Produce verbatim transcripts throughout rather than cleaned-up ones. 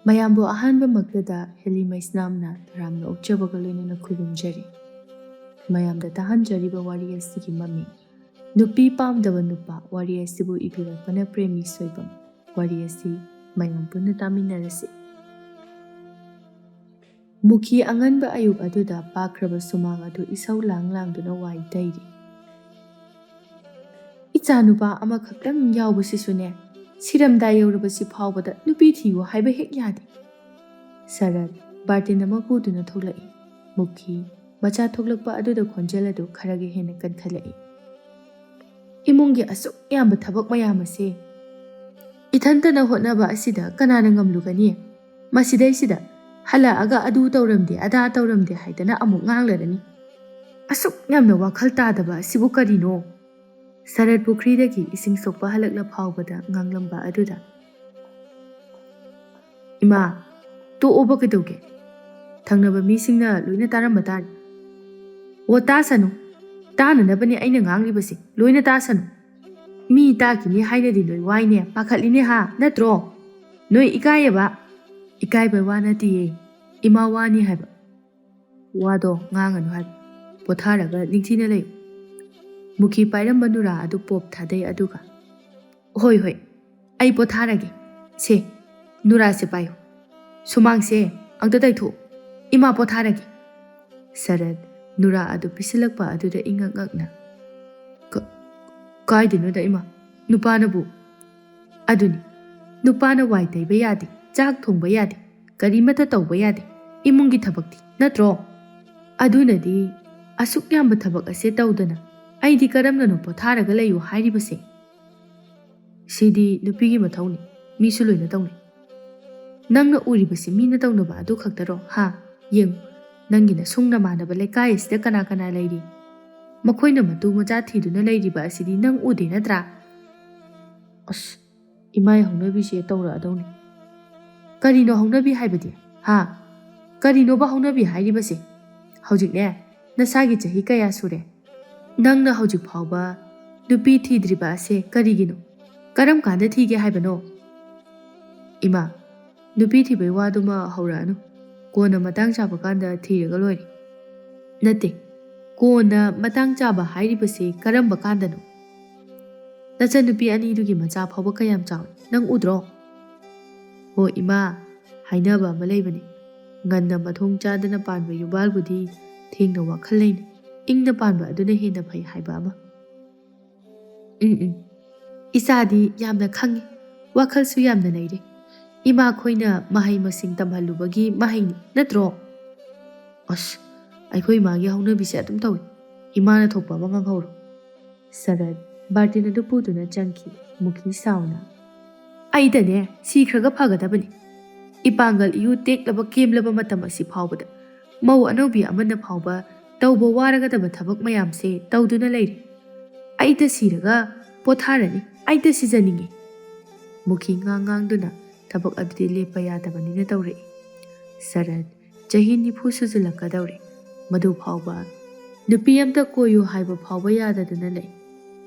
ꯃꯌꯥꯝꯕꯨ ꯑꯍꯥꯟꯕꯃꯛꯇꯗ ꯍꯦꯂꯤ ꯃꯩꯁꯅꯥꯝꯅ ꯇꯔꯥꯝꯅ ꯑꯣꯛꯆꯕꯒ ꯂꯣꯏꯅꯅ ꯈꯨꯔꯨꯝꯖꯔꯤ꯫ ꯃꯌꯥꯝꯗ ꯇꯥꯍꯟꯖꯔꯤꯕ ꯋꯥꯔꯤ ꯑꯁꯤꯒꯤ ꯃꯃꯤꯡ ꯅꯨꯄꯤ ꯄꯥꯝꯗꯕ ꯅꯨꯄꯥ꯫ ꯋꯥꯔꯤ ꯑꯁꯤꯕꯨ ꯏꯕꯤꯔꯛꯄꯅ ꯄ꯭ꯔꯦꯃꯤ ꯁꯣꯏꯕꯝ꯫ ꯋꯥꯔꯤ ꯑꯁꯤ ꯃꯌꯥꯝ ꯄꯨꯟꯅ ꯇꯥꯃꯤꯟꯅꯔꯁꯤ꯫ ꯃꯨꯈꯤ ꯑꯉꯟꯕ ꯑꯌꯨꯛ ꯑꯗꯨꯗ ꯄꯥꯛꯈ꯭ꯔꯕ ꯁꯨꯃꯥꯡ ꯑꯗꯨ ꯏꯁꯧ ꯂꯥꯡ ꯂꯥꯡꯗꯨꯅ ꯋꯥꯏ ꯇꯩꯔꯤ꯫ "ꯏꯆꯥꯅꯨꯄꯥ ꯑꯃꯈꯛꯇꯪ ꯌꯥꯎꯕꯁꯤꯁꯨꯅꯦ, ꯁꯤꯔꯝꯗꯥꯏ ꯌꯧꯔꯕꯁꯤ ꯐꯥꯎꯕꯗ ꯅꯨꯄꯤ ꯊꯤꯌꯨ ꯍꯥꯏꯕ ꯍꯦꯛ ꯌꯥꯗꯦ"꯫ ꯁꯔꯠ ꯕꯥꯔꯇꯤꯟ ꯑꯃ ꯄꯨꯗꯨꯅ ꯊꯣꯛꯂꯛꯏ꯫ ꯃꯨꯈꯤ ꯃꯆꯥ ꯊꯣꯛꯂꯛꯄ ꯑꯗꯨꯗ ꯈꯣꯟꯖꯦꯜ ꯑꯗꯨ ꯈꯔꯒ ꯍꯦꯟꯅ ꯀꯟꯈꯠꯂꯛꯏ꯫ "ꯏꯃꯨꯡꯒꯤ ꯑꯁꯨꯛ ꯌꯥꯝꯕ ꯊꯕꯛ ꯃꯌꯥꯝ ꯑꯁꯦ ꯏꯊꯟꯇꯅ ꯍꯣꯠꯅꯕ ꯑꯁꯤꯗ ꯀꯅꯥꯅ ꯉꯝꯂꯨꯒꯅꯤ? ꯃꯁꯤꯗꯩꯁꯤꯗ ꯍꯜꯂꯛꯑꯒ ꯑꯗꯨ ꯇꯧꯔꯝꯗꯦ, ꯑꯗꯥ ꯇꯧꯔꯝꯗꯦ ꯍꯥꯏꯗꯅ ꯑꯃꯨꯛ ꯉꯥꯡꯂꯔꯅꯤ꯫ ꯑꯁꯨꯛ ꯌꯥꯝꯅ ꯋꯥꯈꯜ ꯇꯥꯗꯕ ꯑꯁꯤꯕꯨ ꯀꯔꯤꯅꯣ?" ꯁꯔꯠ ꯄꯨꯈ꯭ꯔꯤꯗꯒꯤ ꯏꯁꯤꯡ ꯁꯣꯛꯄ ꯍꯜꯂꯛꯂ ꯐꯥꯎꯕꯗ ꯉꯥꯡꯂꯝꯕ ꯑꯗꯨꯗ, "ꯏꯃꯥ, ꯇꯣꯛꯑꯣꯕ ꯀꯩꯗꯧꯒꯦ? ꯊꯪꯅꯕ ꯃꯤꯁꯤꯡꯅ ꯂꯣꯏꯅ ꯇꯥꯔꯝꯕ ꯇꯥꯔꯦ"꯫ "ꯑꯣ, ꯇꯥꯁꯅꯨ꯫ ꯇꯥꯅꯅꯕꯅꯦ ꯑꯩꯅ ꯉꯥꯡꯂꯤꯕꯁꯦ꯫ ꯂꯣꯏꯅ ꯇꯥꯁꯅꯨ꯫ ꯃꯤ ꯇꯥꯈꯤꯅꯤ ꯍꯥꯏꯅꯗꯤ ꯅꯣꯏ ꯋꯥꯏꯅꯦ, ꯄꯥꯈꯠꯂꯤꯅꯦ ꯍꯥ, ꯅꯠꯇ꯭ꯔꯣ? ꯅꯣꯏ ꯏꯀꯥꯏꯌꯦꯕ"꯫ "ꯏꯀꯥꯏꯕ ꯋꯥ ꯅꯠꯇꯤꯌꯦ, ꯏꯃꯥ, ꯋꯥꯅꯤ ꯍꯥꯏꯕ꯫ ꯋꯥꯗꯣ ꯉꯥꯡꯉꯅꯨ ꯍꯥꯏꯕ꯫ ꯄꯣꯊꯥꯔꯒ ꯅꯤꯡꯊꯤꯅ ꯂꯩꯌꯨ"꯫ ꯃꯨꯈꯤ ꯄꯥꯏꯔꯝꯕ ꯅꯨꯔꯥ ꯑꯗꯨ ꯄꯣꯞ ꯊꯥꯗꯩ, ꯑꯗꯨꯒ, "ꯍꯣꯏ, ꯍꯣꯏ, ꯑꯩ ꯄꯣꯊꯥꯔꯒꯦ꯫ ꯁꯦ, ꯅꯨꯔꯥꯁꯦ ꯄꯥꯏꯌꯨ꯫ ꯁꯨꯃꯥꯡꯁꯦ ꯑꯝꯇ ꯇꯩꯊꯣꯛꯎ꯫ ꯏꯃꯥ ꯄꯣꯊꯥꯔꯒꯦ"꯫ ꯁꯔꯠ ꯅꯨꯔꯥ ꯑꯗꯨ ꯄꯤꯁꯤꯜꯂꯛꯄ ꯑꯗꯨꯗ ꯏꯉꯛ ꯉꯛꯅ, "ꯀ-, ꯀꯥꯏꯗꯅꯣꯗ ꯏꯃꯥ? ꯅꯨꯄꯥꯅꯕꯨ"꯫ "ꯑꯗꯨꯅꯤ, ꯅꯨꯄꯥꯅ ꯋꯥꯏ ꯇꯩꯕ ꯌꯥꯗꯦ, ꯆꯥꯛ ꯊꯣꯡꯕ ꯌꯥꯗꯦ, ꯀꯔꯤꯃꯠꯇ ꯇꯧꯕ ꯌꯥꯗꯦ, ꯏꯃꯨꯡꯒꯤ ꯊꯕꯛꯇꯤ, ꯅꯠꯇ꯭ꯔꯣ? ꯑꯗꯨꯅꯗꯤ ꯑꯁꯨꯛ ꯌꯥꯝꯕ ꯊꯕꯛ ꯑꯁꯦ ꯇꯧꯗꯅ ꯑꯩꯗꯤ ꯀꯔꯝꯅꯅꯣ ꯄꯣꯊꯥꯔꯒ ꯂꯩꯌꯨ ꯍꯥꯏꯔꯤꯕꯁꯦ? ꯁꯤꯗꯤ ꯅꯨꯄꯤꯒꯤ ꯃꯊꯧꯅꯤ, ꯃꯤꯁꯨ ꯂꯣꯏꯅ ꯇꯧꯅꯩ꯫ ꯅꯪꯅ ꯎꯔꯤꯕꯁꯤ ꯃꯤꯅ ꯇꯧꯅꯕ ꯑꯗꯨ ꯈꯛꯇꯔꯣ? ꯍꯥ? ꯌꯦꯡꯉꯨ, ꯅꯪꯒꯤ ꯅꯁꯨꯡ ꯅꯃꯥꯟꯅꯕ ꯂꯩꯀꯥꯏ ꯑꯁꯤꯗ ꯀꯅꯥ ꯀꯅꯥ ꯂꯩꯔꯤ? ꯃꯈꯣꯏꯅ ꯃꯇꯨ ꯃꯆꯥ ꯊꯤꯗꯨꯅ ꯂꯩꯔꯤꯕ ꯑꯁꯤꯗꯤ ꯅꯪ ꯎꯗꯦ ꯅꯠꯇ꯭ꯔꯥ?" "ꯑꯁ, ꯏꯃꯥꯏ ꯍꯧꯅꯕꯤꯁꯦ ꯇꯧꯔꯛꯑꯗꯧꯅꯤ"꯫ "ꯀꯔꯤꯅꯣ ꯍꯧꯅꯕꯤ ꯍꯥꯏꯕꯗꯤ? ꯍꯥ? ꯀꯔꯤꯅꯣꯕ ꯍꯧꯅꯕꯤ ꯍꯥꯏꯔꯤꯕꯁꯦ? ꯍꯧꯖꯤꯛꯅꯦ, ꯅꯁꯥꯒꯤ ꯆꯍꯤ ꯀꯌꯥ ꯁꯨꯔꯦ? ꯅꯪꯅ ꯍꯧꯖꯤꯛ ꯐꯥꯎꯕ ꯅꯨꯄꯤ ꯊꯤꯗ꯭ꯔꯤꯕ ꯑꯁꯦ ꯀꯔꯤꯒꯤꯅꯣ? ꯀꯔꯝ ꯀꯥꯟꯗ ꯊꯤꯒꯦ ꯍꯥꯏꯕꯅꯣ?" "ꯏꯃꯥ, ꯅꯨꯄꯤ ꯊꯤꯕꯩ ꯋꯥꯗꯨꯃ ꯍꯧꯔꯛꯑꯅꯨ꯫ ꯀꯣꯟꯅ ꯃꯇꯥꯡ ꯆꯥꯕ ꯀꯥꯟꯗ ꯊꯤꯔꯒ ꯂꯣꯏꯔꯦ꯫ ꯅꯠꯇꯦ, ꯀꯣꯟꯅ ꯃꯇꯥꯡ ꯆꯥꯕ ꯍꯥꯏꯔꯤꯕꯁꯤ ꯀꯔꯝꯕ ꯀꯥꯟꯗꯅꯣ? ꯅꯆꯟꯅꯨꯄꯤ ꯑꯅꯤꯗꯨꯒꯤ ꯃꯆꯥ ꯐꯥꯎꯕ ꯀꯌꯥꯝ ꯆꯥꯎꯔꯦ, ꯅꯪ ꯎꯗ꯭ꯔꯣ? ꯍꯣ ꯏꯃꯥ, ꯍꯥꯏꯅꯕ ꯑꯃ ꯂꯩꯕꯅꯤ, ꯉꯟꯅ ꯃꯊꯣꯡ ꯆꯥꯗꯅ ꯄꯥꯟꯕ ꯌꯨꯝꯕꯥꯜꯕꯨꯗꯤ ꯊꯦꯡꯅ ꯋꯥꯈꯜ ꯂꯩꯅ ꯏꯪꯅ ꯄꯥꯟꯕ ꯑꯗꯨꯅ ꯍꯦꯟꯅ ꯐꯩ ꯍꯥꯏꯕ ꯑꯃ꯫ ꯎꯝ ꯎꯝ, ꯏꯆꯥꯗꯤ ꯌꯥꯝꯅ ꯈꯪꯉꯤ, ꯋꯥꯈꯜꯁꯨ ꯌꯥꯝꯅ ꯂꯩꯔꯦ꯫ ꯏꯃꯥꯈꯣꯏꯅ ꯃꯍꯩ ꯃꯁꯤꯡ ꯇꯝꯍꯜꯂꯨꯕꯒꯤ ꯃꯍꯩꯅꯤ, ꯅꯠꯇ꯭ꯔꯣ? ꯑꯁ, ꯑꯩꯈꯣꯏ ꯏꯃꯥꯒꯤ ꯍꯧꯅꯕꯤꯁꯦ ꯑꯗꯨꯝ ꯇꯧꯏ꯫ ꯏꯃꯥꯅ ꯊꯣꯛꯄ ꯑꯃ ꯉꯥꯡꯍꯧꯔꯣ꯫ ꯁꯔꯠ ꯕꯥꯔꯇꯤꯟ ꯑꯗꯨ ꯄꯨꯗꯨꯅ ꯆꯪꯈꯤ꯫ ꯃꯨꯈꯤ ꯁꯥꯎꯅ, "ꯑꯩꯗꯅꯦ ꯁꯤꯈ꯭ꯔꯒ ꯐꯒꯗꯕꯅꯤ꯫ ꯏꯄꯥꯡꯒꯜ ꯏꯌꯨ ꯇꯦꯛꯂꯕ ꯀꯦꯝꯂꯕ ꯃꯇꯝ ꯑꯁꯤ ꯐꯥꯎꯕꯗ ꯃꯧ ꯑꯅꯧꯕꯤ ꯑꯃꯅ ꯐꯥꯎꯕ ꯇꯧꯕ ꯋꯥꯔꯒꯗꯕ ꯊꯕꯛ ꯃꯌꯥꯝꯁꯦ ꯇꯧꯗꯨꯅ ꯂꯩꯔꯤ꯫ ꯑꯩꯗ ꯁꯤꯔꯒ ꯄꯣꯊꯥꯔꯅꯤ, ꯑꯩꯗ ꯁꯤꯖꯅꯤꯡꯉꯤ꯫" ꯃꯨꯈꯤ ꯉꯥꯡ ꯉꯥꯡꯗꯨꯅ ꯊꯕꯛ ꯑꯗꯨꯗꯤ ꯂꯦꯞꯄ ꯌꯥꯗꯕꯅꯤꯅ ꯇꯧꯔꯛꯏ꯫ ꯁꯔꯠ ꯆꯍꯤ ꯅꯤꯐꯨ ꯁꯨꯖꯤꯜꯂꯛꯀꯗꯧꯔꯦ꯫ ꯃꯗꯨ ꯐꯥꯎꯕ ꯅꯨꯄꯤ ꯑꯝꯇ ꯀꯣꯏꯌꯨ ꯍꯥꯏꯕ ꯐꯥꯎꯕ ꯌꯥꯗꯗꯨꯅ ꯂꯩ꯫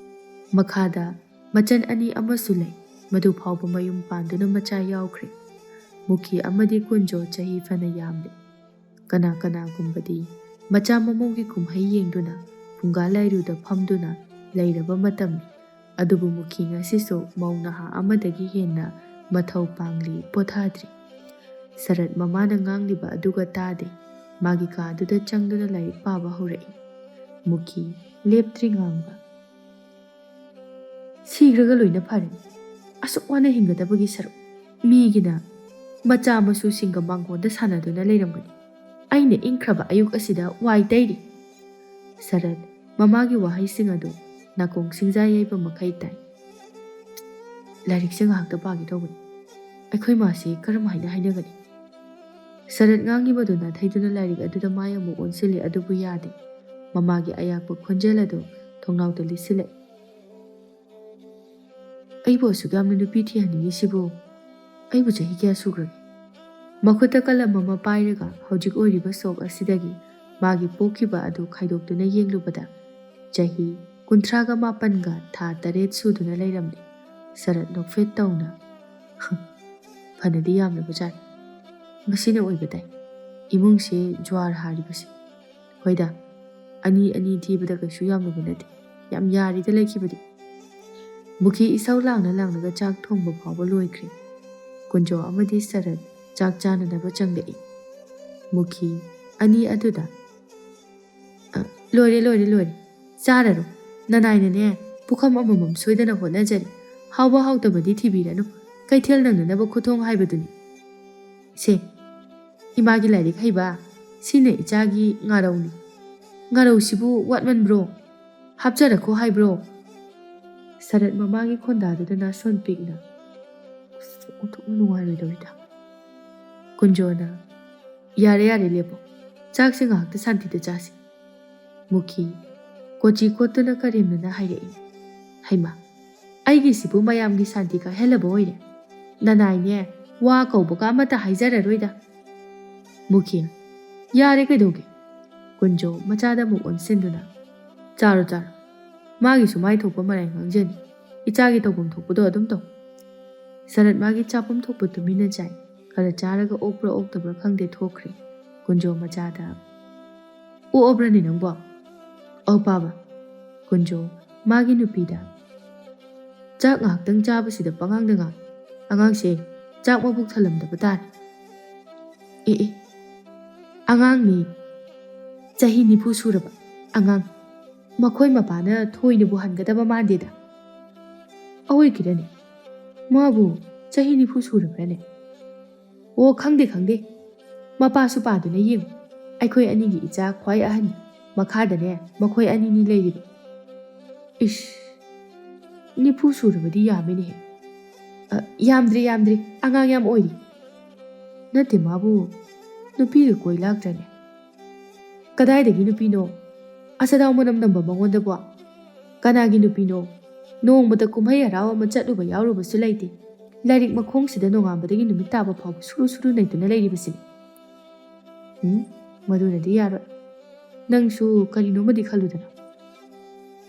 ꯃꯈꯥꯗ ꯃꯆꯟ ꯑꯅꯤ ꯑꯃꯁꯨ ꯂꯩ꯫ ꯃꯗꯨ ꯐꯥꯎꯕ ꯃꯌꯨꯝ ꯄꯥꯟꯗꯨꯅ ꯃꯆꯥ ꯌꯥꯎꯈ꯭ꯔꯦ꯫ ꯃꯨꯈꯤ ꯑꯃꯗꯤ ꯀꯨꯟꯖꯣ ꯆꯍꯤ ꯐꯅ ꯌꯥꯝꯂꯦ꯫ ꯀꯅꯥ ꯀꯅꯥꯒꯨꯝꯕꯗꯤ ꯃꯆꯥ ꯃꯃꯧꯒꯤ ꯀꯨꯝꯍꯩ ꯌꯦꯡꯗꯨꯅ ꯐꯨꯡꯒꯥ ꯂꯥꯏꯔꯨꯗ ꯐꯝꯗꯨꯅ ꯂꯩꯔꯕ ꯃꯇꯝꯅꯤ꯫ ꯑꯗꯨꯕꯨ ꯃꯨꯈꯤ ꯉꯁꯤꯁꯨ ꯃꯧ ꯅꯍꯥ ꯑꯃꯗꯒꯤ ꯍꯦꯟꯅ ꯃꯊꯧ ꯄꯥꯡꯂꯤ, ꯄꯣꯊꯥꯗ꯭ꯔꯤ꯫ ꯁꯔꯠ ꯃꯃꯥꯅ ꯉꯥꯡꯂꯤꯕ ꯑꯗꯨꯒ ꯇꯥꯗꯦ꯫ ꯃꯥꯒꯤ ꯀꯥꯗꯨꯗ ꯆꯪꯗꯨꯅ ꯂꯥꯏꯔꯤꯛ ꯄꯥꯕ ꯍꯧꯔꯛꯏ꯫ ꯃꯨꯈꯤ ꯂꯦꯞꯇ꯭ꯔꯤ ꯉꯥꯡꯕ꯫ "ꯁꯤꯈ꯭ꯔꯒ ꯂꯣꯏꯅ ꯐꯔꯦ꯫ ꯑꯁꯨꯛ ꯋꯥꯅ ꯍꯤꯡꯒꯗꯕꯒꯤ ꯁꯔꯨꯛ꯫ ꯃꯤꯒꯤꯅ ꯃꯆꯥ ꯃꯁꯨꯁꯤꯡꯒ ꯃꯥꯡꯒꯣꯟꯗ ꯁꯥꯟꯅꯗꯨꯅ ꯂꯩꯔꯝꯒꯅꯤ꯫ ꯑꯩꯅ ꯏꯪꯈ꯭ꯔꯕ ꯑꯌꯨꯛ ꯑꯁꯤꯗ ꯋꯥꯏ ꯇꯩꯔꯤ꯫" ꯁꯔꯠ ꯃꯃꯥꯒꯤ ꯋꯥꯍꯩꯁꯤꯡ ꯑꯗꯨ ꯅꯥꯀꯣꯡ ꯁꯤꯡꯖꯥ ꯌꯩꯕ ꯃꯈꯩ ꯇꯥꯏ꯫ "ꯂꯥꯏꯔꯤꯛꯁꯦ ꯉꯥꯏꯍꯥꯛꯇ ꯄꯥꯒꯦ ꯇꯧꯕꯅꯤ꯫ ꯑꯩꯈꯣꯏ ꯃꯥꯁꯤ ꯀꯔꯝ ꯍꯥꯏꯅ ꯍꯥꯏꯅꯒꯅꯤ?" ꯁꯔꯠ ꯉꯥꯡꯂꯤꯕꯗꯨ ꯅꯥꯊꯩꯗꯨꯅ ꯂꯥꯏꯔꯤꯛ ꯑꯗꯨꯗ ꯃꯥꯏ ꯑꯃꯨꯛ ꯑꯣꯟꯁꯤꯜꯂꯤ, ꯑꯗꯨꯕꯨ ꯌꯥꯗꯦ꯫ ꯃꯃꯥꯒꯤ ꯑꯌꯥꯛꯄ ꯈꯣꯟꯖꯦꯜ ꯑꯗꯨ ꯊꯣꯡꯅꯥꯎꯗ ꯂꯤꯠꯁꯤꯜꯂꯛꯏ꯫ "ꯑꯩꯕꯨ ꯑꯁꯨꯛ ꯌꯥꯝꯅ ꯅꯨꯄꯤ ꯊꯤꯍꯟꯅꯤꯡꯉꯤꯁꯤꯕꯨ? ꯑꯩꯕꯨ ꯆꯍꯤ ꯀꯌꯥ ꯁꯨꯈ꯭ꯔꯒꯦ?" ꯃꯈꯨꯠꯇ ꯀꯂꯝ ꯑꯃ ꯄꯥꯏꯔꯒ ꯍꯧꯖꯤꯛ ꯑꯣꯏꯔꯤꯕ ꯁꯣꯛ ꯑꯁꯤꯗꯒꯤ ꯃꯥꯒꯤ ꯄꯣꯛꯈꯤꯕ ꯑꯗꯨ ꯈꯥꯏꯗꯣꯛꯇꯨꯅ ꯌꯦꯡꯂꯨꯕꯗ ꯆꯍꯤ ꯀꯨꯟꯊ꯭ꯔꯥꯒ ꯃꯥꯄꯟꯒ ꯊꯥ ꯇꯔꯦꯠ ꯁꯨꯗꯨꯅ ꯂꯩꯔꯝꯂꯦ꯫ ꯁꯔꯠ ꯅꯣꯛꯐꯦꯠ ꯇꯧꯅ, "ꯍ, ꯐꯅꯗꯤ ꯌꯥꯝꯂꯕꯖꯥꯠꯅꯤ꯫ ꯃꯁꯤꯅ ꯑꯣꯏꯕ ꯇꯥꯏ ꯏꯃꯨꯡꯁꯦ ꯖ꯭ꯋꯥꯔ ꯍꯥꯔꯤꯕꯁꯦ꯫ ꯍꯣꯏꯗ, ꯑꯅꯤ ꯑꯅꯤ ꯊꯤꯕꯗ ꯀꯩꯁꯨ ꯌꯥꯝꯂꯨꯕ ꯅꯠꯇꯦ, ꯌꯥꯝ ꯌꯥꯔꯤꯗ ꯂꯩꯈꯤꯕꯗꯤ꯫ ꯃꯨꯈꯤ ꯏꯁꯧ ꯂꯥꯡꯅ ꯂꯥꯡꯂꯒ ꯆꯥꯛ ꯊꯣꯡꯕ ꯐꯥꯎꯕ ꯂꯣꯏꯈ꯭ꯔꯦ꯫ ꯀꯨꯟꯖꯣ ꯑꯃꯗꯤ ꯁꯔꯠ ꯆꯥꯛ ꯆꯥꯅꯅꯕ ꯆꯪꯂꯛꯏ꯫ ꯃꯨꯈꯤ, ꯑꯅꯤ ꯑꯗꯨꯗ꯫ "ꯑ, ꯂꯣꯏꯔꯦ, ꯂꯣꯏꯔꯦ, ꯂꯣꯏꯔꯦ꯫ ꯆꯥꯔꯔꯣ꯫ ꯅꯅꯥꯏꯅꯅꯦ, ꯄꯨꯈꯝ ꯑꯃꯃꯝ ꯁꯣꯏꯗꯅ ꯍꯣꯠꯅꯖꯔꯤ꯫ ꯍꯥꯎꯕ ꯍꯥꯎꯇꯕꯗꯤ ꯊꯤꯕꯤꯔꯅꯨ꯫ ꯀꯩꯊꯦꯜ ꯅꯪꯅꯅꯕ ꯈꯨꯊꯣꯡ ꯍꯥꯏꯕꯗꯨꯅꯤ꯫ ꯁꯦ, ꯏꯃꯥꯒꯤ ꯂꯥꯏꯔꯤꯛ ꯍꯩꯕ, ꯁꯤꯅ ꯏꯆꯥꯒꯤ ꯉꯥꯔꯧꯅꯤ꯫ ꯉꯥꯔꯧꯁꯤꯕꯨ ꯋꯥꯠꯃꯟꯕ꯭ꯔꯣ? ꯍꯥꯞꯆꯔꯛꯈꯣ ꯍꯥꯏꯕ꯭ꯔꯣ?" ꯁꯔꯠ ꯃꯃꯥꯒꯤ ꯈꯣꯟꯗꯥꯗꯨꯗ ꯅꯥꯁꯣꯟ ꯄꯤꯛꯅ, ꯑꯁ, ꯑꯣꯟꯊꯣꯛꯅ ꯅꯨꯡꯉꯥꯏꯔꯣꯏꯗꯧꯔꯤꯗ꯫ ꯀꯨꯟꯖꯣꯅ, "ꯌꯥꯔꯦ, ꯌꯥꯔꯦ, ꯂꯦꯞꯄꯣ꯫ ꯆꯥꯛꯁꯦ ꯉꯥꯏꯍꯥꯛꯇ ꯁꯥꯟꯇꯤꯗ ꯆꯥꯁꯤ꯫" ꯃꯨꯈꯤ, ꯀꯣꯆꯤ ꯀꯣꯠꯇꯨꯅ ꯀꯔꯦꯝꯅꯅ ꯍꯥꯏꯔꯛꯏ꯫ "ꯍꯩꯃꯥ, ꯑꯩꯒꯤꯁꯤꯕꯨ ꯃꯌꯥꯝꯒꯤ ꯁꯥꯟꯇꯤ ꯀꯥꯏꯍꯜꯂꯕ ꯑꯣꯏꯔꯦ? ꯅꯅꯥꯏꯅꯦ, ꯋꯥ ꯀꯧꯕꯒ ꯑꯃꯠꯇ ꯍꯥꯏꯖꯔꯔꯣꯏꯗ꯫" ꯃꯨꯈꯤ, "ꯌꯥꯔꯦ, ꯀꯩꯗꯧꯒꯦ?" ꯀꯨꯟꯖꯣ ꯃꯆꯥꯗ ꯑꯃꯨꯛ ꯑꯣꯟꯁꯤꯟꯗꯨꯅ, "ꯆꯥꯔꯣ, ꯆꯥꯔꯣ꯫ ꯃꯥꯒꯤꯁꯨ ꯃꯥꯏ ꯊꯣꯛꯄ ꯃꯔꯥꯏ ꯉꯥꯡꯖꯅꯤ꯫ ꯏꯆꯥꯒꯤ ꯇꯧꯐꯝ ꯊꯣꯛꯄꯗꯣ ꯑꯗꯨꯝ ꯇꯧ꯫" ꯁꯔꯠ ꯃꯥꯒꯤ ꯆꯥꯐꯝ ꯊꯣꯛꯄ ꯇꯨꯃꯤꯟꯅ ꯆꯥꯏ꯫ ꯈꯔ ꯆꯥꯔꯒ ꯑꯣꯛꯄ꯭ꯔꯥ ꯑꯣꯛꯇꯕ꯭ꯔꯥ ꯈꯪꯗꯦ ꯊꯣꯛꯈ꯭ꯔꯦ꯫ ꯀꯨꯟꯖꯣ ꯃꯆꯥꯗ, "ꯑꯣꯛꯑꯕ꯭ꯔꯅꯦ ꯅꯪꯕꯣ?" "ꯑꯧ, ꯄꯥꯕ꯫" ꯀꯨꯟꯖꯣ ꯃꯥꯒꯤ ꯅꯨꯄꯤꯗ, "ꯆꯥꯛ ꯉꯥꯏꯍꯥꯛꯇꯪ ꯆꯥꯕꯁꯤꯗ ꯄꯉꯥꯡꯗ ꯉꯥꯡ꯫ ꯑꯉꯥꯡꯁꯦ ꯆꯥꯛ ꯃꯕꯨꯛ ꯊꯜꯂꯝꯗꯕ ꯇꯥꯔꯦ꯫" "ꯑꯦ, ꯑꯦ, ꯑꯉꯥꯡꯅꯤ, ꯆꯍꯤ ꯅꯤꯐꯨ ꯁꯨꯔꯕ ꯑꯉꯥꯡ꯫ ꯃꯈꯣꯏ ꯃꯄꯥꯅ ꯊꯣꯏꯅꯕꯨ ꯍꯟꯒꯗꯕ ꯃꯥꯟꯗꯦꯗ꯫" "ꯑꯑꯣꯏꯀꯤꯔꯅꯦ? ꯃꯥꯕꯨ ꯆꯍꯤ ꯅꯤꯐꯨ ꯁꯨꯔꯕ꯭ꯔꯅꯦ?" "ꯑꯣ, ꯈꯪꯗꯦ, ꯈꯪꯗꯦ꯫ ꯃꯄꯥꯁꯨ ꯄꯥꯗꯨꯅ ꯌꯦꯡꯉꯨ꯫ ꯑꯩꯈꯣꯏ ꯑꯅꯤꯒꯤ ꯏꯆꯥ ꯈ꯭ꯋꯥꯏ ꯑꯍꯟꯅꯤ꯫ ꯃꯈꯥꯗꯅꯦ, ꯃꯈꯣꯏ ꯑꯅꯤꯅꯤ ꯂꯩꯔꯤꯕ꯫" "ꯏꯁ, ꯅꯤꯐꯨ ꯁꯨꯔꯕꯗꯤ ꯌꯥꯝꯃꯤꯅꯦꯍꯦ꯫" "ꯑ, ꯌꯥꯝꯗ꯭ꯔꯤ, ꯌꯥꯝꯗ꯭ꯔꯤ꯫ ꯑꯉꯥꯡ ꯌꯥꯝ ꯑꯣꯏꯔꯤ꯫" "ꯅꯠꯇꯦ, ꯃꯥꯕꯨ ꯅꯨꯄꯤꯒ ꯀꯣꯏ ꯂꯥꯛꯇ꯭ꯔꯅꯦ?" "ꯀꯗꯥꯏꯗꯒꯤ ꯅꯨꯄꯤꯅꯣ? ꯑꯆꯗꯥꯎ ꯃꯅꯝ ꯅꯝꯕ ꯃꯉꯣꯟꯗꯕꯣ? ꯀꯅꯥꯒꯤ ꯅꯨꯄꯤꯅꯣ? ꯅꯣꯡꯃꯇ ꯀꯨꯝꯍꯩ ꯍꯔꯥꯎ ꯑꯃ ꯆꯠꯂꯨꯕ ꯌꯥꯎꯔꯨꯕꯁꯨ ꯂꯩꯇꯦ꯫ ꯂꯥꯏꯔꯤꯛ ꯃꯈꯣꯡꯁꯤꯗ ꯅꯣꯡꯉꯥꯟꯕꯗꯒꯤ ꯅꯨꯃꯤꯠ ꯇꯥꯕ ꯐꯥꯎꯕ ꯁꯨꯔꯨ ꯁꯨꯔꯨ ꯅꯩꯗꯨꯅ ꯂꯩꯔꯤꯕꯁꯤꯅꯤ꯫" "ꯎꯝ, ꯃꯗꯨꯅꯗꯤ ꯌꯥꯔꯣꯏ꯫ ꯅꯪꯁꯨ ꯀꯔꯤꯅꯣꯃꯗꯤ ꯈꯜꯂꯨꯗꯅ꯫"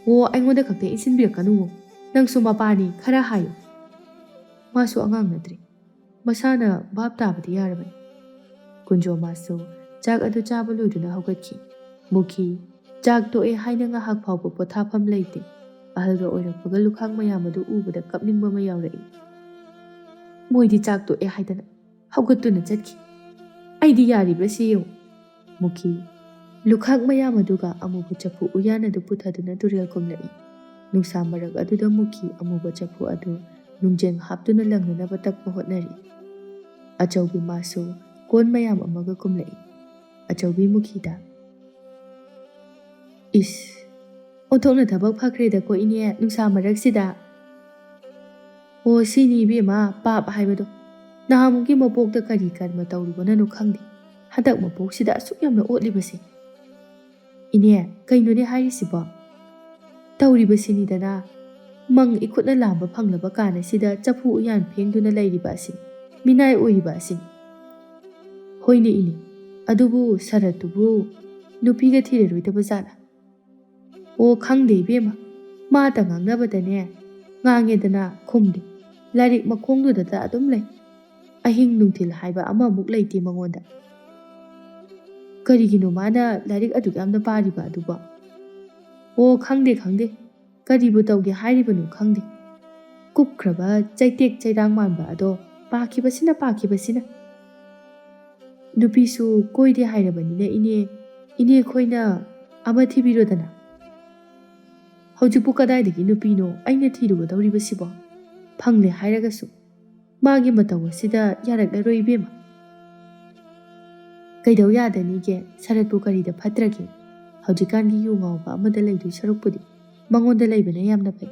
"ꯑꯣ, ꯑꯩꯉꯣꯟꯗ ꯈꯛꯇ ꯏꯟꯁꯤꯟꯕꯤꯔꯛꯀꯅꯨꯋꯣ꯫ ꯅꯪꯁꯨ ꯃꯄꯥꯅꯤ, ꯈꯔ ꯍꯥꯏꯌꯨ꯫" "ꯃꯥꯁꯨ ꯑꯉꯥꯡ ꯅꯠꯇ꯭ꯔꯦ꯫" ꯃꯁꯥꯅ ꯚꯥꯞ ꯇꯥꯕꯗꯤ ꯌꯥꯔꯕꯅꯤ꯫ ꯀꯨꯟꯖꯣꯃꯥꯁꯨ ꯆꯥꯛ ꯑꯗꯨ ꯆꯥꯕ ꯂꯣꯏꯗꯨꯅ ꯍꯧꯒꯠꯈꯤ꯫ ꯃꯨꯈꯤ, ꯆꯥꯛ ꯇꯣꯛꯑꯦ ꯍꯥꯏꯅ ꯉꯥꯏꯍꯥꯛ ꯐꯥꯎꯕ ꯄꯣꯊꯥꯐꯝ ꯂꯩꯇꯦ꯫ ꯑꯍꯜꯒ ꯑꯣꯏꯔꯛꯄꯒ ꯂꯨꯈꯥꯛ ꯃꯌꯥꯝ ꯑꯗꯨ ꯎꯕꯗ ꯀꯞꯅꯤꯡꯕ ꯑꯃ ꯌꯥꯎꯔꯛꯏ꯫ ꯃꯣꯏꯗꯤ ꯆꯥꯛ ꯇꯣꯛꯑꯦ ꯍꯥꯏꯗꯅ ꯍꯧꯒꯠꯇꯨꯅ ꯆꯠꯈꯤ꯫ ꯑꯩꯗꯤ ꯌꯥꯔꯤꯕ꯭ꯔꯥ ꯁꯤ ꯌꯦꯡꯉꯨ꯫ ꯃꯨꯈꯤ, ꯂꯨꯈꯥꯛ ꯃꯌꯥꯝ ꯑꯗꯨꯒ ꯑꯃꯨꯕ ꯆꯐꯨ ꯎꯌꯥꯟ ꯑꯗꯨ ꯄꯨꯊꯗꯨꯅ ꯇꯨꯔꯦꯜ ꯀꯨꯝꯂꯛꯏ꯫ ꯅꯨꯡꯁꯥ ꯃꯔꯛ ꯑꯗꯨꯗ ꯃꯨꯈꯤ ꯑꯃꯨꯕ ꯆꯐꯨ ꯑꯗꯨ ꯅꯨꯡꯖꯦꯡ ꯍꯥꯞꯇꯨꯅ ꯂꯪꯅꯅꯕ ꯇꯛꯄ ꯍꯣꯠꯅꯔꯤ꯫ ꯑꯆꯧꯕꯤ ꯃꯥꯁꯨ ꯀꯣꯟ ꯃꯌꯥꯝ ꯑꯃꯒ ꯀꯨꯝꯂꯛꯏ꯫ ꯑꯆꯧꯕꯤ ꯃꯨꯈꯤꯗ, "ꯏꯁ, ꯑꯣꯟꯊꯣꯛꯅ ꯊꯕꯛ ꯐꯈ꯭ꯔꯦꯗꯀꯣ ꯏꯅꯦ, ꯅꯨꯡꯁꯥ ꯃꯔꯛꯁꯤꯗ!" "ꯑꯣ, ꯁꯤꯅꯤ ꯏꯕꯦꯝꯃ, ꯄꯥꯞ ꯍꯥꯏꯕꯗꯣ꯫ ꯅꯍꯥꯟꯃꯨꯛꯀꯤ ꯃꯄꯣꯛꯇ ꯀꯔꯤ ꯀꯔꯃ ꯇꯧꯔꯨꯕꯅꯅꯣ ꯈꯪꯗꯦ, ꯍꯟꯗꯛ ꯃꯄꯣꯛꯁꯤꯗ ꯑꯁꯨꯛ ꯌꯥꯝꯅ ꯑꯣꯠꯂꯤꯕꯁꯦ꯫" "ꯏꯅꯦ, ꯀꯩꯅꯣꯅꯦ ꯍꯥꯏꯔꯤꯁꯤꯕꯣ? ꯇꯧꯔꯤꯕꯁꯤꯅꯤꯗꯅ, ꯃꯪ ꯏꯈꯨꯠꯅ ꯂꯥꯝꯕ ꯐꯪꯂꯕ ꯀꯥꯟ ꯑꯁꯤꯗ ꯆꯐꯨ ꯎꯌꯥꯟ ꯐꯦꯡꯗꯨꯅ ꯂꯩꯔꯤꯕ ꯑꯁꯤꯅꯤ, ꯃꯤꯅꯥꯏ ꯑꯣꯏꯔꯤꯕ ꯑꯁꯤꯅꯤ꯫" "ꯍꯣꯏꯅꯦ ꯏꯅꯦ, ꯑꯗꯨꯕꯨ ꯁꯔꯠꯇꯨꯕꯨ ꯅꯨꯄꯤꯒ ꯊꯤꯔꯔꯣꯏꯗꯕ ꯖꯥꯠꯂꯥ?" "ꯑꯣ, ꯈꯪꯗꯦ ꯏꯕꯦꯝꯃ, ꯃꯥꯇ ꯉꯥꯡꯅꯕꯗꯅꯦ, ꯉꯥꯡꯉꯦꯗꯅ ꯈꯨꯝꯗꯦ, ꯂꯥꯏꯔꯤꯛ ꯃꯈꯣꯡꯗꯨꯗꯇ ꯑꯗꯨꯝ ꯂꯩ꯫ ꯑꯍꯤꯡ ꯅꯨꯡꯊꯤꯜ ꯍꯥꯏꯕ ꯑꯃꯃꯨꯛ ꯂꯩꯇꯦ ꯃꯉꯣꯟꯗ꯫ ꯀꯔꯤꯒꯤꯅꯣ ꯃꯥꯅ ꯂꯥꯏꯔꯤꯛ ꯑꯗꯨꯛ ꯌꯥꯝꯅ ꯄꯥꯔꯤꯕ ꯑꯗꯨꯕꯣ? ꯑꯣ, ꯈꯪꯗꯦ, ꯈꯪꯗꯦ, ꯀꯔꯤꯕꯨ ꯇꯧꯒꯦ ꯍꯥꯏꯔꯤꯕꯅꯣ ꯈꯪꯗꯦ꯫ ꯀꯨꯞꯈ꯭ꯔꯕ ꯆꯩꯇꯦꯛ ꯆꯩꯔꯥꯡ ꯃꯥꯟꯕ ꯑꯗꯣ ꯄꯥꯈꯤꯕꯁꯤꯅ, ꯄꯥꯈꯤꯕꯁꯤꯅ꯫ ꯅꯨꯄꯤꯁꯨ ꯀꯣꯏꯗꯦ ꯍꯥꯏꯔꯕꯅꯤꯅ ꯏꯅꯦ, ꯏꯅꯦ ꯈꯣꯏꯅ ꯑꯃ ꯊꯤꯕꯤꯔꯣꯗꯅ꯫" "ꯍꯧꯖꯤꯛꯄꯨ ꯀꯗꯥꯏꯗꯒꯤ ꯅꯨꯄꯤꯅꯣ ꯑꯩꯅ ꯊꯤꯔꯨꯒꯗꯧꯔꯤꯕꯁꯤꯕꯣ? ꯐꯪꯂꯦ ꯍꯥꯏꯔꯒꯁꯨ ꯃꯥꯒꯤ ꯃꯇꯧ ꯑꯁꯤꯗ ꯌꯥꯔꯛꯂꯔꯣꯏ ꯏꯕꯦꯝꯃ꯫" "ꯀꯩꯗꯧ ꯌꯥꯗꯅꯤꯒꯦ? ꯁꯔꯠꯄꯨ ꯀꯔꯤꯗ ꯐꯠꯇ꯭ꯔꯒꯦ? ꯍꯧꯖꯤꯛꯀꯥꯟꯒꯤ ꯌꯨ ꯉꯥꯎꯕ ꯑꯃꯗ ꯂꯩꯗꯣꯏ ꯁꯔꯨꯛꯄꯨꯗꯤ ꯃꯉꯣꯟꯗ ꯂꯩꯕꯅ ꯌꯥꯝꯅ ꯐꯩ꯫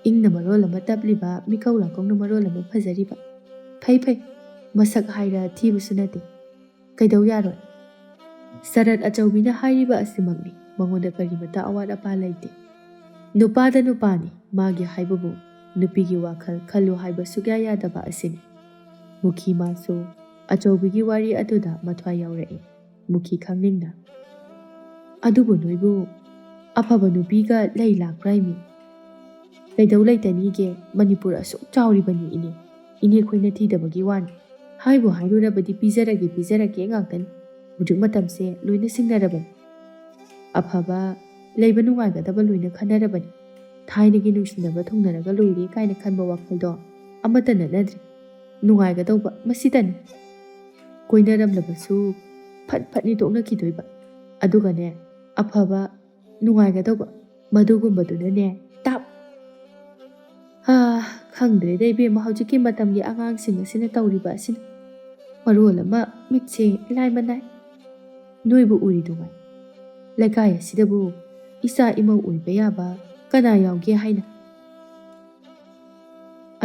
ꯏꯪꯅ ꯃꯔꯣꯜ ꯑꯃ ꯇꯞꯂꯤꯕ, ꯃꯤꯀꯧ ꯂꯥꯀꯧꯅ ꯃꯔꯣꯜ ꯑꯃ ꯐꯖꯔꯤꯕ꯫ ꯐꯩ, ꯐꯩ, ꯃꯁꯛ ꯍꯥꯏꯔ ꯊꯤꯕꯁꯨ ꯅꯠꯇꯦ꯫ ꯀꯩꯗꯧ ꯌꯥꯔꯣꯏ? ꯁꯔꯠ ꯑꯆꯧꯕꯤꯅ ꯍꯥꯏꯔꯤꯕ ꯑꯁꯤꯃꯛꯅꯤ꯫ ꯃꯉꯣꯟꯗ ꯀꯔꯤꯃꯇ ꯑꯋꯥꯠ ꯑꯄꯥ ꯂꯩꯇꯦ꯫ ꯅꯨꯄꯥꯗ ꯅꯨꯄꯥꯅꯤ, ꯃꯥꯒꯤ ꯍꯥꯏꯕꯕꯨ ꯅꯨꯄꯤꯒꯤ ꯋꯥꯈꯜ ꯈꯜꯂꯨ ꯍꯥꯏꯕ ꯁꯨꯛꯌꯥ ꯌꯥꯗꯕ ꯑꯁꯤꯅꯤ꯫" ꯃꯨꯈꯤ ꯃꯥꯁꯨ ꯑꯆꯧꯕꯤꯒꯤ ꯋꯥꯔꯤ ꯑꯗꯨꯗ ꯃꯊ꯭ꯋꯥꯏ ꯌꯥꯎꯔꯛꯏ꯫ ꯃꯨꯈꯤ ꯈꯪꯅꯤꯡꯅ, "ꯑꯗꯨꯕꯨ ꯅꯣꯏꯕꯨ ꯑꯐꯕ ꯅꯨꯄꯤꯒ ꯂꯩ ꯂꯥꯛꯄ꯭ꯔꯥ ꯏꯃꯤ? ꯀꯩꯗꯧ ꯂꯩꯇꯅꯤꯒꯦ, ꯃꯅꯤꯄꯨꯔ ꯑꯁꯨꯛ ꯆꯥꯎꯔꯤꯕꯅꯤ ꯏꯅꯦ꯫ ꯏꯅꯦ ꯈꯣꯏꯅ ꯊꯤꯗꯕꯒꯤ ꯋꯥꯅꯤ꯫ ꯍꯥꯏꯕꯨ ꯍꯥꯏꯔꯨꯔꯕꯗꯤ ꯄꯤꯖꯔꯒꯦ, ꯄꯤꯖꯔꯒꯦ ꯉꯥꯛꯇꯅꯤ꯫ ꯍꯧꯖꯤꯛ ꯃꯇꯝꯁꯦ ꯂꯣꯏꯅ ꯁꯤꯡꯅꯔꯕꯅꯤ꯫ ꯑꯐꯕ, ꯂꯩꯕ ꯅꯨꯡꯉꯥꯏꯒꯗꯕ ꯂꯣꯏꯅ ꯈꯟꯅꯔꯕꯅꯤ꯫ ꯊꯥꯏꯅꯒꯤ ꯅꯨꯡꯁꯤꯅꯕ ꯊꯨꯡꯅꯔꯒ ꯂꯣꯏꯔꯦ ꯀꯥꯏꯅ ꯈꯟꯕ ꯋꯥꯈꯜꯗꯣ ꯑꯃꯠꯇ ꯅꯠꯅꯗ꯭ꯔꯦ꯫ ꯅꯨꯡꯉꯥꯏꯒꯗꯧꯕ ꯃꯁꯤꯗꯅꯤ꯫ ꯀꯣꯏꯅꯔꯝꯂꯕꯁꯨ ꯐꯠ ꯐꯠꯅꯤ ꯇꯣꯛꯅꯈꯤꯗꯣꯏꯕ꯫ ꯑꯗꯨꯒꯅꯦ, ꯑꯐꯕ, ꯅꯨꯡꯉꯥꯏꯒꯗꯧꯕ ꯃꯗꯨꯒꯨꯝꯕꯗꯨꯅꯅꯦ, ꯇꯥꯞ! ꯍꯥ, ꯈꯪꯗ꯭ꯔꯦꯗ ꯏꯕꯦꯝꯃ, ꯍꯧꯖꯤꯛꯀꯤ ꯃꯇꯝꯒꯤ ꯑꯉꯥꯡꯁꯤꯡ ꯑꯁꯤꯅ ꯇꯧꯔꯤꯕ ꯑꯁꯤꯅ꯫ ꯃꯔꯣꯜ ꯑꯃ ꯃꯤꯠꯁꯦ ꯏꯂꯥꯏ ꯃꯅꯥꯏ꯫ ꯅꯣꯏꯕꯨ ꯎꯔꯤꯗꯨꯉꯥꯏ꯫ ꯂꯩꯀꯥꯏ ꯑꯁꯤꯗꯕꯨ ꯏꯆꯥ ꯏꯃꯧ ꯑꯣꯏꯕ ꯌꯥꯕ ꯀꯅꯥ ꯌꯥꯎꯒꯦ ꯍꯥꯏꯅ?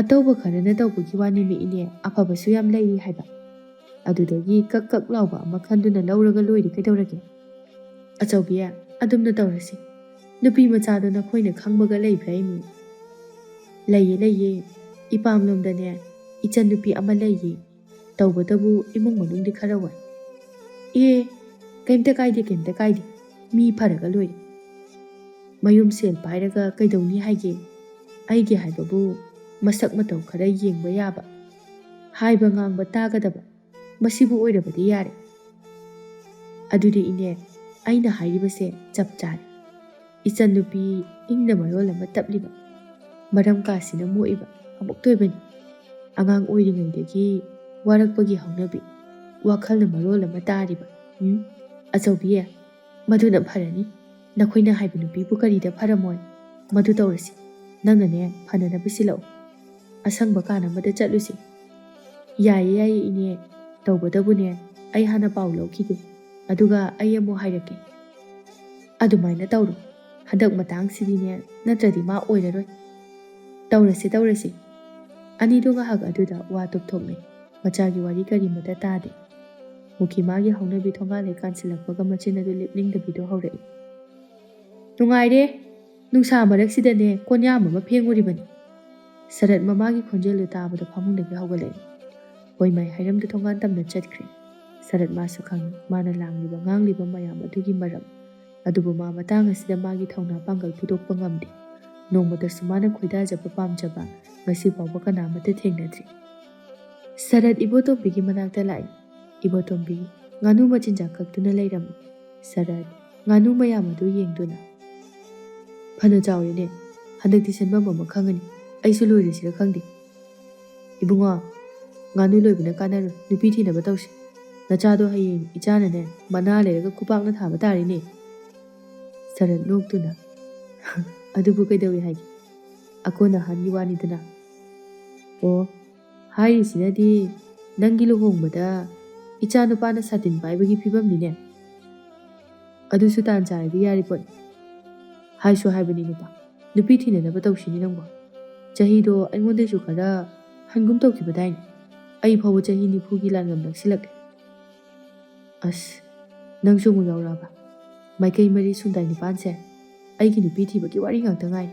ꯑꯇꯧꯕ ꯈꯔꯅ ꯇꯧꯕꯒꯤ ꯋꯥꯅꯤꯅꯦ ꯏꯅꯦ, ꯑꯐꯕꯁꯨ ꯌꯥꯝ ꯂꯩꯔꯤ ꯍꯥꯏꯕ꯫ ꯑꯗꯨꯗꯒꯤ ꯀꯛ ꯀꯛ ꯂꯥꯎꯕ ꯑꯃ ꯈꯟꯗꯨꯅ ꯂꯧꯔꯒ ꯂꯣꯏꯔꯦ ꯀꯩꯗꯧꯔꯒꯦ? ꯑꯆꯧꯕꯤ, ꯑꯗꯨꯝꯅ ꯇꯧꯔꯁꯤ꯫ ꯅꯨꯄꯤ ꯃꯆꯥꯗꯣ ꯅꯈꯣꯏꯅ ꯈꯪꯕꯒ ꯂꯩꯕ꯭ꯔꯥ ꯏꯃꯤ? ꯂꯩꯌꯦ, ꯂꯩꯌꯦ꯫ ꯏꯄꯥꯝꯂꯣꯝꯗꯅꯦ ꯏꯆꯟ ꯅꯨꯄꯤ ꯑꯃ ꯂꯩꯌꯦ꯫ ꯇꯧꯕꯇꯕꯨ ꯏꯃꯨꯡ ꯃꯅꯨꯡꯗꯤ ꯈꯔ ꯋꯥꯏ꯫ ꯑꯦ, ꯀꯩꯝꯇ ꯀꯥꯏꯗꯦ, ꯀꯩꯝꯇ ꯀꯥꯏꯗꯦ꯫ ꯃꯤ ꯐꯔꯒ ꯂꯣꯏꯔꯦ꯫ ꯃꯌꯨꯝ ꯁꯦꯜ ꯄꯥꯏꯔꯒ ꯀꯩꯗꯧꯅꯤ ꯍꯥꯏꯒꯦ? ꯑꯩꯒꯤ ꯍꯥꯏꯕꯕꯨ ꯃꯁꯛ ꯃꯇꯧ ꯈꯔ ꯌꯦꯡꯕ ꯌꯥꯕ, ꯍꯥꯏꯕ ꯉꯥꯡꯕ ꯇꯥꯒꯗꯕ, ꯃꯁꯤꯕꯨ ꯑꯣꯏꯔꯕꯗꯤ ꯌꯥꯔꯦ꯫ ꯑꯗꯨꯗꯤ ꯏꯅꯦ, ꯑꯩꯅ ꯍꯥꯏꯔꯤꯕꯁꯦ ꯆꯞ ꯆꯥꯔꯦ꯫ ꯏꯆꯟꯅꯨꯄꯤ ꯏꯪꯅ ꯃꯔꯣꯜ ꯑꯃ ꯇꯞꯂꯤꯕ, ꯃꯔꯝ ꯀꯥꯁꯤꯅ ꯃꯣꯛꯏꯕ ꯑꯃꯨꯛꯇꯣꯏꯕꯅꯤ꯫ ꯑꯉꯥꯡ ꯑꯣꯏꯔꯤꯉꯩꯗꯒꯤ ꯋꯥꯔꯛꯄꯒꯤ ꯍꯧꯅꯕꯤ, ꯋꯥꯈꯜꯅ ꯃꯔꯣꯜ ꯑꯃ ꯇꯥꯔꯤꯕ꯫ ꯎꯝ, ꯑꯆꯧꯕꯤ, ꯃꯗꯨꯅ ꯐꯔꯅꯤ꯫ ꯅꯈꯣꯏꯅ ꯍꯥꯏꯕ ꯅꯨꯄꯤꯕꯨ ꯀꯔꯤꯗ ꯐꯔꯝꯃꯣꯏ? ꯃꯗꯨ ꯇꯧꯔꯁꯤ꯫ ꯅꯪꯅꯅꯦ, ꯐꯅꯅꯕ ꯁꯤꯜꯂꯛꯎ꯫ ꯑꯁꯪꯕ ꯀꯥꯟ ꯑꯃꯗ ꯆꯠꯂꯨꯁꯤ꯫ ꯌꯥꯏꯌꯦ, ꯌꯥꯏꯌꯦ, ꯏꯅꯦ꯫ ꯇꯧꯕꯇꯕꯨꯅꯦ, ꯑꯩ ꯍꯥꯟꯅ ꯄꯥꯎ ꯂꯧꯈꯤꯒꯦ, ꯑꯗꯨꯒ ꯑꯩ ꯑꯃꯨꯛ ꯍꯥꯏꯔꯛꯀꯦ꯫ ꯑꯗꯨꯃꯥꯏꯅ ꯇꯧꯔꯣ꯫ ꯍꯟꯗꯛ ꯃꯇꯥꯡꯁꯤꯗꯤꯅꯦ, ꯅꯠꯇ꯭ꯔꯗꯤ ꯃꯥ ꯑꯣꯏꯔꯔꯣꯏ꯫ ꯇꯧꯔꯁꯤ, ꯇꯧꯔꯁꯤ꯫ ꯑꯅꯤꯗꯣ ꯉꯥꯏꯍꯥꯛ ꯑꯗꯨꯗ ꯋꯥ ꯇꯨꯞꯊꯣꯛꯅꯩ꯫ ꯃꯆꯥꯒꯤ ꯋꯥꯔꯤ ꯀꯔꯤꯃꯇ ꯇꯥꯗꯦ꯫ ꯃꯨꯈꯤꯃꯥꯒꯤ ꯍꯧꯅꯕꯤ ꯊꯣꯡꯒꯥꯜ ꯍꯦꯛ ꯀꯥꯟꯁꯤꯜꯂꯛꯄꯒ ꯃꯆꯤꯟ ꯑꯗꯨ ꯂꯦꯞꯅꯤꯡꯗꯕꯤꯗꯣ ꯍꯧꯔꯛꯏ꯫ "ꯅꯨꯡꯉꯥꯏꯔꯦ꯫ ꯅꯨꯡꯁꯥ ꯃꯔꯛꯁꯤꯗꯅꯦ ꯀꯣꯟꯌꯥꯝ ꯑꯃ ꯐꯦꯡꯉꯨꯔꯤꯕꯅꯤ꯫" ꯁꯔꯠ ꯃꯃꯥꯒꯤ ꯈꯣꯟꯖꯦꯜꯗꯨ ꯇꯥꯕꯗ ꯐꯃꯨꯡꯗꯒꯤ ꯍꯧꯒꯠꯂꯛꯏ꯫ ꯍꯣꯏꯃꯥꯏ ꯍꯥꯏꯔꯝꯗ ꯊꯣꯡꯒꯥꯟ ꯇꯝꯅ ꯆꯠꯈ꯭ꯔꯦ꯫ ꯁꯔꯠ ꯃꯥꯁꯨ ꯈꯪꯏ, ꯃꯥꯅ ꯂꯥꯡꯂꯤꯕ ꯉꯥꯡꯂꯤꯕ ꯃꯌꯥꯝ ꯑꯗꯨꯒꯤ ꯃꯔꯝ꯫ ꯑꯗꯨꯕꯨ ꯃꯥ ꯃꯇꯥꯡ ꯑꯁꯤꯗ ꯃꯥꯒꯤ ꯊꯧꯅꯥ ꯄꯥꯡꯒꯜ ꯐꯨꯗꯣꯛꯄ ꯉꯝꯗꯦ꯫ ꯅꯣꯡꯃꯇꯁꯨ ꯃꯥꯅ ꯈꯣꯏꯗꯥꯖꯕ ꯄꯥꯝꯖꯕ ꯉꯁꯤ ꯐꯥꯎꯕ ꯀꯅꯥꯃꯠꯇ ꯊꯦꯡꯅꯗ꯭ꯔꯤ꯫ ꯁꯔꯠ ꯏꯕꯣꯇꯣꯝꯕꯤꯒꯤ ꯃꯅꯥꯛꯇ ꯂꯥꯛꯏ꯫ ꯏꯕꯣꯇꯣꯝꯕꯤ ꯉꯥꯅꯨ ꯃꯆꯤꯟꯖꯥꯛ ꯀꯛꯇꯨꯅ ꯂꯩꯔꯝꯃꯤ꯫ ꯁꯔꯠ ꯉꯥꯅꯨ ꯃꯌꯥꯝ ꯑꯗꯨ ꯌꯦꯡꯗꯨꯅ, "ꯐꯅ ꯆꯥꯎꯔꯦꯅꯦ, ꯍꯟꯗꯛꯇꯤ ꯁꯦꯟꯐꯝ ꯑꯃ ꯈꯪꯉꯅꯤ꯫ ꯑꯩꯁꯨ ꯂꯣꯏꯔꯁꯤꯔ ꯈꯪꯗꯦ꯫ ꯏꯕꯨꯡꯉꯣ, ꯉꯥꯅꯨ ꯂꯣꯏꯕꯅ ꯀꯥꯟꯅꯔꯣꯏ, ꯅꯨꯄꯤ ꯊꯤꯅꯕ ꯇꯧꯁꯤ꯫ ꯅꯆꯥꯗꯣ ꯍꯌꯦꯡ ꯏꯆꯥꯅꯅꯦ ꯃꯅꯥ ꯂꯩꯔꯒ ꯈꯨꯄꯥꯛꯅ ꯊꯥꯕ ꯇꯥꯔꯦꯅꯦ꯫" ꯁꯔꯠ ꯅꯣꯛꯇꯨꯅ, "ꯑꯗꯨꯕꯨ ꯀꯩꯗꯧꯏ ꯍꯥꯏꯒꯦ? ꯑꯀꯣꯟ ꯑꯍꯟꯒꯤ ꯋꯥꯅꯤꯗꯅ꯫" "ꯑꯣ, ꯍꯥꯏꯔꯤꯁꯤꯅꯗꯤ ꯅꯪꯒꯤ ꯂꯨꯍꯣꯡꯕꯗ ꯏꯆꯥ ꯅꯨꯄꯥꯅ ꯁꯥꯇꯤꯟ ꯄꯥꯏꯕꯒꯤ ꯐꯤꯕꯝꯅꯤꯅꯦ꯫ ꯑꯗꯨꯁꯨ ꯇꯥꯟ ꯆꯥꯔꯗꯤ ꯌꯥꯔꯤ ꯄꯣꯠꯅꯤ꯫ ꯍꯥꯏꯁꯨ ꯍꯥꯏꯕꯅꯤ ꯅꯨꯄꯥ, ꯅꯨꯄꯤ ꯊꯤꯅꯅꯕ ꯇꯧꯁꯤꯅꯤ ꯅꯪꯕꯣ꯫ ꯆꯍꯤꯗꯣ ꯑꯩꯉꯣꯟꯗꯩꯁꯨ ꯈꯔ ꯍꯟꯒꯨꯝ ꯇꯧꯈꯤꯕꯗꯥꯏꯅꯦ꯫ ꯑꯩ ꯐꯥꯎꯕ ꯆꯍꯤ ꯅꯤꯐꯨꯒꯤ ꯂꯥꯟꯉꯝ ꯅꯛꯁꯤꯜꯂꯛꯂꯦ꯫" "ꯑꯁ, ꯅꯪꯁꯨ ꯑꯃꯨꯛ ꯌꯥꯎꯔꯛꯑꯕ? ꯃꯥꯏꯀꯩ ꯃꯔꯤ ꯁꯨꯝꯗꯥꯏ ꯅꯤꯄꯥꯟꯁꯦ ꯑꯩꯒꯤ ꯅꯨꯄꯤ ꯊꯤꯕꯒꯤ ꯋꯥꯔꯤ ꯉꯥꯛꯇ ꯉꯥꯏ꯫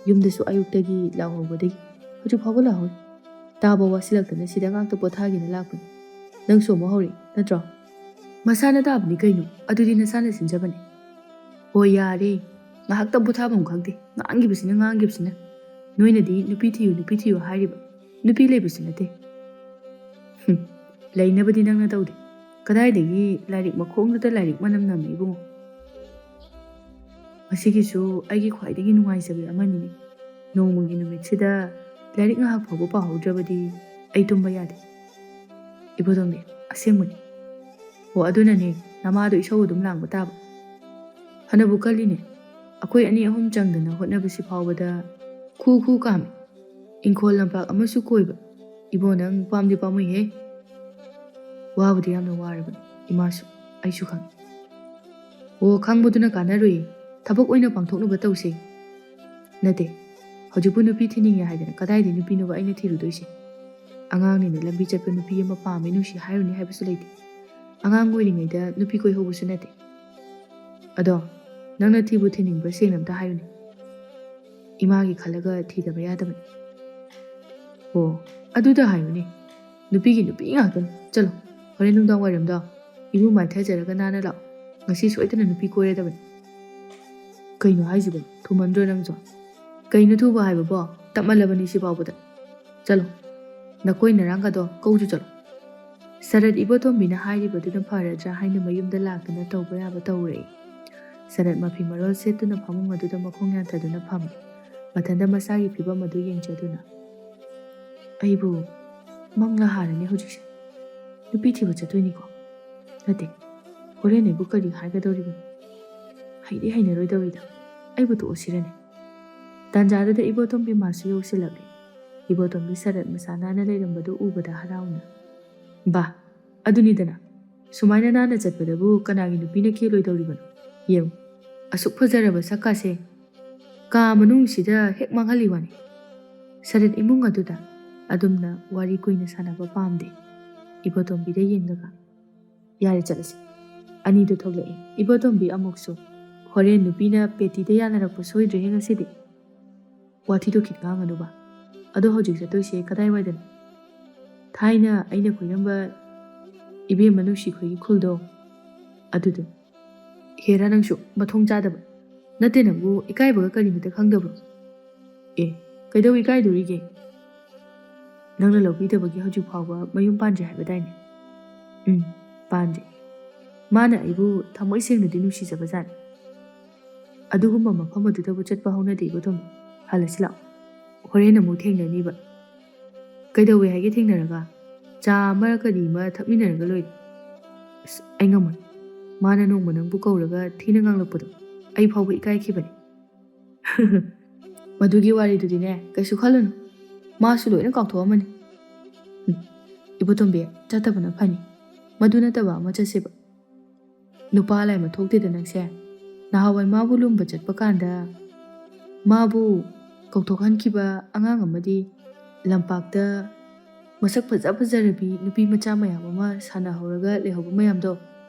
ꯌꯨꯝꯗꯁꯨ ꯑꯌꯨꯛꯇꯒꯤ ꯂꯥꯎꯍꯧꯕꯗꯒꯤ ꯍꯧꯖꯤꯛ ꯐꯥꯎꯕ ꯂꯥꯎꯍꯧꯔꯤ꯫ ꯇꯥꯕ ꯋꯥꯁꯤꯜꯂꯛꯇꯅ ꯁꯤꯗ ꯉꯥꯛꯇ ꯄꯣꯊꯥꯒꯦꯅ ꯂꯥꯛꯄꯅꯤ꯫ ꯅꯪꯁꯨ ꯑꯃꯨꯛ ꯍꯧꯔꯛꯏ ꯅꯠꯇ꯭ꯔꯣ?" "ꯃꯁꯥꯅ ꯇꯥꯕꯅꯤ ꯀꯩꯅꯣ, ꯑꯗꯨꯗꯤ ꯅꯁꯥꯅ ꯁꯤꯟꯖꯕꯅꯤ꯫" "ꯍꯣꯏ ꯌꯥꯔꯦ, ꯉꯥꯏꯍꯥꯛꯇ ꯄꯣꯊꯥꯐꯝ ꯈꯪꯗꯦ, ꯉꯥꯡꯈꯤꯕꯁꯤꯅ ꯉꯥꯡꯈꯤꯕꯁꯤꯅ꯫ ꯅꯣꯏꯅꯗꯤ ꯅꯨꯄꯤ ꯊꯤꯌꯨ ꯅꯨꯄꯤ ꯊꯤꯌꯨ ꯍꯥꯏꯔꯤꯕ, ꯅꯨꯄꯤ ꯂꯩꯕꯁꯨ ꯅꯠꯇꯦ꯫" "ꯍꯨꯝ, ꯂꯩꯅꯕꯗꯤ ꯅꯪꯅ ꯇꯧꯗꯦ꯫ ꯀꯗꯥꯏꯗꯒꯤ ꯂꯥꯏꯔꯤꯛ ꯃꯈꯣꯡꯗꯨꯗ ꯂꯥꯏꯔꯤꯛ ꯃꯅꯝ ꯅꯝꯃꯤ ꯏꯕꯨꯡꯉꯣ꯫ ꯃꯁꯤꯒꯤꯁꯨ ꯑꯩꯒꯤ ꯈ꯭ꯋꯥꯏꯗꯒꯤ ꯅꯨꯡꯉꯥꯏꯖꯕꯤ ꯑꯃꯅꯤꯅꯦ꯫ ꯅꯣꯡꯃꯒꯤ ꯅꯨꯃꯤꯠꯁꯤꯗ ꯂꯥꯏꯔꯤꯛ ꯉꯥꯏꯍꯥꯛ ꯐꯥꯎꯕ ꯄꯥꯍꯧꯗ꯭ꯔꯕꯗꯤ ꯑꯩ ꯇꯨꯝꯕ ꯌꯥꯗꯦ꯫" "ꯏꯕꯣꯇꯣꯝꯕꯤ, ꯑꯁꯦꯡꯕꯅꯤ꯫ ꯑꯣ ꯑꯗꯨꯅꯅꯦ ꯅꯃꯥꯗꯣ ꯏꯁꯧ ꯑꯗꯨꯝ ꯂꯥꯡꯕ ꯇꯥꯕ꯫ ꯐꯅꯕꯨ ꯀꯜꯂꯤꯅꯦ꯫ ꯑꯩꯈꯣꯏ ꯑꯅꯤ ꯑꯍꯨꯝ ꯆꯪꯗꯅ ꯍꯣꯠꯅꯕꯁꯤ ꯐꯥꯎꯕꯗ ꯈꯨ ꯈꯨ ꯀꯥꯝꯃꯤ꯫ ꯏꯪꯈꯣꯜ ꯂꯝꯄꯥꯛ ꯑꯃꯁꯨ ꯀꯣꯏꯕ꯫ ꯏꯕꯣ ꯅꯪ ꯄꯥꯝꯗꯤ ꯄꯥꯝꯃꯨꯏꯍꯦ꯫" "ꯋꯥꯕꯨꯗꯤ ꯌꯥꯝꯅ ꯋꯥꯔꯕꯅꯤ ꯏꯃꯥꯁꯨ, ꯑꯩꯁꯨ ꯈꯪꯉꯤ꯫" "ꯑꯣ ꯈꯪꯕꯗꯨꯅ ꯀꯥꯟꯅꯔꯣꯏꯌꯦ, ꯊꯕꯛ ꯑꯣꯏꯅ ꯄꯥꯡꯊꯣꯛꯅꯕ ꯇꯧꯁꯦ꯫" "ꯅꯠꯇꯦ, ꯍꯧꯖꯤꯛꯄꯨ ꯅꯨꯄꯤ ꯊꯤꯅꯤꯡꯉꯦ ꯍꯥꯏꯗꯅ ꯀꯗꯥꯏꯗꯩ ꯅꯨꯄꯤꯅꯣꯕ ꯑꯩꯅ ꯊꯤꯔꯨꯗꯣꯏꯁꯦ? ꯑꯉꯥꯡꯅꯤꯅ ꯂꯝꯕꯤ ꯆꯠꯄ ꯅꯨꯄꯤ ꯑꯃ ꯄꯥꯝꯃꯦ ꯅꯨꯡꯁꯤ ꯍꯥꯏꯔꯨꯅꯤ ꯍꯥꯏꯕꯁꯨ ꯂꯩꯇꯦ꯫ ꯑꯉꯥꯡ ꯑꯣꯏꯔꯤꯉꯩꯗ ꯅꯨꯄꯤ ꯀꯣꯏꯍꯧꯕꯁꯨ ꯅꯠꯇꯦ꯫ ꯑꯗꯣ ꯅꯪꯅ ꯊꯤꯕꯨ ꯊꯤꯅꯤꯡꯕ꯭ꯔꯥ ꯁꯦꯡꯅ ꯑꯝꯇ ꯍꯥꯏꯌꯨꯅꯦ꯫" "ꯏꯃꯥꯒꯤ ꯈꯜꯂꯒ ꯊꯤꯗꯕ ꯌꯥꯗꯕꯅꯤ꯫" "ꯑꯣ ꯑꯗꯨꯗ ꯍꯥꯏꯌꯨꯅꯦ, ꯅꯨꯄꯤꯒꯤ ꯅꯨꯄꯤ ꯉꯥꯛꯇꯅꯤ꯫ ꯆꯠꯂꯣ, ꯍꯣꯔꯦꯟ ꯅꯨꯡꯗꯥꯡ ꯋꯥꯏꯔꯝꯗꯣ ꯏꯔꯨ ꯃꯥꯏꯊꯖꯔꯒ ꯅꯥꯟꯅ ꯂꯥꯛꯑꯣ꯫ ꯉꯁꯤ ꯁꯣꯏꯗꯅ ꯅꯨꯄꯤ ꯀꯣꯏꯔꯗꯕꯅꯤ꯫" "ꯀꯩꯅꯣ ꯍꯥꯏꯁꯤꯕꯣ, ꯊꯨꯃꯟꯗ꯭ꯔꯣ ꯅꯪꯁꯨ?" "ꯀꯩꯅꯣ ꯊꯨꯕ ꯍꯥꯏꯕꯕꯣ, ꯇꯞꯃꯜꯂꯕꯅꯤ ꯁꯤ ꯐꯥꯎꯕꯗ꯫ ꯆꯠꯂꯣ, ꯅꯀꯣꯏ ꯅꯔꯥꯡꯒꯗꯣ ꯀꯧꯖꯨ ꯆꯠꯂꯣ꯫ ꯁꯔꯠ ꯏꯕꯣꯇꯣꯝꯕꯤꯅ ꯍꯥꯏꯔꯤꯕꯗꯨꯅ ꯐꯔꯗ꯭ꯔꯥ ꯍꯥꯏꯅ ꯃꯌꯨꯝꯗ ꯂꯥꯛꯇꯨꯅ ꯇꯧꯕ ꯌꯥꯕ ꯇꯧꯔꯦ꯫ ꯁꯔꯠ ꯃꯐꯤ ꯃꯔꯣꯜ ꯁꯦꯠꯇꯨꯅ ꯐꯃꯨꯡ ꯑꯗꯨꯗ ꯃꯈꯣꯡ ꯌꯥꯟꯊꯗꯨꯅ ꯐꯝꯃꯤ꯫ ꯃꯊꯟꯇ ꯃꯁꯥꯒꯤ ꯐꯤꯕꯝ ꯑꯗꯨ ꯌꯦꯡꯖꯗꯨꯅ, "ꯑꯩꯕꯨ ꯃꯪꯂꯥ ꯍꯥꯔꯅꯤ ꯍꯧꯖꯤꯛꯁꯦ꯫ ꯅꯨꯄꯤ ꯊꯤꯕ ꯆꯠꯇꯣꯏꯅꯤꯀꯣ? ꯅꯠꯇꯦ, ꯍꯣꯔꯦꯟ ꯑꯩꯕꯨ ꯀꯔꯤ ꯍꯥꯏꯒꯗꯧꯔꯤꯕꯅꯣ? ꯍꯩꯗꯤ ꯍꯩꯅꯔꯣꯏꯗꯧꯔꯤꯗ꯫ ꯑꯩꯕꯨ ꯇꯣꯛꯑꯁꯤꯔꯅꯦ?" ꯇꯥꯟꯖꯥꯗꯨꯗ ꯏꯕꯣꯇꯣꯝꯕꯤ ꯃꯥꯁꯨ ꯌꯧꯁꯤꯜꯂꯛꯂꯦ꯫ ꯏꯕꯣꯇꯣꯝꯕꯤ ꯁꯔꯠ ꯃꯁꯥ ꯅꯥꯟꯅ ꯂꯩꯔꯝꯕꯗꯨ ꯎꯕꯗ ꯍꯔꯥꯎꯅ, "ꯕꯥ, ꯑꯗꯨꯅꯤꯗꯅ, ꯁꯨꯃꯥꯏꯅ ꯅꯥꯟꯅ ꯆꯠꯄꯗꯕꯨ ꯀꯅꯥꯒꯤ ꯅꯨꯄꯤꯅ ꯀꯦꯂꯣꯏꯗꯧꯔꯤꯕꯅꯣ? ꯌꯦꯡꯉꯨ, ꯑꯁꯨꯛ ꯐꯖꯔꯕ ꯁꯛꯀꯥꯁꯦ ꯀꯥ ꯃꯅꯨꯡꯁꯤꯗ ꯍꯦꯛ ꯃꯥꯡꯍꯜꯂꯤ ꯋꯥꯅꯤ꯫" ꯁꯔꯠ ꯏꯃꯨꯡ ꯑꯗꯨꯗ ꯑꯗꯨꯝꯅ ꯋꯥꯔꯤ ꯀꯨꯏꯅ ꯁꯥꯟꯅꯕ ꯄꯥꯝꯗꯦ꯫ ꯏꯕꯣꯇꯣꯝꯕꯤꯗ ꯌꯦꯡꯂꯒ, "ꯌꯥꯔꯦ, ꯆꯠꯂꯁꯤ꯫" ꯑꯅꯤꯗꯨ ꯊꯣꯛꯂꯛꯑꯦ꯫ ꯏꯕꯣꯇꯣꯝꯕꯤ ꯑꯃꯨꯛꯁꯨ, "ꯍꯣꯔꯦꯟ ꯅꯨꯄꯤꯅ ꯄꯦꯇꯤꯗ ꯌꯥꯅꯔꯛꯄ ꯁꯣꯏꯗ꯭ꯔꯦꯍꯦ ꯉꯁꯤꯗꯤ꯫ ꯋꯥꯊꯤꯗꯣ ꯈꯤꯠ ꯉꯥꯡꯉꯅꯨꯕ꯫ ꯑꯗꯣ ꯍꯧꯖꯤꯛ ꯆꯠꯇꯣꯏꯁꯦ ꯀꯗꯥꯏꯋꯥꯏꯗꯅꯣ? ꯊꯥꯏꯅ ꯑꯩꯅ ꯀꯣꯏꯔꯝꯕ ꯏꯕꯦꯝꯃ ꯅꯨꯡꯁꯤ ꯈꯣꯏꯒꯤ ꯈꯨꯜꯗꯣ, ꯑꯗꯨꯗꯣ꯫" "ꯍꯦꯔꯥ, ꯅꯪꯁꯨ ꯃꯊꯣꯡ ꯆꯥꯗꯕ꯫ ꯅꯠꯇꯦ, ꯅꯪꯕꯨ ꯏꯀꯥꯏꯕꯒ ꯀꯔꯤꯃꯇ ꯈꯪꯗꯕ꯭ꯔꯣ?" "ꯑꯦ, ꯀꯩꯗꯧ ꯏꯀꯥꯏꯗꯣꯔꯤꯒꯦ? ꯅꯪꯅ ꯂꯧꯕꯤꯗꯕꯒꯤ ꯍꯧꯖꯤꯛ ꯐꯥꯎꯕ ꯃꯌꯨꯝ ꯄꯥꯟꯗ꯭ꯔꯤ ꯍꯥꯏꯕꯗꯥꯏꯅꯦ?" "ꯎꯝ, ꯄꯥꯟꯗ꯭ꯔꯤ꯫ ꯃꯥꯅ ꯑꯩꯕꯨ ꯊꯃꯣꯏ ꯁꯦꯡꯅꯗꯤ ꯅꯨꯡꯁꯤꯖꯕꯖꯥꯠꯅꯤ꯫ ꯑꯗꯨꯒꯨꯝꯕ ꯃꯐꯝ ꯑꯗꯨꯗꯕꯨ ꯆꯠꯄ ꯍꯧꯅꯗꯦ ꯏꯕꯣꯇꯣꯝꯕꯤ꯫ ꯍꯜꯂꯁꯤ ꯂꯥꯛꯑꯣ꯫ ꯍꯣꯔꯦꯟ ꯑꯃꯨꯛ ꯊꯦꯡꯅꯅꯤꯕ꯫ ꯀꯩꯗꯧꯋꯦ ꯍꯥꯏꯒꯦ ꯊꯦꯡꯅꯔꯒ? ꯆꯥ ꯑꯃꯔ ꯀꯔꯤ ꯑꯃ ꯊꯛꯃꯤꯟꯅꯔꯒ ꯂꯣꯏꯔꯦ꯫" "ꯑꯁ, ꯑꯩ ꯉꯝꯃꯣꯏ꯫ ꯃꯥꯅ ꯅꯣꯡꯃ ꯅꯪꯕꯨ ꯀꯧꯔꯒ ꯊꯤꯅ ꯉꯥꯡꯂꯛꯄꯗꯣ ꯑꯩ ꯐꯥꯎꯕ ꯏꯀꯥꯏꯈꯤꯕꯅꯤ꯫" "ꯃꯗꯨꯒꯤ ꯋꯥꯔꯤꯗꯨꯗꯤꯅꯦ, ꯀꯩꯁꯨ ꯈꯜꯂꯨꯅꯨ꯫ ꯃꯥꯁꯨ ꯂꯣꯏꯅ ꯀꯥꯎꯊꯣꯛꯑꯝꯃꯅꯤ꯫" "ꯎꯝ, ꯏꯕꯣꯇꯣꯝꯕꯤ, ꯆꯠꯇꯕꯅ ꯐꯅꯤ꯫ ꯃꯗꯨ ꯅꯠꯇꯕ ꯑꯃ ꯆꯠꯁꯦꯕ꯫ ꯅꯨꯄꯥ ꯂꯥꯏ ꯑꯃ ꯊꯣꯛꯇꯦꯗ ꯅꯪꯁꯦ꯫ ꯅꯍꯥꯟꯋꯥꯏ ꯃꯥꯕꯨ ꯂꯨꯝꯕ ꯆꯠꯄ ꯀꯥꯟꯗ ꯃꯥꯕꯨ ꯀꯧꯊꯣꯛꯍꯟꯈꯤꯕ ꯑꯉꯥꯡ ꯑꯃꯗꯤ ꯂꯝꯄꯥꯛꯇ ꯃꯁꯛ ꯐꯖ ꯐꯖꯔꯕꯤ ꯅꯨꯄꯤ ꯃꯆꯥ ꯃꯌꯥꯝ ꯑꯃ ꯁꯥꯟꯅꯍꯧꯔꯒ ꯂꯩꯍꯧꯕ ꯃꯌꯥꯝꯗꯣ,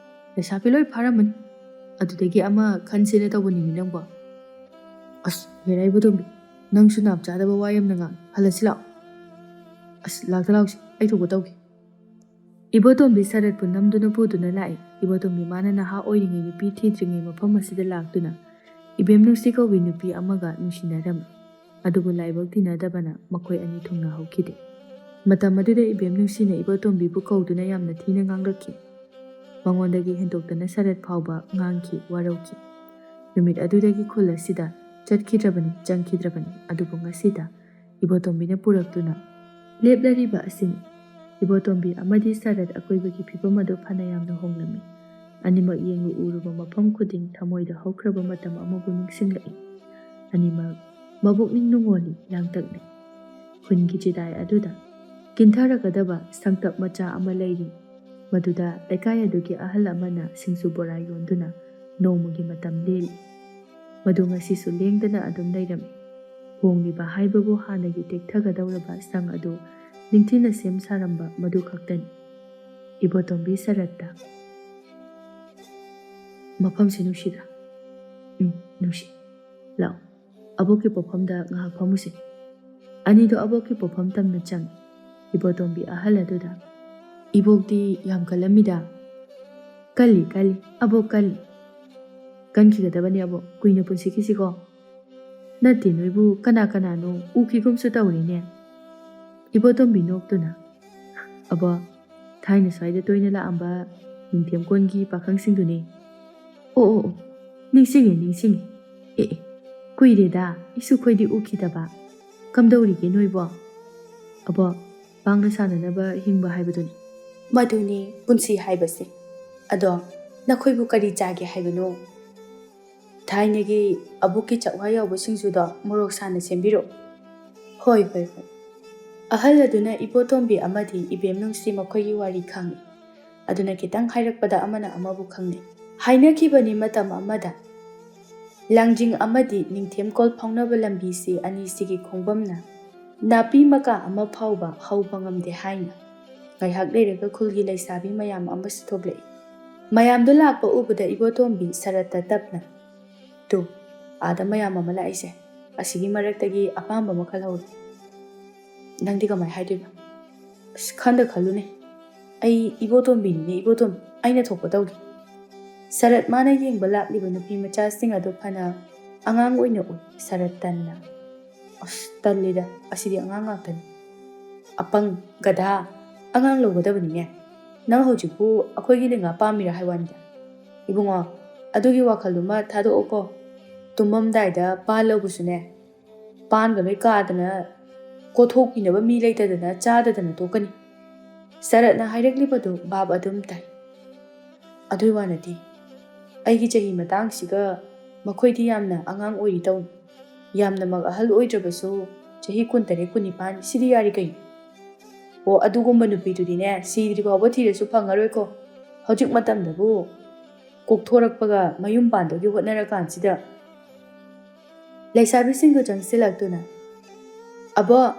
ꯂꯩꯁꯥꯕꯤ ꯂꯣꯏ ꯐꯥꯔꯝꯃꯅꯤ꯫ ꯑꯗꯨꯗꯒꯤ ꯑꯃ ꯈꯟꯁꯦꯅ ꯇꯧꯕꯅꯤꯅꯦ ꯅꯪꯕꯣ꯫" "ꯑꯁ, ꯍꯦꯔꯥ ꯏꯕꯣꯇꯣꯝꯕꯤ, ꯅꯪꯁꯨ ꯅꯥꯞ ꯆꯥꯗꯕ ꯋꯥ ꯌꯥꯝꯅ ꯉꯥꯡ꯫ ꯍꯜꯂꯁꯤ ꯂꯥꯛꯑꯣ꯫" "ꯑꯁ, ꯂꯥꯛꯇ ꯂꯥꯛꯁꯤ, ꯑꯩ ꯊꯣꯛꯄ ꯇꯧꯒꯦ꯫" ꯏꯕꯣꯇꯣꯝꯕꯤ ꯁꯔꯠꯄꯨ ꯅꯝꯗꯨꯅ ꯄꯨꯗꯨꯅ ꯂꯥꯛꯏ꯫ ꯏꯕꯣꯇꯣꯝꯕꯤ ꯃꯥꯅ ꯅꯍꯥ ꯑꯣꯏꯔꯤꯉꯩ ꯅꯨꯄꯤ ꯊꯤꯗ꯭ꯔꯤꯉꯩ ꯃꯐꯝ ꯑꯁꯤꯗ ꯂꯥꯛꯇꯨꯅ ꯏꯕꯦꯝ ꯅꯨꯡꯁꯤ ꯀꯧꯕꯤ ꯅꯨꯄꯤ ꯑꯃꯒ ꯅꯨꯡꯁꯤꯅꯔꯝꯃꯤ꯫ ꯑꯗꯨꯕꯨ ꯂꯥꯏꯕꯛ ꯇꯤꯟꯅꯗꯕꯅ ꯃꯈꯣꯏ ꯑꯅꯤ ꯊꯨꯡꯅꯍꯧꯈꯤꯗꯦ꯫ ꯃꯇꯝ ꯑꯗꯨꯗ ꯏꯕꯦꯝ ꯅꯨꯡꯁꯤꯅ ꯏꯕꯣꯇꯣꯝꯕꯤꯕꯨ ꯀꯧꯗꯨꯅ ꯌꯥꯝꯅ ꯊꯤꯅ ꯉꯥꯡꯂꯛꯈꯤ꯫ ꯃꯉꯣꯟꯗꯒꯤ ꯍꯦꯟꯗꯣꯛꯇꯅ ꯁꯔꯠ ꯐꯥꯎꯕ ꯉꯥꯡꯈꯤ, ꯋꯥꯔꯧꯈꯤ꯫ ꯅꯨꯃꯤꯠ ꯑꯗꯨꯗꯒꯤ ꯈꯨꯜ ꯑꯁꯤꯗ ꯆꯠꯈꯤꯗ꯭ꯔꯕꯅꯤ, ꯆꯪꯈꯤꯗ꯭ꯔꯕꯅꯤ꯫ ꯑꯗꯨꯕꯨ ꯉꯁꯤꯗ ꯏꯕꯣꯇꯣꯝꯕꯤꯅ ꯄꯨꯔꯛꯇꯨꯅ ꯂꯦꯞꯂꯔꯤꯕ ꯑꯁꯤꯅꯤ꯫ ꯏꯕꯣꯇꯣꯝꯕꯤ ꯑꯃꯗꯤ ꯁꯔꯠ ꯑꯀꯣꯏꯕꯒꯤ ꯐꯤꯕꯝ ꯑꯗꯨ ꯐꯅ ꯌꯥꯝꯅ ꯍꯣꯡꯂꯝꯃꯤ꯫ ꯑꯅꯤꯃꯛ ꯌꯦꯡꯂꯨ ꯎꯔꯨꯕ ꯃꯐꯝ ꯈꯨꯗꯤꯡ ꯊꯃꯣꯏꯗ ꯍꯧꯈ꯭ꯔꯕ ꯃꯇꯝ ꯑꯃꯕꯨ ꯅꯤꯡꯁꯤꯡꯂꯛꯏ꯫ ꯑꯅꯤꯃꯛ ꯃꯕꯨꯛꯅꯤꯡ ꯅꯨꯡꯉꯣꯜꯂꯤ, ꯂꯥꯡꯇꯛꯅꯩ꯫ ꯈꯨꯟꯒꯤ ꯆꯤꯗꯥꯏ ꯑꯗꯨꯗ ꯀꯤꯟꯊꯔꯒꯗꯕ ꯁꯪꯇꯞ ꯃꯆꯥ ꯑꯃ ꯂꯩꯔꯤ꯫ ꯃꯗꯨꯗ ꯂꯩꯀꯥꯏ ꯑꯗꯨꯒꯤ ꯑꯍꯜ ꯑꯃꯅ ꯁꯤꯡꯖꯨ ꯕꯣꯔꯥ ꯌꯣꯟꯗꯨꯅ ꯅꯣꯡꯃꯒꯤ ꯃꯇꯝ ꯂꯦꯜꯂꯤ꯫ ꯃꯗꯨ ꯉꯁꯤꯁꯨ ꯂꯦꯡꯗꯅ ꯑꯗꯨꯝ ꯂꯩꯔꯝꯃꯤ꯫ ꯍꯣꯡꯂꯤꯕ ꯍꯥꯏꯕꯕꯨ ꯍꯥꯟꯅꯒꯤ ꯇꯦꯛꯊꯒꯗꯧꯔꯕ ꯁꯪ ꯑꯗꯨ ꯅꯤꯡꯊꯤꯅ ꯁꯦꯝ ꯁꯥꯔꯝꯕ ꯃꯗꯨ ꯈꯛꯇꯅꯤ꯫ ꯏꯕꯣꯇꯣꯝꯕꯤ ꯁꯔꯠꯇ, "ꯃꯐꯝꯁꯤ ꯅꯨꯡꯁꯤꯗ꯭ꯔꯥ?" "ꯎꯝ, ꯅꯨꯡꯁꯤ꯫ ꯂꯥꯛꯑꯣ, ꯑꯕꯣꯛꯀꯤ ꯄꯣꯛꯐꯝꯗ ꯉꯥꯏꯍꯥꯛ ꯐꯝꯃꯨꯁꯦ꯫" ꯑꯅꯤꯗꯣ ꯑꯕꯣꯛꯀꯤ ꯄꯣꯛꯐꯝ ꯇꯝꯅ ꯆꯪꯉꯤ꯫ ꯏꯕꯣꯇꯣꯝꯕꯤ ꯑꯍꯜ ꯑꯗꯨꯗ, "ꯏꯕꯣꯛꯇꯤ ꯌꯥꯝ ꯀꯜꯂꯝꯃꯤꯗ꯫" "ꯀꯜꯂꯤ, ꯀꯜꯂꯤ, ꯑꯕꯣꯛ ꯀꯜꯂꯤ꯫" "ꯀꯟꯈꯤꯒꯗꯕꯅꯤ ꯑꯕꯣꯛ, ꯀꯨꯏꯅ ꯄꯨꯟꯁꯤꯒꯤꯁꯤꯀꯣ꯫" "ꯅꯠꯇꯦ, ꯅꯣꯏꯕꯨ ꯀꯅꯥ ꯀꯅꯥꯅꯣ ꯎꯈꯤꯒꯨꯝꯁꯨ ꯇꯧꯔꯤꯅꯦ꯫" ꯏꯕꯣꯇꯣꯝꯕꯤ ꯅꯣꯛꯇꯨꯅ, "ꯑꯕꯣꯛ, ꯊꯥꯏꯅ ꯁ꯭ꯋꯥꯏꯗ ꯇꯣꯏꯅ ꯂꯥꯛꯑꯝꯕ ꯅꯤꯡꯊꯦꯝꯀꯣꯟꯒꯤ ꯄꯥꯈꯪꯁꯤꯡꯗꯨꯅꯤ꯫" "ꯑꯣ, ꯑꯣ, ꯑꯣ, ꯅꯤꯡꯁꯤꯡꯉꯦ, ꯅꯤꯡꯁꯤꯡꯉꯦ꯫ ꯑꯦ, ꯑꯦ, ꯀꯨꯏꯔꯦꯗ, ꯏꯁꯨ ꯈꯣꯏꯗꯤ ꯎꯈꯤꯗꯕ꯫ ꯀꯝꯗꯧꯔꯤꯒꯦ ꯅꯣꯏꯕꯣ?" "ꯑꯕꯣꯛ, ꯄꯥꯡꯅ ꯁꯥꯟꯅꯅꯕ ꯍꯤꯡꯕ ꯍꯥꯏꯕꯗꯨꯅꯤ꯫" "ꯃꯗꯨꯅꯤ ꯄꯨꯟꯁꯤ ꯍꯥꯏꯕꯁꯦ꯫ ꯑꯗꯣ ꯅꯈꯣꯏꯕꯨ ꯀꯔꯤ ꯆꯥꯒꯦ ꯍꯥꯏꯕꯅꯣ?" "ꯊꯥꯏꯅꯒꯤ ꯑꯕꯣꯛꯀꯤ ꯆꯥꯛꯋꯥ ꯌꯥꯎꯕ ꯁꯤꯡꯖꯨꯗꯣ ꯃꯣꯔꯣꯛ ꯁꯥꯅ ꯁꯦꯝꯕꯤꯔꯣ꯫" "ꯍꯣꯏ, ꯍꯣꯏ, ꯍꯣꯏ꯫" ꯑꯍꯜ ꯑꯗꯨꯅ ꯏꯕꯣꯇꯣꯝꯕꯤ ꯑꯃꯗꯤ ꯏꯕꯦꯝ ꯅꯨꯡꯁꯤ ꯃꯈꯣꯏꯒꯤ ꯋꯥꯔꯤ ꯈꯪꯏ꯫ ꯑꯗꯨꯅ ꯈꯤꯇꯪ ꯍꯥꯏꯔꯛꯄꯗ ꯑꯃꯅ ꯑꯃꯕꯨ ꯈꯪꯅꯩ꯫ ꯍꯥꯏꯅꯈꯤꯕꯅꯤ ꯃꯇꯝ ꯑꯃꯗ, ꯂꯥꯡꯖꯤꯡ ꯑꯃꯗꯤ ꯅꯤꯡꯊꯦꯝꯀꯣꯜ ꯐꯥꯎꯅꯕ ꯂꯝꯕꯤꯁꯤ ꯑꯅꯤꯁꯤꯒꯤ ꯈꯣꯡꯕꯝꯅ ꯅꯥꯄꯤ ꯃꯀꯥ ꯑꯃ ꯐꯥꯎꯕ ꯍꯧꯕ ꯉꯝꯗꯦ ꯍꯥꯏꯅ꯫ ꯉꯥꯏꯍꯥꯛ ꯂꯩꯔꯒ ꯈꯨꯜꯒꯤ ꯂꯩꯁꯥꯕꯤ ꯃꯌꯥꯝ ꯑꯃꯁꯨ ꯊꯣꯛꯂꯛꯏ꯫ ꯃꯌꯥꯝꯗꯨ ꯂꯥꯛꯄ ꯎꯕꯗ ꯏꯕꯣꯇꯣꯝꯕꯤ ꯁꯔꯠꯇ ꯇꯞꯅ, "ꯇꯨ, ꯑꯥꯗ ꯃꯌꯥꯝ ꯑꯃ ꯂꯥꯛꯏꯁꯦ, ꯑꯁꯤꯒꯤ ꯃꯔꯛꯇꯒꯤ ꯑꯄꯥꯝꯕ ꯑꯃ ꯈꯜꯍꯧꯔꯣ꯫" "ꯅꯪꯗꯤ ꯀꯃꯥꯏ ꯍꯥꯏꯗꯣꯏꯕ?" "ꯑꯁ, ꯈꯟꯗ ꯈꯜꯂꯨꯅꯦ꯫ ꯑꯩ ꯏꯕꯣꯇꯣꯝꯕꯤꯅꯤꯅꯦ, ꯏꯕꯣꯇꯣꯝꯕꯤ꯫ ꯑꯩꯅ ꯊꯣꯛꯄ ꯇꯧꯒꯦ꯫" ꯁꯔꯠ ꯃꯥꯅ ꯌꯦꯡꯕ ꯂꯥꯛꯂꯤꯕ ꯅꯨꯄꯤ ꯃꯆꯥꯁꯤꯡ ꯑꯗꯨ ꯐꯅ ꯑꯉꯥꯡ ꯑꯣꯏꯅ ꯎꯏ꯫ ꯁꯔꯠ ꯇꯟꯅ, "ꯑꯁ, ꯇꯜꯂꯤꯗ, ꯑꯁꯤꯗꯤ ꯑꯉꯥꯡ ꯉꯥꯛꯇꯅꯤ꯫" "ꯑꯄꯪ, ꯒꯙꯥ, ꯑꯉꯥꯡ ꯂꯧꯒꯗꯕꯅꯤꯅꯦ꯫ ꯅꯪ ꯍꯧꯖꯤꯛꯄꯨ ꯑꯩꯈꯣꯏꯒꯤ ꯂꯦꯡꯒꯥ ꯄꯥꯝꯃꯤꯔꯥ ꯍꯥꯏ ꯋꯥꯅꯤꯗ? ꯏꯕꯨꯡꯉꯣ, ꯑꯗꯨꯒꯤ ꯋꯥꯈꯜꯗꯨꯃ ꯊꯥꯗꯣꯛꯑꯣꯀꯣ꯫ ꯇꯨꯝꯃꯝꯗꯥꯏꯗ ꯄꯥꯟ ꯂꯧꯕꯁꯨꯅꯦ, ꯄꯥꯟꯒ ꯂꯣꯏ ꯀꯥꯗꯅ ꯀꯣꯊꯣꯛꯄꯤꯅꯕ ꯃꯤ ꯂꯩꯇꯗꯅ ꯆꯥꯗꯗꯅ ꯇꯣꯛꯀꯅꯤ꯫" ꯁꯔꯠꯅ ꯍꯥꯏꯔꯛꯂꯤꯕꯗꯨ ꯚꯥꯞ ꯑꯗꯨꯝ ꯇꯥꯏ꯫ ꯑꯗꯨꯏ ꯋꯥꯅꯗꯤ ꯑꯩꯒꯤ ꯆꯍꯤ ꯃꯇꯥꯡꯁꯤꯒ ꯃꯈꯣꯏꯗꯤ ꯌꯥꯝꯅ ꯑꯉꯥꯡ ꯑꯣꯏꯔꯤ ꯇꯧꯅꯤ꯫ ꯌꯥꯝꯅꯃꯛ ꯑꯍꯜ ꯑꯣꯏꯗ꯭ꯔꯕꯁꯨ ꯆꯍꯤ ꯀꯨꯟꯇꯔꯦꯠ, ꯀꯨꯟꯅꯤꯄꯥꯟ ꯁꯤꯗꯤ ꯌꯥꯔꯤ ꯀꯩꯅꯣ꯫ ꯑꯣ, ꯑꯗꯨꯒꯨꯝꯕ ꯅꯨꯄꯤꯗꯨꯗꯤꯅꯦ, ꯁꯤꯗ꯭ꯔꯤ ꯐꯥꯎꯕ ꯊꯤꯔꯁꯨ ꯐꯪꯉꯔꯣꯏꯀꯣ꯫ ꯍꯧꯖꯤꯛ ꯃꯇꯝꯗꯕꯨ ꯀꯣꯛꯊꯣꯔꯛꯄꯒ ꯃꯌꯨꯝ ꯄꯥꯟꯗꯧꯒꯤ ꯍꯣꯠꯅꯔꯀꯥꯟꯁꯤꯗ꯫ ꯂꯩꯁꯥꯕꯤꯁꯤꯡꯗꯨ ꯆꯪꯁꯤꯜꯂꯛꯇꯨꯅ, "ꯑꯕꯣ,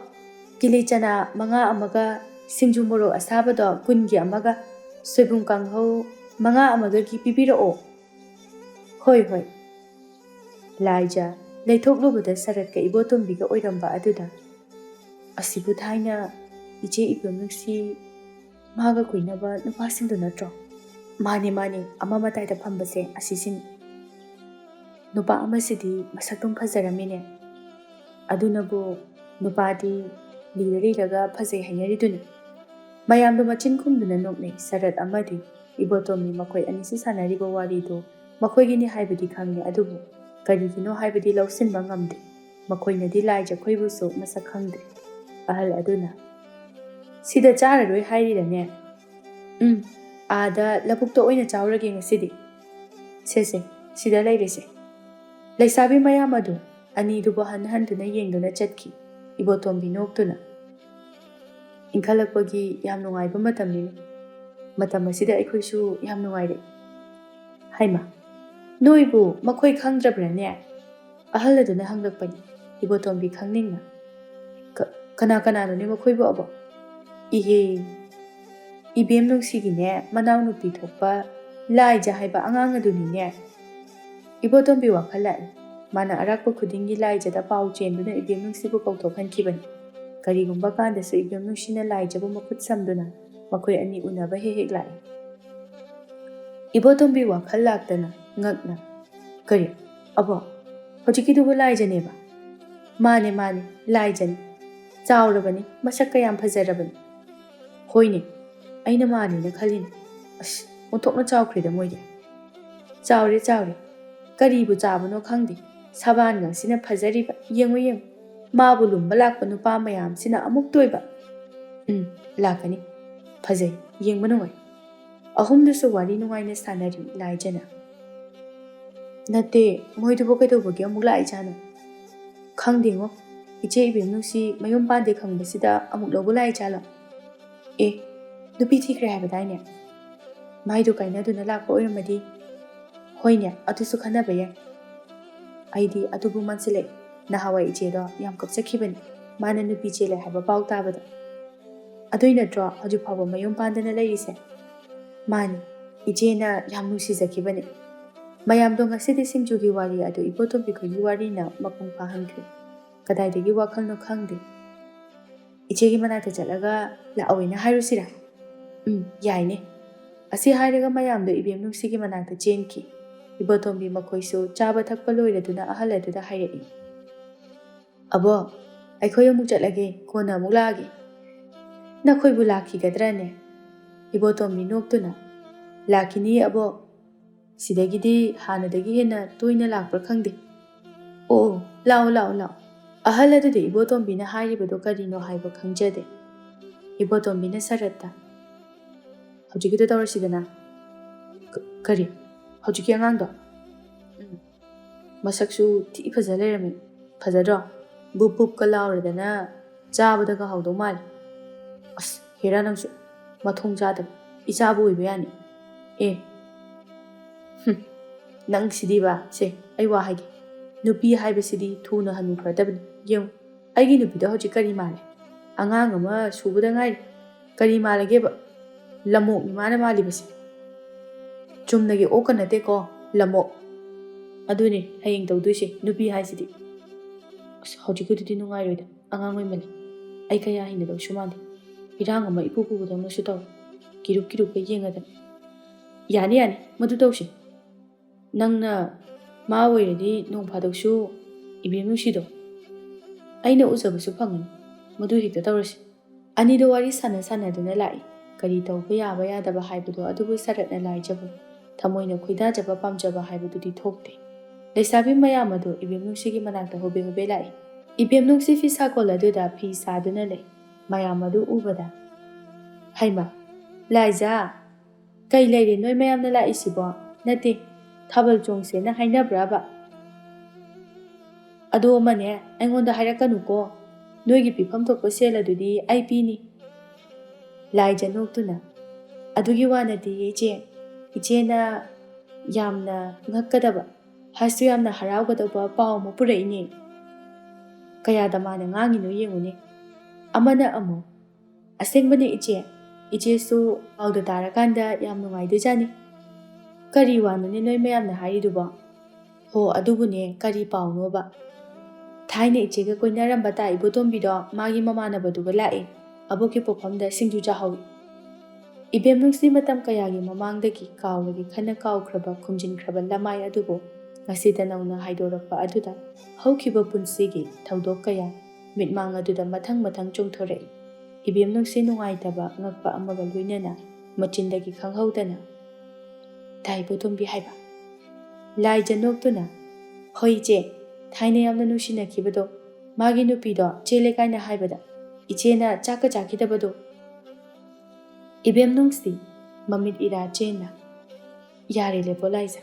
ꯀꯤꯂꯤ ꯆꯅꯥ ꯃꯉꯥ ꯑꯃꯒ, ꯁꯤꯡꯖꯨ ꯃꯣꯔꯣꯛ ꯑꯁꯥꯕꯗꯣ ꯀꯨꯟꯒꯤ ꯑꯃꯒ, ꯁꯣꯏꯕꯨꯝ ꯀꯥꯡꯍꯧ ꯃꯉꯥ ꯑꯃꯒꯒꯤ ꯄꯤꯕꯤꯔꯛꯑꯣ꯫" "ꯍꯣꯏ, ꯍꯣꯏ꯫" ꯂꯥꯏꯖ ꯂꯩꯊꯣꯛꯂꯨꯕꯗ ꯁꯔꯠꯀ ꯏꯕꯣꯇꯣꯝꯕꯤꯒ ꯑꯣꯏꯔꯝꯕ ꯑꯗꯨꯗ, "ꯑꯁꯤꯕꯨ ꯊꯥꯏꯅ ꯏꯆꯦ ꯏꯕꯦꯝ ꯅꯨꯡꯁꯤ ꯃꯥꯒ ꯀꯣꯏꯅꯕ ꯅꯨꯄꯥꯁꯤꯡꯗꯨ ꯅꯠꯇ꯭ꯔꯣ?" "ꯃꯥꯅꯦ, ꯃꯥꯅꯦ, ꯑꯃ ꯃꯇꯥꯏꯗ ꯐꯝꯕꯁꯦ ꯑꯁꯤꯁꯤꯅꯤ꯫" "ꯅꯨꯄꯥ ꯑꯃꯁꯤꯗꯤ ꯃꯁꯛꯇꯨꯝ ꯐꯖꯔꯝꯃꯤꯅꯦ꯫ ꯑꯗꯨꯅꯕꯨ ꯅꯨꯄꯥꯗꯤ ꯂꯤꯔ ꯂꯤꯔꯒ ꯐꯖꯩ ꯍꯥꯏꯅꯔꯤꯗꯨꯅꯤ꯫" ꯃꯌꯥꯝꯗꯨ ꯃꯆꯤꯟ ꯈꯨꯝꯗꯨꯅ ꯅꯣꯛꯅꯩ꯫ ꯁꯔꯠ ꯑꯃꯗꯤ ꯏꯕꯣꯇꯣꯝꯕꯤ ꯃꯈꯣꯏ ꯑꯅꯤꯁꯤ ꯁꯥꯟꯅꯔꯤꯕ ꯋꯥꯔꯤꯗꯨ ꯃꯈꯣꯏꯒꯤꯅꯤ ꯍꯥꯏꯕꯗꯤ ꯈꯪꯉꯤ, ꯑꯗꯨꯕꯨ ꯀꯔꯤꯒꯤꯅꯣ ꯍꯥꯏꯕꯗꯤ ꯂꯧꯁꯤꯟꯕ ꯉꯝꯗꯦ꯫ ꯃꯈꯣꯏꯅꯗꯤ ꯂꯥꯏꯖ ꯈꯣꯏꯕꯨꯁꯨ ꯃꯁꯛ ꯈꯪꯗꯦ꯫ ꯑꯍꯜ ꯑꯗꯨꯅ, "ꯁꯤꯗ ꯆꯥꯔꯔꯣꯏ ꯍꯥꯏꯔꯤꯔꯅꯦ? ꯎꯝ, ꯑꯥꯗ ꯂꯧꯕꯨꯛꯇ ꯑꯣꯏꯅ ꯆꯥꯎꯔꯒꯦ ꯉꯁꯤꯗꯤ꯫ ꯁꯦ, ꯁꯦ, ꯁꯤꯗ ꯂꯩꯔꯦꯁꯦ꯫" ꯂꯩꯁꯥꯕꯤ ꯃꯌꯥꯝ ꯑꯗꯨ ꯑꯅꯤꯗꯨꯕꯨ ꯍꯟ ꯍꯟꯗꯨꯅ ꯌꯦꯡꯗꯨꯅ ꯆꯠꯈꯤ꯫ ꯏꯕꯣꯇꯣꯝꯕꯤ ꯅꯣꯛꯇꯨꯅ, "ꯏꯟꯈꯠꯂꯛꯄꯒꯤ ꯌꯥꯝ ꯅꯨꯡꯉꯥꯏꯕ ꯃꯇꯝꯅꯤꯅꯦ꯫ ꯃꯇꯝ ꯑꯁꯤꯗ ꯑꯩꯈꯣꯏꯁꯨ ꯌꯥꯝ ꯅꯨꯡꯉꯥꯏꯔꯦ꯫" "ꯍꯩꯃꯥ, ꯅꯣꯏꯕꯨ ꯃꯈꯣꯏ ꯈꯪꯗ꯭ꯔꯕ꯭ꯔꯥꯅꯦ?" ꯑꯍꯜ ꯑꯗꯨꯅ ꯍꯪꯂꯛꯄꯅꯤ꯫ ꯏꯕꯣꯇꯣꯝꯕꯤ ꯈꯪꯅꯤꯡꯅ, "ꯀ-, ꯀꯅꯥ ꯀꯅꯥꯅꯣꯅꯦ ꯃꯈꯣꯏꯕꯨ ꯑꯕꯣ?" "ꯏꯍꯦ, ꯏꯕꯦꯝ ꯅꯨꯡꯁꯤꯒꯤꯅꯦ ꯃꯅꯥꯎꯅꯨꯄꯤ ꯊꯣꯛꯄ ꯂꯥꯏꯖ ꯍꯥꯏꯕ ꯑꯉꯥꯡ ꯑꯗꯨꯅꯤꯅꯦ꯫" ꯏꯕꯣꯇꯣꯝꯕꯤ ꯋꯥꯈꯜ ꯂꯥꯛꯏ꯫ ꯃꯥꯅ ꯑꯔꯥꯛꯄ ꯈꯨꯗꯤꯡꯒꯤ ꯂꯥꯏꯖꯗ ꯄꯥꯎ ꯆꯦꯟꯗꯨꯅ ꯏꯕꯦꯝ ꯅꯨꯡꯁꯤꯕꯨ ꯀꯧꯊꯣꯛꯍꯟꯈꯤꯕꯅꯤ꯫ ꯀꯔꯤꯒꯨꯝꯕ ꯀꯥꯟꯗꯁꯨ ꯏꯕꯦꯝ ꯅꯨꯡꯁꯤꯅ ꯂꯥꯏꯖꯕꯨ ꯃꯈꯨꯠ ꯁꯝꯗꯨꯅ ꯃꯈꯣꯏ ꯑꯅꯤ ꯎꯅꯕ ꯍꯦꯛ ꯍꯦꯛ ꯂꯥꯛꯏ꯫ ꯏꯕꯣꯇꯣꯝꯕꯤ ꯋꯥꯈꯜ ꯂꯥꯛꯇꯅ ꯉꯛꯅ, "ꯀꯔꯤ? ꯑꯕꯣ, ꯍꯧꯖꯤꯛꯀꯤꯗꯨꯕꯨ ꯂꯥꯏꯖꯅꯦꯕ?" "ꯃꯥꯅꯦ, ꯃꯥꯅꯦ, ꯂꯥꯏꯖꯅꯤ꯫ ꯆꯥꯎꯔꯕꯅꯤ, ꯃꯁꯛꯀ ꯌꯥꯝ ꯐꯖꯔꯕꯅꯤ꯫ ꯍꯣꯏꯅꯦ, ꯑꯩꯅ ꯃꯥꯜꯂꯤꯅ ꯈꯜꯂꯤꯅꯦ꯫ ꯑꯁ, ꯑꯣꯟꯊꯣꯛꯅ ꯆꯥꯎꯈ꯭ꯔꯦꯗ ꯃꯣꯏꯗꯤ꯫ ꯆꯥꯎꯔꯦ, ꯆꯥꯎꯔꯦ꯫ ꯀꯔꯤꯕꯨ ꯆꯥꯕꯅꯣ ꯈꯪꯗꯦ꯫ ꯁꯕꯥꯟꯒꯁꯤꯅ ꯐꯖꯔꯤꯕ꯫ ꯌꯦꯡꯉꯨ, ꯌꯦꯡꯉꯨ꯫ ꯃꯥꯕꯨ ꯂꯨꯝꯕ ꯂꯥꯛꯄ ꯅꯨꯄꯥ ꯃꯌꯥꯝꯁꯤꯅ ꯑꯃꯨꯛ ꯇꯣꯏꯕ꯫ ꯎꯝ, ꯂꯥꯛꯀꯅꯤ꯫ ꯐꯖꯩ, ꯌꯦꯡꯕ ꯅꯨꯡꯉꯥꯏ꯫ ꯑꯍꯨꯝꯗꯨꯁꯨ ꯋꯥꯔꯤ ꯅꯨꯡꯉꯥꯏꯅ ꯁꯥꯟꯅꯔꯤ ꯂꯥꯏꯖꯅ꯫ ꯅꯠꯇꯦ, ꯃꯣꯏꯗꯨꯕꯨ ꯀꯩꯗꯧꯕꯒꯤ ꯑꯃꯨꯛ ꯂꯥꯛꯏꯖꯥꯠꯅꯣ? ꯈꯪꯗꯦꯉꯣ, ꯏꯆꯦ ꯏꯕꯦꯝꯅꯨꯡꯁꯤ ꯃꯌꯨꯝ ꯄꯥꯟꯗꯦ ꯈꯪꯕꯁꯤꯗ ꯑꯃꯨꯛ ꯂꯧꯕ ꯂꯥꯛꯏꯖꯥꯠꯂꯣ? ꯑꯦ, ꯅꯨꯄꯤ ꯊꯤꯈ꯭ꯔꯦ ꯍꯥꯏꯕꯗꯥꯏꯅꯦ? ꯃꯥꯏꯗꯨ ꯀꯥꯏꯅꯗꯨꯅ ꯂꯥꯛꯄ ꯑꯣꯏꯔꯝꯃꯗꯤ? ꯍꯣꯏꯅꯦ, ꯑꯗꯨꯁꯨ ꯈꯟꯅꯕ ꯌꯥꯏ꯫ ꯑꯩꯗꯤ ꯑꯗꯨꯕꯨ ꯃꯥꯟꯁꯤꯜꯂꯛꯑꯦ꯫ ꯅꯍꯥꯟꯋꯥꯏ ꯏꯆꯦꯗꯣ ꯌꯥꯝ ꯀꯞꯆꯈꯤꯕꯅꯤ, ꯃꯥꯅ ꯅꯨꯄꯤ ꯆꯦꯜꯂꯦ ꯍꯥꯏꯕ ꯄꯥꯎ ꯇꯥꯕꯗ꯫ ꯑꯗꯨꯏ ꯅꯠꯇ꯭ꯔꯣ ꯍꯧꯖꯤꯛ ꯐꯥꯎꯕ ꯃꯌꯨꯝ ꯄꯥꯟꯗꯅ ꯂꯩꯔꯤꯁꯦ? ꯃꯥꯅꯤ, ꯏꯆꯦꯅ ꯌꯥꯝ ꯅꯨꯡꯁꯤꯖꯈꯤꯕꯅꯤ꯫ ꯃꯌꯥꯝꯗꯣ ꯉꯁꯤꯗꯤ ꯁꯤꯡꯖꯨꯒꯤ ꯋꯥꯔꯤ ꯑꯗꯨ ꯏꯕꯣꯇꯣꯝꯕꯤ ꯈꯣꯏꯒꯤ ꯋꯥꯔꯤꯅ ꯃꯄꯨꯡ ꯐꯥꯍꯟꯈ꯭ꯔꯦ꯫ ꯀꯗꯥꯏꯗꯒꯤ ꯋꯥꯈꯜꯅꯣ ꯈꯪꯗꯦ꯫ ꯏꯆꯦꯒꯤ ꯃꯅꯥꯛꯇ ꯆꯠꯂꯒ ꯂꯥꯛꯑꯣꯏꯅ ꯍꯥꯏꯔꯨꯁꯤꯔꯥ? ꯎꯝ, ꯌꯥꯏꯅꯦ꯫ ꯑꯁꯤ ꯍꯥꯏꯔꯒ ꯃꯌꯥꯝꯗꯣ ꯏꯕꯦꯝꯅꯨꯡꯁꯤꯒꯤ ꯃꯅꯥꯛꯇ ꯆꯦꯟꯈꯤ꯫ ꯏꯕꯣꯇꯣꯝꯕꯤ ꯃꯈꯣꯏꯁꯨ ꯆꯥꯕ ꯊꯛꯄ ꯂꯣꯏꯔꯗꯨꯅ ꯑꯍꯜ ꯑꯗꯨꯗ ꯍꯥꯏꯔꯛꯏ꯫ ꯑꯕꯣ, ꯑꯩꯈꯣꯏ ꯑꯃꯨꯛ ꯆꯠꯂꯒꯦ, ꯀꯣꯟꯅ ꯑꯃꯨꯛ ꯂꯥꯛꯑꯒꯦ꯫ ꯅꯈꯣꯏꯕꯨ ꯂꯥꯛꯈꯤꯒꯗ꯭ꯔꯅꯦ? ꯏꯕꯣꯇꯣꯝꯕꯤ ꯅꯣꯛꯇꯨꯅ, ꯂꯥꯛꯈꯤꯅꯤ ꯑꯕꯣ꯫ ꯁꯤꯗꯒꯤꯗꯤ ꯍꯥꯟꯅꯗꯒꯤ ꯍꯦꯟꯅ ꯇꯣꯏꯅ ꯂꯥꯛꯄ꯭ꯔꯥ ꯈꯪꯗꯦ꯫ ꯑꯣ, ꯂꯥꯛꯑꯣ, ꯂꯥꯛꯑꯣ, ꯂꯥꯛꯑꯣ꯫ ꯑꯍꯜ ꯑꯗꯨꯗ ꯏꯕꯣꯇꯣꯝꯕꯤꯅ ꯍꯥꯏꯔꯤꯕꯗꯣ ꯀꯔꯤꯅꯣ ꯍꯥꯏꯕ ꯈꯪꯖꯗꯦ꯫ ꯏꯕꯣꯇꯣꯝꯕꯤꯅ ꯁꯔꯠꯇ, ꯍꯧꯖꯤꯛꯀꯤꯗꯣ ꯇꯧꯔꯁꯤꯗꯅ꯫ ꯀ-, ꯀꯔꯤ? ꯍꯧꯖꯤꯛꯀꯤ ꯑꯉꯥꯡꯗꯣ? ꯎꯝ꯫ ꯃꯁꯛꯁꯨ ꯊꯤ ꯐꯖ ꯂꯩꯔꯝꯃꯤ꯫ ꯐꯖꯗ꯭ꯔꯣ? ꯕꯨꯞ ꯕꯨꯞꯀ ꯂꯥꯎꯔꯗꯅ ꯆꯥꯕꯗꯒ ꯍꯥꯎꯗꯧ ꯃꯥꯜꯂꯤ꯫ ꯑꯁ, ꯍꯦꯔꯥ ꯅꯪꯁꯨ, ꯃꯊꯣꯡ ꯆꯥꯗꯕ, ꯏꯆꯥꯕꯨ ꯑꯣꯏꯕ ꯌꯥꯅꯤ꯫ ꯑꯦ, ꯍꯨꯝ, ꯅꯪ ꯁꯤꯗꯤꯕ, ꯁꯦ, ꯑꯩ ꯋꯥ ꯍꯥꯏꯒꯦ꯫ ꯅꯨꯄꯤ ꯍꯥꯏꯕꯁꯤꯗꯤ ꯊꯨꯅ ꯍꯟꯅꯨꯈ꯭ꯔꯗꯕꯅꯤ꯫ ꯌꯦꯡꯉꯨ, ꯑꯩꯒꯤ ꯅꯨꯄꯤꯗꯣ ꯍꯧꯖꯤꯛ ꯀꯔꯤ ꯃꯥꯜꯂꯦ? ꯑꯉꯥꯡ ꯑꯃ ꯁꯨꯕꯗ ꯉꯥꯏꯔꯤ꯫ ꯀꯔꯤ ꯃꯥꯜꯂꯒꯦꯕ? ꯂꯃꯣꯛꯅꯤ ꯃꯥꯅ ꯃꯥꯜꯂꯤꯕꯁꯦ꯫ ꯆꯨꯝꯅꯒꯤ ꯑꯣꯛꯀ ꯅꯠꯇꯦꯀꯣ, ꯂꯃꯣꯛ꯫ ꯑꯗꯨꯅꯦ ꯍꯌꯦꯡ ꯇꯧꯗꯣꯏꯁꯦ, ꯅꯨꯄꯤ ꯍꯥꯏꯁꯤꯗꯤ꯫ ꯑꯁ, ꯍꯧꯖꯤꯛꯀꯤꯗꯨꯗꯤ ꯅꯨꯡꯉꯥꯏꯔꯣꯏꯗ, ꯑꯉꯥꯡ ꯑꯣꯏꯃꯜꯂꯦ꯫ ꯑꯩ ꯀꯌꯥ ꯍꯩꯅꯗꯧꯁꯨ ꯃꯥꯟꯗꯦ꯫ ꯏꯔꯥꯡ ꯑꯃ ꯏꯄꯨ ꯄꯨꯕꯗꯧꯅꯁꯨ ꯇꯧꯏ꯫ ꯀꯤꯔꯨꯞ ꯀꯤꯔꯨꯞꯀ ꯌꯦꯡꯉꯗꯅ꯫ ꯌꯥꯅꯤ, ꯌꯥꯅꯤ, ꯃꯗꯨ ꯇꯧꯁꯤ꯫ ꯅꯪꯅ ꯃꯥ ꯑꯣꯏꯔꯗꯤ ꯅꯣꯡ ꯐꯥꯗꯣꯛꯁꯨ ꯏꯕꯦꯝ ꯅꯨꯡꯁꯤꯗꯣ ꯑꯩꯅ ꯎꯖꯕꯁꯨ ꯐꯪꯒꯅꯤ꯫ ꯃꯗꯨ ꯍꯦꯛꯇ ꯇꯧꯔꯁꯤ꯫ ꯑꯅꯤꯗꯣ ꯋꯥꯔꯤ ꯁꯥꯟꯅ ꯁꯥꯟꯅꯗꯨꯅ ꯂꯥꯛꯏ꯫ ꯀꯔꯤ ꯇꯧꯕ ꯌꯥꯕ ꯌꯥꯗꯕ ꯍꯥꯏꯕꯗꯣ ꯑꯗꯨꯕꯨ ꯁꯔꯠꯅ ꯂꯥꯏꯖꯕ, ꯊꯃꯣꯏꯅ ꯈꯣꯏꯗꯥꯖꯕ ꯄꯥꯝꯖꯕ ꯍꯥꯏꯕꯗꯨꯗꯤ ꯊꯣꯛꯇꯦ꯫ ꯂꯩꯁꯥꯕꯤ ꯃꯌꯥꯝ ꯑꯗꯨ ꯏꯕꯦꯝ ꯅꯨꯡꯁꯤꯒꯤ ꯃꯅꯥꯛꯇ ꯍꯣꯕꯦ ꯍꯣꯕꯦ ꯂꯥꯛꯏ꯫ ꯏꯕꯦꯝ ꯅꯨꯡꯁꯤ ꯐꯤ ꯁꯥꯀꯣꯜ ꯑꯗꯨꯗ ꯐꯤ ꯁꯥꯗꯨꯅ ꯂꯩ꯫ ꯃꯌꯥꯝ ꯑꯗꯨ ꯎꯕꯗ, "ꯍꯩꯃ, ꯂꯥꯏꯖꯥ, ꯀꯩ ꯂꯩꯔꯦ ꯅꯣꯏ ꯃꯌꯥꯝꯅ ꯂꯥꯛꯏꯁꯤꯕꯣ? ꯅꯠꯇꯦ, ꯊꯥꯕꯜ ꯆꯣꯡꯁꯦꯅ ꯍꯥꯏꯅꯕ꯭ꯔꯕ? ꯑꯗꯣ ꯑꯃꯅꯦ, ꯑꯩꯉꯣꯟꯗ ꯍꯥꯏꯔꯛꯀꯅꯨꯀꯣ, ꯅꯣꯏꯒꯤ ꯄꯤꯐꯝ ꯊꯣꯛꯄ ꯁꯦꯜ ꯑꯗꯨꯗꯤ ꯑꯩ ꯄꯤꯅꯤ꯫" ꯂꯥꯏꯖ ꯅꯣꯛꯇꯨꯅ, "ꯑꯗꯨꯒꯤ ꯋꯥ ꯅꯠꯇꯦ ꯏꯆꯦ, ꯏꯆꯦꯅ ꯌꯥꯝꯅ ꯉꯛꯀꯗꯕ, ꯍꯥꯏꯁꯨ ꯌꯥꯝꯅ ꯍꯔꯥꯎꯒꯗꯧꯕ ꯄꯥꯎ ꯑꯃ ꯄꯨꯔꯛꯏꯅꯦ꯫" ꯀꯌꯥꯗ ꯃꯥꯅ ꯉꯥꯡꯉꯤꯅꯣ ꯌꯦꯡꯉꯨꯅꯦ꯫ ꯑꯃꯅ ꯑꯃꯨꯛ, "ꯑꯁꯦꯡꯕꯅꯦ ꯏꯆꯦ, ꯏꯆꯦꯁꯨ ꯄꯥꯎꯗ ꯇꯥꯔꯀꯥꯟꯗ ꯌꯥꯝ ꯅꯨꯡꯉꯥꯏꯗꯣꯏꯖꯥꯠꯅꯤ꯫" "ꯀꯔꯤ ꯋꯥꯅꯣꯅꯦ ꯅꯣꯏ ꯃꯌꯥꯝꯅ ꯍꯥꯏꯔꯤꯗꯨꯕꯣ?" "ꯍꯣ, ꯑꯗꯨꯕꯨꯅꯦ, ꯀꯔꯤ ꯄꯥꯎꯅꯣꯕ? ꯊꯥꯏꯅ ꯏꯆꯦꯒ ꯀꯣꯏꯅꯔꯝꯕ ꯇꯥ ꯏꯕꯣꯇꯣꯝꯕꯤꯗꯣ ꯃꯥꯒꯤ ꯃꯃꯥꯟꯅꯕꯗꯨꯒ ꯂꯥꯛꯑꯦ꯫ ꯑꯕꯣꯛꯀꯤ ꯄꯣꯛꯐꯝꯗ ꯁꯤꯡꯖꯨ ꯆꯥꯍꯧꯏ꯫" ꯏꯕꯦꯝ ꯅꯨꯡꯁꯤ ꯃꯇꯝ ꯀꯌꯥꯒꯤ ꯃꯃꯥꯡꯗꯒꯤ ꯀꯥꯎꯔꯒꯦ ꯈꯟꯅ ꯀꯥꯎꯈ꯭ꯔꯕ, ꯈꯨꯝꯖꯤꯟꯈ꯭ꯔꯕ ꯂꯃꯥꯏ ꯑꯗꯨꯕꯨ ꯉꯁꯤꯗ ꯅꯧꯅ ꯍꯥꯏꯗꯣꯔꯛꯄ ꯑꯗꯨꯗ ꯍꯧꯈꯤꯕ ꯄꯨꯟꯁꯤꯒꯤ ꯊꯧꯗꯣꯛ ꯀꯌꯥ ꯃꯤꯠꯃꯥꯡ ꯑꯗꯨꯗ ꯃꯊꯪ ꯃꯊꯪ ꯆꯣꯡꯊꯣꯔꯛꯏ꯫ ꯏꯕꯦꯝ ꯅꯨꯡꯁꯤ ꯅꯨꯡꯉꯥꯏꯇꯕ, ꯉꯛꯄ ꯑꯃꯒ ꯂꯣꯏꯅꯅ ꯃꯆꯤꯟꯗꯒꯤ ꯈꯪꯍꯧꯗꯅ, "ꯇꯥ ꯏꯕꯣꯇꯣꯝꯕꯤ ꯍꯥꯏꯕ?" ꯂꯥꯏꯖ ꯅꯣꯛꯇꯨꯅ, "ꯍꯣꯏ ꯏꯆꯦ, ꯊꯥꯏꯅ ꯌꯥꯝꯅ ꯅꯨꯡꯁꯤꯅꯈꯤꯕꯗꯣ, ꯃꯥꯒꯤ ꯅꯨꯄꯤꯗꯣ ꯆꯦꯜꯂꯦ ꯀꯥꯏꯅ ꯍꯥꯏꯕꯗ ꯏꯆꯦꯅ ꯆꯥꯛꯀ ꯆꯥꯈꯤꯗꯕꯗꯣ꯫" ꯏꯕꯦꯝ ꯅꯨꯡꯁꯤ ꯃꯃꯤꯠ ꯏꯔꯥ ꯆꯦꯟꯅ, "ꯌꯥꯔꯦ ꯂꯦꯞꯄꯣ ꯂꯥꯏꯖ,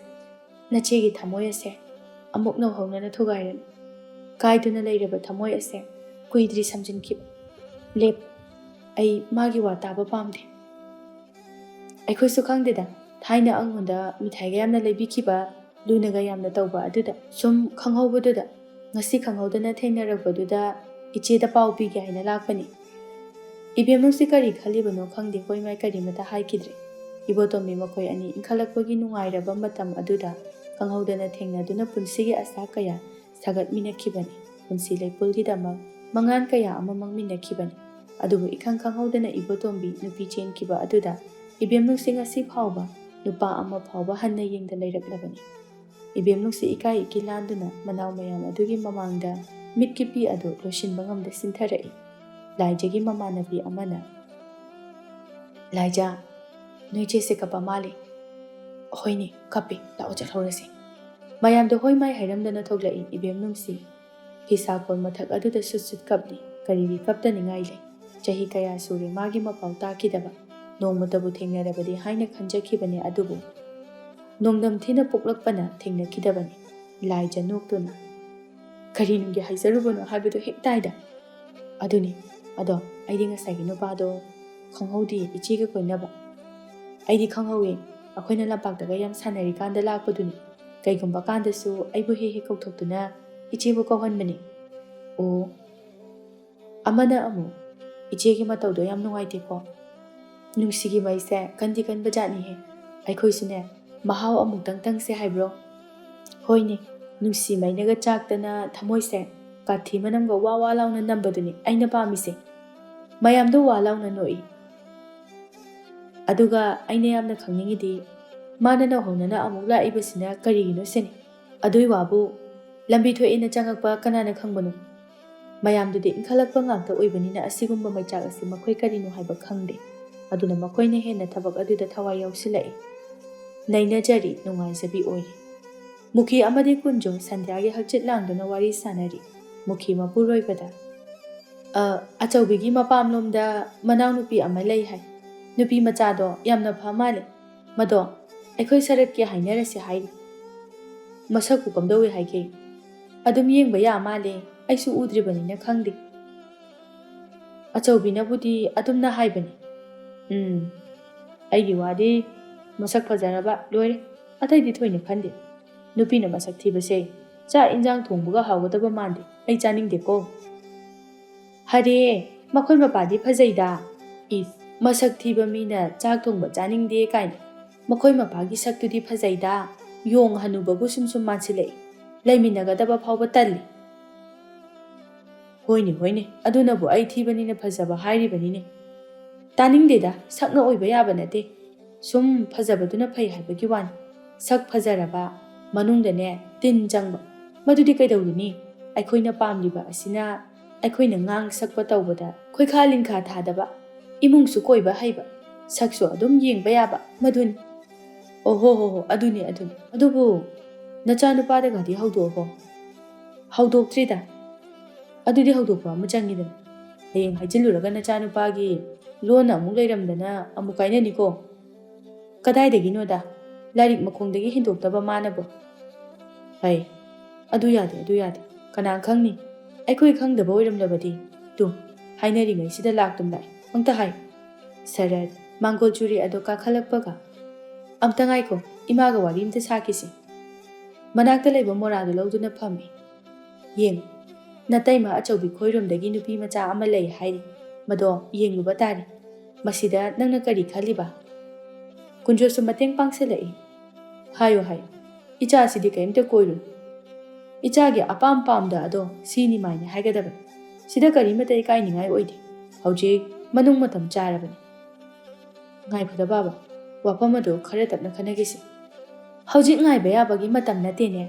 ꯅꯆꯦꯒꯤ ꯊꯃꯣꯏ ꯑꯁꯦ ꯑꯃꯨꯛ ꯅꯧꯍꯧꯅꯅ ꯊꯨꯒꯥꯏꯔꯅꯨ꯫ ꯀꯥꯏꯗꯨꯅ ꯂꯩꯔꯕ ꯊꯃꯣꯏ ꯑꯁꯦ ꯀꯨꯏꯗ꯭ꯔꯤ ꯁꯝꯖꯤꯟꯈꯤꯕ꯫ ꯂꯦꯞꯄꯨ, ꯑꯩ ꯃꯥꯒꯤ ꯋꯥ ꯇꯥꯕ ꯄꯥꯝꯗꯦ꯫" "ꯑꯩꯈꯣꯏꯁꯨ ꯈꯪꯗꯦꯗ, ꯊꯥꯏꯅ ꯑꯩꯉꯣꯟꯗ ꯃꯤꯊꯥꯏꯒ ꯌꯥꯝꯅ ꯂꯩꯕꯤꯈꯤꯕ, ꯂꯨꯅꯒ ꯌꯥꯝꯅ ꯇꯧꯕ ꯑꯗꯨꯗ ꯁꯨꯝ ꯈꯪꯍꯧꯕꯗꯨꯗ, ꯉꯁꯤ ꯈꯪꯍꯧꯗꯅ ꯊꯦꯡꯅꯔꯛꯄꯗꯨꯗ ꯏꯆꯦꯗ ꯄꯥꯎ ꯄꯤꯒꯦ ꯍꯥꯏꯅ ꯂꯥꯛꯄꯅꯤ꯫" ꯏꯕꯦꯝ ꯅꯨꯡꯁꯤ ꯀꯔꯤ ꯈꯜꯂꯤꯕꯅꯣ ꯈꯪꯗꯦ, ꯍꯣꯏ ꯃꯥꯏ ꯀꯔꯤꯃꯇ ꯍꯥꯏꯈꯤꯗ꯭ꯔꯦ꯫ ꯏꯕꯣꯇꯣꯝꯕꯤ ꯃꯈꯣꯏ ꯑꯅꯤ ꯏꯟꯈꯠꯂꯛꯄꯒꯤ ꯅꯨꯡꯉꯥꯏꯔꯕ ꯃꯇꯝ ꯑꯗꯨꯗ ꯈꯪꯍꯧꯗꯅ ꯊꯦꯡꯅꯗꯨꯅ ꯄꯨꯟꯁꯤꯒꯤ ꯑꯁꯥ ꯀꯌꯥ ꯁꯥꯒꯠꯃꯤꯟꯅꯈꯤꯕꯅꯤ꯫ ꯄꯨꯟꯁꯤ ꯂꯩꯄꯨꯜꯒꯤꯗꯃꯛ ꯃꯉꯥꯜ ꯀꯌꯥ ꯑꯃ ꯃꯪꯃꯤꯟꯅꯈꯤꯕꯅꯤ꯫ ꯑꯗꯨꯕꯨ ꯏꯈꯪ ꯈꯪꯍꯧꯗꯅ ꯏꯕꯣꯇꯣꯝꯕꯤ ꯅꯨꯄꯤ ꯆꯦꯟꯈꯤꯕ ꯑꯗꯨꯗ ꯏꯕꯦꯝ ꯅꯨꯡꯁꯤ ꯉꯁꯤ ꯐꯥꯎꯕ ꯅꯨꯄꯥ ꯑꯃ ꯐꯥꯎꯕ ꯍꯟꯅ ꯌꯦꯡꯗ ꯂꯩꯔꯛꯂꯕꯅꯤ꯫ ꯏꯕꯦꯝ ꯅꯨꯡꯁꯤ ꯏꯀꯥꯏ ꯏꯀꯤ ꯂꯥꯟꯗꯨꯅ ꯃꯅꯥꯎ ꯃꯌꯥꯝ ꯑꯗꯨꯒꯤ ꯃꯃꯥꯡꯗ ꯃꯤꯠꯀꯤ ꯄꯤ ꯑꯗꯨ ꯂꯣꯏꯁꯤꯟꯕ ꯉꯝꯗ ꯁꯤꯟꯊꯔꯛꯏ꯫ ꯂꯥꯏꯖꯒꯤ ꯃꯃꯥꯟꯅꯕꯤ ꯑꯃꯅ, "ꯂꯥꯏꯖ, ꯅꯣꯏ ꯆꯦꯁꯦ ꯀꯞꯄ ꯃꯥꯜꯂꯤ꯫" "ꯍꯣꯏꯅꯦ, ꯀꯞꯄꯤ, ꯂꯥꯛꯑꯣ ꯆꯠꯍꯧꯔꯁꯤ꯫" ꯃꯌꯥꯝꯗꯣ ꯍꯣꯏ ꯃꯥꯏ ꯍꯥꯏꯔꯝꯗꯅ ꯊꯣꯛꯂꯛꯏ ꯏꯕꯦꯝ ꯅꯨꯡꯁꯤ꯫ ꯐꯤꯁꯥꯀꯣꯜ ꯃꯊꯛ ꯑꯗꯨꯗ ꯁꯨꯠ ꯁꯨꯠ ꯀꯞꯂꯤ꯫ ꯀꯔꯤꯒꯤ ꯀꯞꯇꯅꯤꯡꯉꯥꯏ ꯂꯩ? ꯆꯍꯤ ꯀꯌꯥ ꯁꯨꯔꯦ ꯃꯥꯒꯤ ꯃꯄꯥꯎ ꯇꯥꯈꯤꯗꯕ꯫ ꯅꯣꯡꯃꯇꯕꯨ ꯊꯦꯡꯅꯔꯕꯗꯤ ꯍꯥꯏꯅ ꯈꯟꯖꯈꯤꯕꯅꯤ, ꯑꯗꯨꯕꯨ ꯅꯣꯡꯗꯝ ꯊꯤꯅ ꯄꯣꯛꯂꯛꯄꯅ ꯊꯦꯡꯅꯈꯤꯗꯕꯅꯤ꯫ ꯂꯥꯏꯖ ꯅꯣꯛꯇꯨꯅ, "ꯀꯔꯤ ꯅꯨꯡꯒꯤ ꯍꯥꯏꯖꯔꯨꯕꯅꯣ ꯍꯥꯏꯕꯗꯨ ꯍꯦꯛ ꯇꯥꯏꯗ꯫" "ꯑꯗꯨꯅꯤ, ꯑꯗꯣ ꯑꯩꯗꯤ ꯉꯁꯥꯏꯒꯤ ꯅꯨꯄꯥꯗꯣ ꯈꯪꯍꯧꯗꯦ, ꯏꯆꯦꯒ ꯀꯣꯏꯅꯕ꯫" "ꯑꯩꯗꯤ ꯈꯪꯍꯧꯋꯦ, ꯑꯩꯈꯣꯏꯅ ꯂꯝꯄꯥꯛꯇꯒ ꯌꯥꯝ ꯁꯥꯟꯅꯔꯤꯀꯥꯟꯗ ꯂꯥꯛꯄꯗꯨꯅꯤ꯫ ꯀꯩꯒꯨꯝꯕ ꯀꯥꯟꯗꯁꯨ ꯑꯩꯕꯨ ꯍꯦꯛ ꯍꯦꯛ ꯀꯧꯊꯣꯛꯇꯨꯅ ꯏꯆꯦꯕꯨ ꯀꯧꯍꯟꯕꯅꯤ꯫" "ꯑꯣ, ꯑꯃꯅ ꯑꯃꯨꯛ, ꯏꯆꯦꯒꯤ ꯃꯇꯧꯗꯣ ꯌꯥꯝ ꯅꯨꯡꯉꯥꯏꯇꯦꯀꯣ꯫ ꯅꯨꯡꯁꯤꯒꯤ ꯃꯩꯁꯦ ꯀꯟꯗꯤ ꯀꯟꯕ ꯖꯥꯠꯅꯤꯍꯦ꯫ ꯑꯩꯈꯣꯏꯁꯨꯅꯦ, ꯃꯍꯥꯎ ꯑꯃꯨꯛꯇꯪ ꯇꯪꯁꯦ ꯍꯥꯏꯕ꯭ꯔꯣ?" "ꯍꯣꯏꯅꯦ, ꯅꯨꯡꯁꯤ ꯃꯩꯅꯒ ꯆꯥꯛꯇꯅ ꯊꯃꯣꯏꯁꯦ ꯀꯥꯊꯤ ꯃꯅꯝꯒ ꯋꯥ ꯋꯥ ꯂꯥꯎꯅ ꯅꯝꯕꯗꯨꯅꯤ ꯑꯩꯅ ꯄꯥꯝꯃꯤꯁꯦ꯫" ꯃꯌꯥꯝꯗꯣ ꯋꯥ ꯂꯥꯎꯅ ꯅꯣꯛꯏ꯫ "ꯑꯗꯨꯒ ꯑꯩꯅ ꯌꯥꯝꯅ ꯈꯪꯅꯤꯡꯉꯤꯗꯤ, ꯃꯥꯅ ꯅꯧꯍꯧꯅꯅ ꯑꯃꯨꯛ ꯂꯥꯛꯏꯕꯁꯤꯅ ꯀꯔꯤꯒꯤꯅꯣ ꯁꯤꯅꯤ꯫ ꯑꯗꯨꯏ ꯋꯥꯕꯨ, ꯂꯝꯕꯤ ꯊꯣꯛꯑꯦꯅ ꯆꯪꯉꯛꯄ ꯀꯅꯥꯅ ꯈꯪꯕꯅꯣ?" ꯃꯌꯥꯝꯗꯨꯗꯤ ꯏꯟꯈꯠꯂꯛꯄ ꯉꯥꯛꯇ ꯑꯣꯏꯕꯅꯤꯅ ꯑꯁꯤꯒꯨꯝꯕ ꯃꯩꯆꯥꯛ ꯑꯁꯤ ꯃꯈꯣꯏ ꯀꯔꯤꯅꯣ ꯍꯥꯏꯕ ꯈꯪꯗꯦ꯫ ꯑꯗꯨꯅ ꯃꯈꯣꯏꯅ ꯍꯦꯟꯅ ꯊꯕꯛ ꯑꯗꯨꯗ ꯊꯋꯥꯏ ꯌꯥꯎꯁꯤꯜꯂꯛꯏ꯫ ꯅꯩꯅꯖꯔꯤ, ꯅꯨꯡꯉꯥꯏꯖꯕꯤ ꯑꯣꯏꯔꯤ꯫ ꯃꯨꯈꯤ ꯑꯃꯗꯤ ꯀꯨꯟꯖꯣ ꯁꯟꯙ꯭ꯌꯥꯒꯤ ꯍꯛꯆꯤꯠ ꯂꯥꯡꯗꯨꯅ ꯋꯥꯔꯤ ꯁꯥꯟꯅꯔꯤ꯫ ꯃꯨꯈꯤ ꯃꯄꯨꯔꯣꯏꯕꯗ, "ꯑ, ꯑꯆꯧꯕꯤꯒꯤ ꯃꯄꯥꯝꯂꯣꯝꯗ ꯃꯅꯥꯎꯅꯨꯄꯤ ꯑꯃ ꯂꯩ ꯍꯥꯏ꯫ ꯅꯨꯄꯤ ꯃꯆꯥꯗꯣ ꯌꯥꯝꯅ ꯐ ꯃꯥꯜꯂꯦ꯫ ꯃꯗꯣ ꯑꯩꯈꯣꯏ ꯁꯔꯠꯀꯤ ꯍꯥꯏꯅꯔꯁꯦ ꯍꯥꯏꯔꯤ꯫ ꯃꯁꯛꯄꯨ ꯀꯝꯗꯧꯋꯦ ꯍꯥꯏꯒꯦ? ꯑꯗꯨꯝ ꯌꯦꯡꯕ ꯌꯥ ꯃꯥꯜꯂꯦ, ꯑꯩꯁꯨ ꯎꯗ꯭ꯔꯤꯕꯅꯤꯅ ꯈꯪꯗꯦ꯫" ꯑꯆꯧꯕꯤꯅꯕꯨꯗꯤ ꯑꯗꯨꯝꯅ ꯍꯥꯏꯕꯅꯤ꯫ "ꯎꯝ, ꯑꯩꯒꯤ ꯋꯥꯗꯤ ꯃꯁꯛ ꯐꯖꯔꯕ ꯂꯣꯏꯔꯦ, ꯑꯇꯩꯗꯤ ꯊꯣꯏꯅ ꯈꯟꯗꯦ꯫ ꯅꯨꯄꯤꯅ ꯃꯁꯛ ꯊꯤꯕꯁꯦ ꯆꯥꯛ ꯏꯟꯖꯥꯡ ꯊꯣꯡꯕꯒ ꯍꯥꯎꯒꯗꯕ ꯃꯥꯟꯗꯦ, ꯑꯩ ꯆꯥꯅꯤꯡꯗꯦꯀꯣ꯫" "ꯍꯔꯦ, ꯃꯈꯣꯏ ꯃꯄꯥꯗꯤ ꯐꯖꯩꯗ꯫" "ꯏꯁ, ꯃꯁꯛ ꯊꯤꯕ ꯃꯤꯅ ꯆꯥꯛ ꯊꯣꯡꯕ ꯆꯥꯅꯤꯡꯗꯦ ꯀꯥꯏꯅ꯫ ꯃꯈꯣꯏ ꯃꯄꯥꯒꯤ ꯁꯛꯇꯨꯗꯤ ꯐꯖꯩꯗ, ꯌꯣꯡ ꯍꯅꯨꯕꯕꯨ ꯁꯨꯝ ꯁꯨꯝ ꯃꯥꯟꯁꯤꯜꯂꯛꯏ꯫ ꯂꯩꯃꯤꯟꯅꯒꯗꯕ ꯐꯥꯎꯕ ꯇꯜꯂꯤ꯫" "ꯍꯣꯏꯅꯦ, ꯍꯣꯏꯅꯦ, ꯑꯗꯨꯅꯕꯨ ꯑꯩ ꯊꯤꯕꯅꯤꯅ ꯐꯖꯕ ꯍꯥꯏꯔꯤꯕꯅꯤꯅꯦ꯫" "ꯇꯥꯅꯤꯡꯗꯦꯗ, ꯁꯛꯅ ꯑꯣꯏꯕ ꯌꯥꯕ ꯅꯠꯇꯦ꯫ ꯁꯨꯝ ꯐꯖꯕꯗꯨꯅ ꯐꯩ ꯍꯥꯏꯕꯒꯤ ꯋꯥꯅꯤ꯫ ꯁꯛ ꯐꯖꯔꯕ, ꯃꯅꯨꯡꯗꯅꯦ ꯇꯤꯟ ꯆꯪꯕ, ꯃꯗꯨꯗꯤ ꯀꯩꯗꯧꯔꯨꯅꯤ? ꯑꯩꯈꯣꯏꯅ ꯄꯥꯝꯂꯤꯕ ꯑꯁꯤꯅ ꯑꯩꯈꯣꯏꯅ ꯉꯥꯡ ꯁꯛꯄ ꯇꯧꯕꯗ ꯈꯣꯏꯈꯥ ꯂꯤꯡꯈꯥ ꯊꯥꯗꯕ, ꯏꯃꯨꯡꯁꯨ ꯀꯣꯏꯕ ꯍꯩꯕ, ꯁꯛꯁꯨ ꯑꯗꯨꯝ ꯌꯦꯡꯕ ꯌꯥꯕ, ꯃꯗꯨꯅꯤ꯫ ꯑꯣꯍꯣ ꯍꯣ ꯍꯣ, ꯑꯗꯨꯅꯤ, ꯑꯗꯨꯅꯤ꯫ ꯑꯗꯨꯕꯨ ꯅꯆꯥꯅꯨꯄꯥꯗꯒꯗꯤ ꯍꯧꯗꯣꯛꯑꯕꯣ? ꯍꯧꯗꯣꯛꯇ꯭ꯔꯤꯗ꯫ ꯑꯗꯨꯗꯤ ꯍꯧꯗꯣꯛꯄ ꯑꯃ ꯆꯪꯉꯤꯗꯅ꯫ ꯍꯌꯦꯡ ꯍꯥꯏꯖꯤꯜꯂꯨꯔꯒ ꯅꯆꯥꯅꯨꯄꯥꯒꯤ ꯂꯣꯟꯅ ꯑꯃꯨꯛ ꯂꯩꯔꯝꯗꯅ ꯑꯃꯨꯛ ꯀꯥꯏꯅꯅꯤꯀꯣ꯫ ꯀꯗꯥꯏꯗꯒꯤꯅꯣꯗ, ꯂꯥꯏꯔꯤꯛ ꯃꯈꯣꯡꯗꯒꯤ ꯍꯦꯟꯗꯣꯛꯇꯕ ꯃꯥꯅꯕꯨ꯫ ꯍꯩ, ꯑꯗꯨ ꯌꯥꯗꯦ, ꯑꯗꯨ ꯌꯥꯗꯦ꯫ ꯀꯅꯥ ꯈꯪꯅꯤ? ꯑꯩꯈꯣꯏ ꯈꯪꯗꯕ ꯑꯣꯏꯔꯝꯂꯕꯗꯤ꯫ ꯇꯨ, ꯍꯥꯏꯅꯔꯤꯉꯩꯁꯤꯗ ꯂꯥꯛꯇꯨꯝ ꯂꯥꯛꯑꯦ꯫ ꯑꯝꯇ ꯍꯥꯏ꯫ ꯁꯔꯠ ꯃꯥꯡꯒꯣꯜ ꯆꯨꯔꯤ ꯑꯗꯣ ꯀꯥꯈꯠꯂꯛꯄꯒ, "ꯑꯝꯇ ꯉꯥꯏꯈꯣ, ꯏꯃꯥꯒ ꯋꯥꯔꯤ ꯑꯝꯇ ꯁꯥꯈꯤꯁꯤ꯫ ꯃꯅꯥꯛꯇ ꯂꯩꯕ ꯃꯣꯔꯥꯗꯨ ꯂꯧꯗꯨꯅ ꯐꯝꯃꯤ꯫ ꯌꯦꯡ, ꯅꯇꯩꯃ ꯑꯆꯧꯕꯤ ꯈꯣꯏꯔꯣꯝꯗꯒꯤ ꯅꯨꯄꯤ ꯃꯆꯥ ꯑꯃ ꯂꯩ ꯍꯥꯏꯔꯤ꯫ ꯃꯗꯣ ꯌꯦꯡꯂꯨꯕ ꯇꯥꯔꯦ꯫ ꯃꯁꯤꯗ ꯅꯪꯅ ꯀꯔꯤ ꯈꯜꯂꯤꯕ?" ꯀꯨꯟꯖꯣꯁꯨ ꯃꯇꯦꯡ ꯄꯥꯡꯁꯤꯜꯂꯛꯏ꯫ "ꯍꯥꯏꯌꯨ, ꯍꯥꯏꯌꯨ꯫ ꯏꯆꯥꯁꯤꯗꯤ ꯀꯔꯤꯝꯇ ꯀꯣꯏꯔꯨ꯫ ꯏꯆꯥꯒꯤ ꯑꯄꯥꯝ ꯄꯥꯝꯗ ꯑꯗꯣ ꯁꯤꯅꯤ ꯃꯥꯏꯅꯤ ꯍꯥꯏꯒꯗꯕꯅꯤ꯫ ꯁꯤꯗ ꯀꯔꯤꯃꯇ ꯏꯀꯥꯏꯅꯤꯡꯉꯥꯏ ꯑꯣꯏꯗꯦ꯫ ꯍꯧꯖꯤꯛ ꯃꯅꯨꯡ ꯃꯇꯝ ꯆꯥꯔꯕꯅꯤ꯫" "ꯉꯥꯏꯈꯣꯗ ꯕꯥꯕꯥ, ꯋꯥꯐꯝ ꯑꯗꯨ ꯈꯔ ꯇꯞꯅ ꯈꯟꯅꯈꯤꯁꯤ꯫ ꯍꯧꯖꯤꯛ ꯉꯥꯏꯕ ꯌꯥꯕꯒꯤ ꯃꯇꯝ ꯅꯠꯇꯦꯅꯦ꯫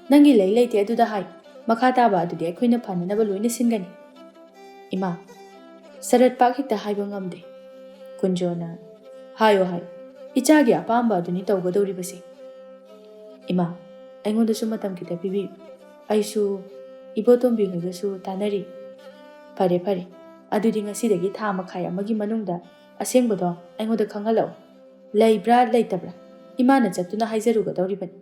ꯅꯪꯒꯤ ꯂꯩ ꯂꯩꯇꯦ ꯑꯗꯨꯗ ꯍꯥꯏ, ꯃꯈꯥ ꯇꯥꯕ ꯑꯗꯨꯗꯤ ꯑꯩꯈꯣꯏꯅ ꯐꯅꯅꯕ ꯂꯣꯏꯅ ꯁꯤꯟꯒꯅꯤ꯫" "ꯏꯃꯥ, ꯁꯔꯠ ꯄꯥꯛ ꯍꯦꯛꯇ ꯍꯥꯏꯕ ꯉꯝꯗꯦ꯫" ꯀꯨꯟꯖꯣꯅ, "ꯍꯥꯏꯌꯣ, ꯍꯥꯏꯌꯣ, ꯏꯆꯥꯒꯤ ꯑꯄꯥꯝꯕ ꯑꯗꯨꯅꯤ ꯇꯧꯒꯗꯧꯔꯤꯕꯁꯦ꯫" "ꯏꯃꯥ, ꯑꯩꯉꯣꯟꯗꯁꯨ ꯃꯇꯝ ꯈꯤꯇ ꯄꯤꯕꯤꯌꯨ꯫ ꯑꯩꯁꯨ ꯏꯕꯣꯇꯣꯝꯕꯤ ꯍꯣꯏꯒꯁꯨ ꯇꯥꯟꯅꯔꯤ꯫" "ꯐꯔꯦ, ꯐꯔꯦ꯫ ꯑꯗꯨꯗꯤ ꯉꯁꯤꯗꯒꯤ ꯊꯥ ꯃꯈꯥꯏ ꯑꯃꯒꯤ ꯃꯅꯨꯡꯗ ꯑꯁꯦꯡꯕꯗꯣ ꯑꯩꯉꯣꯟꯗ ꯈꯪꯍꯜꯂꯛꯑꯣ꯫ ꯂꯩꯕ꯭ꯔꯥ, ꯂꯩꯇꯕ꯭ꯔꯥ? ꯏꯃꯥꯅ ꯆꯠꯇꯨꯅ ꯍꯥꯏꯖꯔꯨꯒꯗꯧꯔꯤꯕꯅꯤ꯫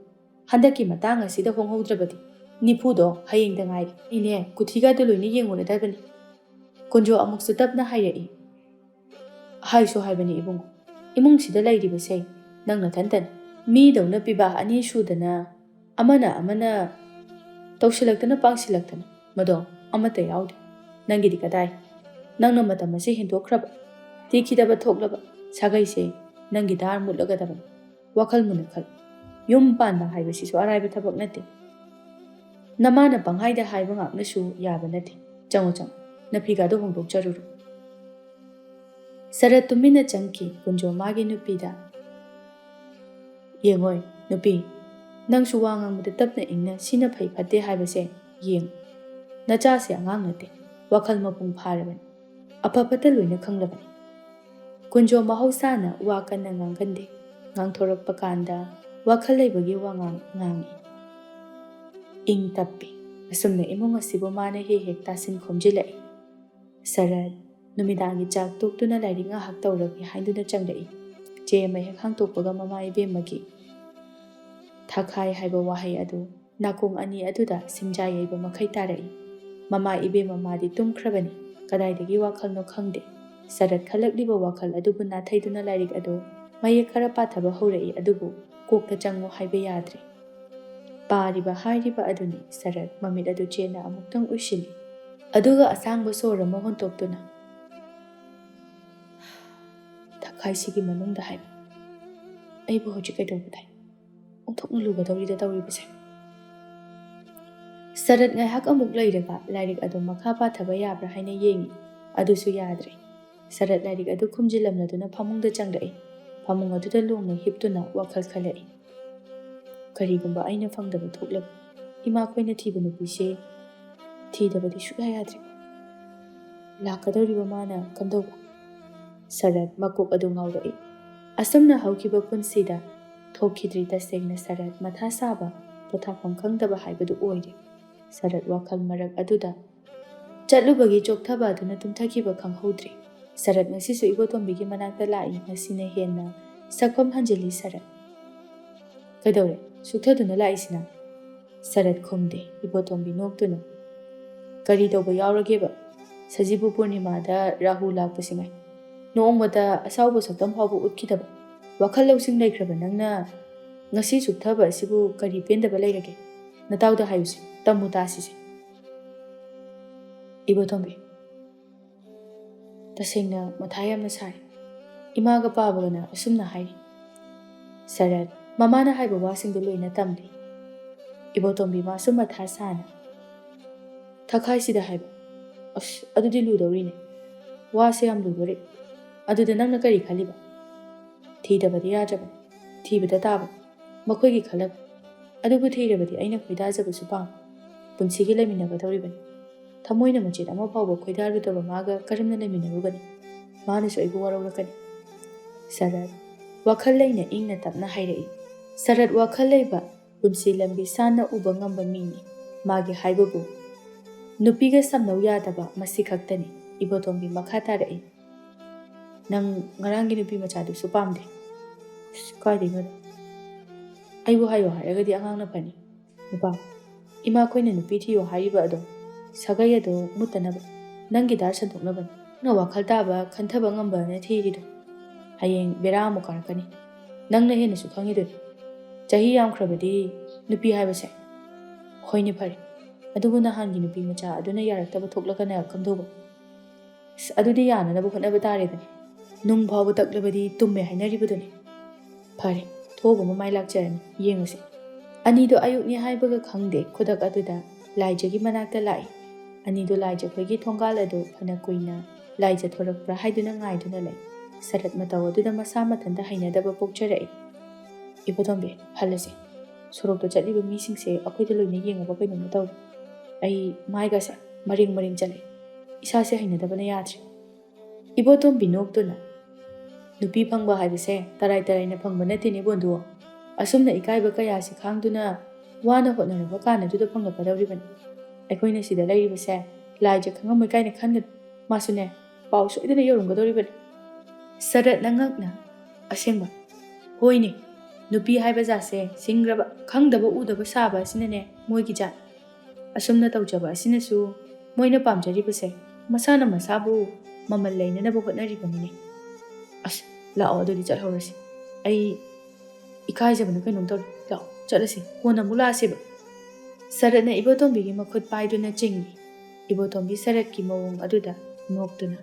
ꯍꯟꯗꯛꯀꯤ ꯃꯇꯥꯡ ꯑꯁꯤꯗ ꯍꯣꯡꯍꯧꯗ꯭ꯔꯕꯗꯤ ꯅꯤꯐꯨꯗꯣ ꯍꯌꯦꯡꯗ ꯉꯥꯏꯔꯦ꯫ ꯑꯩꯅꯦ ꯀꯨꯊꯤꯒꯗꯨ ꯂꯣꯏꯅ ꯌꯦꯡꯉꯨꯔꯗꯕꯅꯤ꯫" ꯀꯨꯟꯖꯣ ꯑꯃꯨꯛꯁꯨ ꯇꯞꯅ ꯍꯥꯏꯔꯛꯏ꯫ "ꯍꯥꯏꯁꯨ ꯍꯥꯏꯕꯅꯤ ꯏꯕꯨꯡꯉꯣ, ꯏꯃꯨꯡꯁꯤꯗ ꯂꯩꯔꯤꯕꯁꯦ ꯅꯪ ꯅꯊꯟꯇꯅꯤ꯫ ꯃꯤꯗꯧꯅ ꯄꯤꯕꯥ ꯑꯅꯤ ꯁꯨꯗꯅ ꯑꯃꯅ ꯑꯃꯅ ꯇꯧꯁꯤꯜꯂꯛꯇꯅ ꯄꯥꯡꯁꯤꯜꯂꯛꯇꯅ ꯃꯗꯣ ꯑꯃꯠꯇ ꯌꯥꯎꯗꯦ꯫ ꯅꯪꯒꯤꯗꯤ ꯀꯗꯥꯏ? ꯅꯪꯅ ꯃꯇꯝ ꯑꯁꯤ ꯍꯦꯟꯗꯣꯛꯈ꯭ꯔꯕ, ꯇꯤꯈꯤꯗꯕ ꯊꯣꯛꯂꯕ ꯁꯥꯒꯩꯁꯦ ꯅꯪꯒꯤ ꯗꯥꯔ ꯃꯨꯠꯂꯒꯗꯕꯅꯤ꯫ ꯋꯥꯈꯜ ꯃꯨꯟꯅ ꯈꯜ꯫ ꯌꯨꯝ ꯄꯥꯟꯕ ꯍꯥꯏꯕꯁꯤꯁꯨ ꯑꯔꯥꯏꯕ ꯊꯕꯛ ꯅꯠꯇꯦ꯫ ꯅꯃꯥꯅ ꯄꯪꯍꯥꯏꯗ ꯍꯥꯏꯕ ꯉꯥꯛꯅꯁꯨ ꯌꯥꯕ ꯅꯠꯇꯦ꯫ ꯆꯪꯉꯣ, ꯆꯪꯉꯣ, ꯅꯐꯤꯒꯥꯗꯣ ꯍꯣꯡꯗꯣꯛꯆꯔꯨꯔꯣ꯫" ꯁꯔꯠ ꯇꯨꯃꯤꯟꯅ ꯆꯪꯈꯤ꯫ ꯀꯨꯟꯖꯣ ꯃꯥꯒꯤ ꯅꯨꯄꯤꯗ, "ꯌꯦꯡꯉꯣꯏ, ꯅꯨꯄꯤ, ꯅꯪꯁꯨ ꯋꯥ ꯉꯥꯡꯕꯗ ꯇꯞꯅ ꯏꯪꯅ ꯁꯤꯅ ꯐꯩ ꯐꯠꯇꯦ ꯍꯥꯏꯕꯁꯦ ꯌꯦꯡꯉꯨ꯫ ꯅꯆꯥꯁꯦ ꯑꯉꯥꯡ ꯅꯠꯇꯦ꯫ ꯋꯥꯈꯜ ꯃꯄꯨꯡ ꯐꯥꯔꯕꯅꯤ꯫ ꯑꯐ ꯐꯠꯇ ꯂꯣꯏꯅ ꯈꯪꯂꯕꯅꯤ꯫ ꯀꯨꯟꯖꯣ ꯃꯍꯧꯁꯥꯅ ꯋꯥ ꯀꯟꯅ ꯉꯥꯡꯒꯟꯗꯦ꯫ ꯉꯥꯡꯊꯣꯔꯛꯄ ꯀꯥꯟꯗ ꯋꯥꯈꯜ ꯂꯩꯕꯒꯤ ꯋꯥꯉꯥꯡ ꯉꯥꯡꯏ꯫ ꯏꯪ ꯇꯞꯄꯤ꯫ ꯑꯁꯨꯝꯅ ꯏꯃꯨꯡ ꯑꯁꯤꯕꯨ ꯃꯥꯅ ꯍꯦꯛ ꯍꯦꯛ ꯇꯥꯁꯤꯟ ꯈꯣꯝꯖꯤꯜꯂꯛꯏ꯫ ꯁꯔꯠ ꯅꯨꯃꯤꯗꯥꯡꯒꯤ ꯆꯥꯛ ꯇꯣꯛꯇꯨꯅ ꯂꯥꯏꯔꯤꯛ ꯉꯥꯏꯍꯥꯛ ꯇꯧꯔꯒꯦ ꯍꯥꯏꯗꯨꯅ ꯆꯪꯂꯛꯏ꯫ ꯆꯦ ꯑꯃ ꯍꯦꯛ ꯍꯥꯡꯇꯣꯛꯄꯒ ꯃꯃꯥ ꯏꯕꯦꯝꯃꯒꯤ "ꯊꯥꯈꯥꯏ" ꯍꯥꯏꯕ ꯋꯥꯍꯩ ꯑꯗꯨ ꯅꯥꯀꯣꯡ ꯑꯅꯤ ꯑꯗꯨꯗ ꯁꯤꯡꯖꯥ ꯌꯩꯕ ꯃꯈꯩ ꯇꯥꯔꯛꯏ꯫ ꯃꯃꯥ ꯏꯕꯦꯝꯃ ꯃꯥꯗꯤ ꯇꯨꯝꯈ꯭ꯔꯕꯅꯤ꯫ ꯀꯗꯥꯏꯗꯒꯤ ꯋꯥꯈꯜꯅꯣ ꯈꯪꯗꯦ꯫ ꯁꯔꯠ ꯈꯜꯂꯛꯂꯤꯕ ꯋꯥꯈꯜ ꯑꯗꯨꯕꯨ ꯅꯥꯊꯩꯗꯨꯅ ꯂꯥꯏꯔꯤꯛ ꯑꯗꯨ ꯃꯌꯦꯛ ꯈꯔ ꯄꯥꯊꯕ ꯍꯧꯔꯛꯏ, ꯑꯗꯨꯕꯨ ꯀꯣꯛꯇ ꯆꯪꯉꯨ ꯍꯥꯏꯕ ꯌꯥꯗ꯭ꯔꯦ꯫ ꯄꯥꯔꯤꯕ ꯍꯥꯏꯔꯤꯕ ꯑꯗꯨꯅꯤ꯫ ꯁꯔꯠ ꯃꯃꯤꯠ ꯑꯗꯨ ꯆꯦꯠꯅ ꯑꯃꯨꯛꯇꯪ ꯎꯏꯁꯤꯜꯂꯤ꯫ ꯑꯗꯨꯒ ꯑꯁꯥꯡꯕ ꯁꯣꯔ ꯑꯃ ꯍꯣꯟꯇꯣꯛꯇꯨꯅ, "ꯊꯥꯈꯥꯏꯁꯤꯒꯤ ꯃꯅꯨꯡꯗ" ꯍꯥꯏꯕ꯫ "ꯑꯩꯕꯨ ꯍꯧꯖꯤꯛ ꯀꯩꯗꯧꯕꯗ ꯑꯣꯟꯊꯣꯛꯅ ꯂꯨꯒꯗꯧꯔꯤꯗ ꯇꯧꯔꯤꯕꯁꯦ?" ꯁꯔꯠ ꯉꯥꯏꯍꯥꯛ ꯑꯃꯨꯛ ꯂꯩꯔꯒ ꯂꯥꯏꯔꯤꯛ ꯑꯗꯨ ꯃꯈꯥ ꯄꯥꯊꯕ ꯌꯥꯕ꯭ꯔꯥ ꯍꯥꯏꯅ ꯌꯦꯡꯏ꯫ ꯑꯗꯨꯁꯨ ꯌꯥꯗ꯭ꯔꯦ꯫ ꯁꯔꯠ ꯂꯥꯏꯔꯤꯛ ꯑꯗꯨ ꯈꯨꯝꯖꯤꯜꯂꯝꯂꯗꯨꯅ ꯐꯃꯨꯡꯗ ꯆꯪꯂꯛꯏ꯫ ꯐꯃꯨꯡ ꯑꯗꯨꯗ ꯂꯣꯡꯅ ꯍꯤꯞꯇꯨꯅ ꯋꯥꯈꯜ ꯈꯜꯂꯛꯏ꯫ "ꯀꯔꯤꯒꯨꯝꯕ ꯑꯩꯅ ꯐꯪꯗꯕ ꯊꯣꯛꯂꯕ, ꯏꯃꯥꯈꯣꯏꯅ ꯊꯤꯕ ꯅꯨꯄꯤꯁꯦ ꯊꯤꯗꯕꯗꯤ ꯁꯨꯛꯌꯥ ꯌꯥꯗ꯭ꯔꯦ꯫ ꯂꯥꯛꯀꯗꯧꯔꯤꯕ ꯃꯥꯅ ꯀꯝꯗꯧꯕ?" ꯁꯔꯠ ꯃꯀꯣꯛ ꯑꯗꯨ ꯉꯥꯎꯔꯛꯏ꯫ ꯑꯁꯨꯝꯅ ꯍꯧꯈꯤꯕ ꯄꯨꯟꯁꯤꯗ ꯊꯣꯛꯈꯤꯗ꯭ꯔꯤ꯫ ꯇꯁꯦꯡꯅ ꯁꯔꯠ ꯃꯊꯥ ꯁꯥꯕ, ꯄꯣꯊꯥꯐꯝ ꯈꯪꯗꯕ ꯍꯥꯏꯕꯗꯨ ꯑꯣꯏꯔꯦ꯫ ꯁꯔꯠ ꯋꯥꯈꯜ ꯃꯔꯛ ꯑꯗꯨꯗ ꯆꯠꯂꯨꯕꯒꯤ ꯆꯣꯛꯊꯕ ꯑꯗꯨꯅ ꯇꯨꯝꯊꯈꯤꯕ ꯈꯪꯍꯧꯗ꯭ꯔꯦ꯫ ꯁꯔꯠ ꯉꯁꯤꯁꯨ ꯏꯕꯣꯇꯣꯝꯕꯤꯒꯤ ꯃꯅꯥꯛꯇ ꯂꯥꯛꯏ꯫ ꯉꯁꯤꯅ ꯍꯦꯟꯅ ꯁꯛꯐꯝ ꯍꯟꯖꯤꯜꯂꯤ ꯁꯔꯠ꯫ "ꯀꯩꯗꯧꯔꯦ? ꯁꯨꯛꯊꯗꯨꯅ ꯂꯥꯛꯏꯁꯤꯅ?" ꯁꯔꯠ ꯈꯨꯝꯗꯦ꯫ ꯏꯕꯣꯇꯣꯝꯕꯤ ꯅꯣꯛꯇꯨꯅ, "ꯀꯔꯤ ꯇꯧꯕ ꯌꯥꯎꯔꯒꯦꯕ? ꯁꯖꯤꯕꯨ ꯄꯨꯔꯅꯤꯃꯥꯗ ꯔꯥꯍꯨ ꯂꯥꯛꯄꯁꯤꯉꯥꯏ꯫ ꯅꯣꯡꯃꯇ ꯑꯁꯥꯎꯕ ꯁꯛꯇꯝ ꯐꯥꯎꯕ ꯎꯠꯈꯤꯗꯕ꯫ ꯋꯥꯈꯜ ꯂꯧꯁꯤꯡ ꯂꯩꯈ꯭ꯔꯕ ꯅꯪꯅ ꯉꯁꯤ ꯁꯨꯛꯊꯕ ꯑꯁꯤꯕꯨ ꯀꯔꯤ ꯄꯦꯟꯗꯕ ꯂꯩꯔꯒꯦ? ꯅꯇꯥꯎꯗ ꯍꯥꯏꯌꯨꯁꯦ, ꯇꯝꯃꯨ ꯇꯥꯁꯤꯁꯦ꯫" ꯏꯕꯣꯇꯣꯝꯕꯤ, "ꯇꯁꯦꯡꯅ ꯃꯊꯥ ꯌꯥꯝꯅ ꯁꯥꯏ꯫ ꯏꯃꯥꯒ ꯄꯥꯕꯒꯅ ꯑꯁꯨꯝꯅ ꯍꯥꯏꯔꯤ꯫" ꯁꯔꯠ ꯃꯃꯥꯅ ꯍꯥꯏꯕ ꯋꯥꯁꯤꯡꯗꯨ ꯂꯣꯏꯅ ꯇꯝꯂꯤ꯫ ꯏꯕꯣꯇꯣꯝꯕꯤ ꯃꯥꯁꯨ ꯃꯊꯥ ꯁꯥꯅ, "ꯊꯈꯥꯏꯁꯤꯗ ꯍꯥꯏꯕ? ꯑꯁ, ꯑꯗꯨꯗꯤ ꯂꯨꯗꯧꯔꯤꯅꯦ꯫ ꯋꯥꯁꯦ ꯌꯥꯝ ꯂꯨꯗꯣꯔꯤ꯫ ꯑꯗꯨꯗ ꯅꯪꯅ ꯀꯔꯤ ꯈꯜꯂꯤꯕ? ꯊꯤꯗꯕꯗꯤ ꯌꯥꯗ꯭ꯔꯕꯅꯤ꯫ ꯊꯤꯕꯗ ꯇꯥꯕꯅꯤ꯫ ꯃꯈꯣꯏꯒꯤ ꯈꯜꯂꯒ꯫ ꯑꯗꯨꯕꯨ ꯊꯤꯔꯕꯗꯤ ꯑꯩꯅ ꯈꯣꯏꯗꯥꯖꯕꯁꯨ ꯄꯥꯝꯃꯤ꯫ ꯄꯨꯟꯁꯤꯒꯤ ꯂꯩꯃꯤꯟꯅꯒꯗꯧꯔꯤꯕꯅꯤ꯫" ꯊꯃꯣꯏꯅ ꯃꯆꯦꯠ ꯑꯃ ꯐꯥꯎꯕ ꯈꯣꯏꯗꯥꯔꯨꯗꯕ ꯃꯥꯒ ꯀꯔꯝꯅ ꯂꯩꯃꯤꯟꯅꯔꯨꯒꯅꯤ? ꯃꯥꯅꯁꯨ ꯑꯩꯕꯨ ꯋꯥꯔꯧꯔꯛꯀꯅꯤ꯫ ꯁꯔꯠ, ꯋꯥꯈꯜ ꯂꯩꯅ ꯏꯪꯅ ꯇꯞꯅ ꯍꯥꯏꯔꯛꯏ꯫ ꯁꯔꯠ, ꯋꯥꯈꯜ ꯂꯩꯕ, ꯄꯨꯟꯁꯤ ꯂꯝꯕꯤ ꯁꯥꯟꯅ ꯎꯕ ꯉꯝꯕ ꯃꯤꯅꯤ꯫ ꯃꯥꯒꯤ ꯍꯥꯏꯕꯕꯨ ꯅꯨꯄꯤꯒ ꯁꯝꯅꯧ ꯌꯥꯗꯕ ꯃꯁꯤ ꯈꯛꯇꯅꯤ꯫ ꯏꯕꯣꯇꯣꯝꯕꯤ ꯃꯈꯥ ꯇꯥꯔꯛꯏ, "ꯅꯪ ꯉꯔꯥꯡꯒꯤ ꯅꯨꯄꯤ ꯃꯆꯥꯗꯨꯁꯨ ꯄꯥꯝꯗꯦ?" "ꯑꯁ, ꯀꯥꯏꯗꯩꯅꯣꯗ? ꯑꯩꯕꯨ ꯍꯥꯏꯌꯣ ꯍꯥꯏꯔꯒꯗꯤ ꯑꯉꯥꯡꯅ ꯐꯅꯤ꯫ ꯅꯨꯄꯥ, ꯏꯃꯥꯈꯣꯏꯅ ꯅꯨꯄꯤ ꯊꯤꯌꯣ ꯍꯥꯏꯔꯤꯕ ꯑꯗꯣ ꯁꯥꯒꯩ ꯑꯗꯣ ꯃꯨꯠꯇꯅꯕ, ꯅꯪꯒꯤ ꯗꯥꯔ ꯁꯟꯗꯣꯛꯅꯕꯅꯤ꯫ ꯅꯪꯅ ꯋꯥꯈꯜ ꯇꯥꯕ ꯈꯟꯊꯕ ꯉꯝꯕꯅ ꯊꯤꯔꯤꯗꯣ ꯍꯌꯦꯡ ꯕꯦꯔꯥ ꯑꯃꯨꯛ ꯀꯥꯔꯛꯀꯅꯤ꯫ ꯅꯪꯅ ꯍꯦꯟꯅꯁꯨ ꯈꯪꯉꯤꯗꯨꯅꯤ꯫ ꯆꯍꯤ ꯌꯥꯝꯈ꯭ꯔꯕꯗꯤ ꯅꯨꯄꯤ ꯍꯥꯏꯕꯁꯦ꯫ ꯍꯣꯏꯅꯦ, ꯐꯔꯦ꯫ ꯑꯗꯨꯕꯨ ꯅꯍꯥꯟꯒꯤ ꯅꯨꯄꯤ ꯃꯆꯥ ꯑꯗꯨꯅ ꯌꯥꯔꯛꯇꯕ ꯊꯣꯛꯂꯒꯅ ꯀꯝꯗꯧꯕ? ꯑꯁ, ꯑꯗꯨꯗꯤ ꯌꯥꯅꯅꯕ ꯍꯣꯠꯅꯕ ꯇꯥꯔꯦꯗꯅ꯫ ꯅꯨꯡ ꯐꯥꯎꯕ ꯇꯛꯂꯕꯗꯤ ꯇꯨꯝꯃꯦ ꯍꯥꯏꯅꯔꯤꯕꯗꯨꯅꯤ꯫ ꯐꯔꯦ, ꯊꯣꯛꯑꯕ ꯃꯃꯥꯏ ꯂꯥꯛꯆꯔꯅꯤ, ꯌꯦꯡꯉꯁꯤ꯫ ꯑꯅꯤꯗꯣ ꯑꯌꯨꯛꯅꯤ ꯍꯥꯏꯕꯒ ꯈꯪꯗꯦ, ꯈꯨꯗꯛ ꯑꯗꯨꯗ ꯂꯥꯏꯖꯒꯤ ꯃꯅꯥꯛꯇ ꯂꯥꯛꯏ꯫ ꯑꯅꯤꯗꯣ ꯂꯥꯏꯖ ꯈꯣꯏꯒꯤ ꯊꯣꯡꯒꯥꯜ ꯑꯗꯨ ꯐꯅ ꯀꯨꯏꯅ ꯂꯥꯏꯖ ꯊꯣꯔꯛꯄ꯭ꯔꯥ ꯍꯥꯏꯗꯨꯅ ꯉꯥꯏꯗꯨꯅ ꯂꯩ꯫ ꯁꯔꯠ ꯃꯇꯧ ꯑꯗꯨꯗ ꯃꯁꯥ ꯃꯊꯟꯇ ꯍꯩꯅꯗꯕ ꯄꯣꯛꯆꯔꯛꯏ꯫ "ꯏꯕꯣꯇꯣꯝꯕꯤ, ꯍꯜꯂꯁꯤ꯫ ꯁꯣꯔꯣꯛꯇ ꯆꯠꯂꯤꯕ ꯃꯤꯁꯤꯡꯁꯦ ꯑꯩꯈꯣꯏꯗ ꯂꯣꯏꯅ ꯌꯦꯡꯉꯕ ꯀꯩꯅꯣꯝꯃ ꯇꯧꯔꯦ꯫ ꯑꯩ ꯃꯥꯏꯒꯁꯦ ꯃꯔꯦꯡ ꯃꯔꯦꯡ ꯆꯠꯂꯦ꯫ ꯏꯁꯥꯁꯦ ꯍꯩꯅꯗꯕꯅ ꯌꯥꯗ꯭ꯔꯦ꯫" ꯏꯕꯣꯇꯣꯝꯕꯤ ꯅꯣꯛꯇꯨꯅ, "ꯅꯨꯄꯤ ꯐꯪꯕ ꯍꯥꯏꯕꯁꯦ ꯇꯔꯥꯏ ꯇꯔꯥꯏꯅ ꯐꯪꯕ ꯅꯠꯇꯦꯅꯦ ꯕꯣꯟꯗꯨ꯫ ꯑꯁꯨꯝꯅ ꯏꯀꯥꯏꯕ ꯀꯌꯥꯁꯤ ꯈꯥꯡꯗꯨꯅ ꯋꯥꯅ ꯍꯣꯠꯅꯔꯕ ꯀꯥꯟꯅꯗꯨꯗ ꯐꯪꯂꯛꯀꯗꯧꯔꯤꯕꯅꯤ꯫ ꯑꯩꯈꯣꯏꯅ ꯁꯤꯗ ꯂꯩꯔꯤꯕꯁꯦ ꯂꯥꯏꯖ ꯈꯪꯉꯝꯃꯣꯏ ꯀꯥꯏꯅ ꯈꯟꯒꯅꯨ꯫ ꯃꯥꯁꯨꯅꯦ, ꯄꯥꯎ ꯁꯣꯏꯗꯅ ꯌꯧꯔꯝꯒꯗꯧꯔꯤꯕꯅꯤ꯫" ꯁꯔꯠꯅ ꯉꯛꯅ, "ꯑꯁꯦꯡꯕ?" "ꯍꯣꯏꯅꯦ, ꯅꯨꯄꯤ ꯍꯥꯏꯕ ꯖꯥꯠꯁꯦ ꯁꯤꯡꯈ꯭ꯔꯕ, ꯈꯪꯗꯕ ꯎꯗꯕ ꯁꯥꯕ ꯑꯁꯤꯅꯅꯦ ꯃꯣꯏꯒꯤ ꯖꯥꯠ꯫ ꯑꯁꯨꯝꯅ ꯇꯧꯖꯕ ꯑꯁꯤꯅꯁꯨ ꯃꯣꯏꯅ ꯄꯥꯝꯖꯔꯤꯕꯁꯦ ꯃꯁꯥꯅ ꯃꯁꯥꯕꯨ ꯃꯃꯜ ꯂꯩꯅꯅꯕ ꯍꯣꯠꯅꯔꯤꯕꯅꯤꯅꯦ꯫ ꯑꯁ, ꯂꯥꯛꯑꯣ, ꯑꯗꯨꯗꯤ ꯆꯠꯍꯧꯔꯁꯤ꯫ ꯑꯩ ꯏꯀꯥꯏꯖꯕꯅ ꯀꯩꯅꯣꯝ ꯇꯧꯔꯦ꯫ ꯂꯥꯛꯑꯣ, ꯆꯠꯂꯁꯤ꯫ ꯀꯣꯟꯅ ꯑꯃꯨꯛ ꯂꯥꯛꯑꯁꯦꯕ꯫" ꯁꯔꯠꯅ ꯏꯕꯣꯇꯣꯝꯕꯤꯒꯤ ꯃꯈꯨꯠ ꯄꯥꯏꯗꯨꯅ ꯆꯤꯡꯏ꯫ ꯏꯕꯣꯇꯣꯝꯕꯤ ꯁꯔꯠꯀꯤ ꯃꯑꯣꯡ ꯑꯗꯨꯗ ꯅꯣꯛꯇꯨꯅ,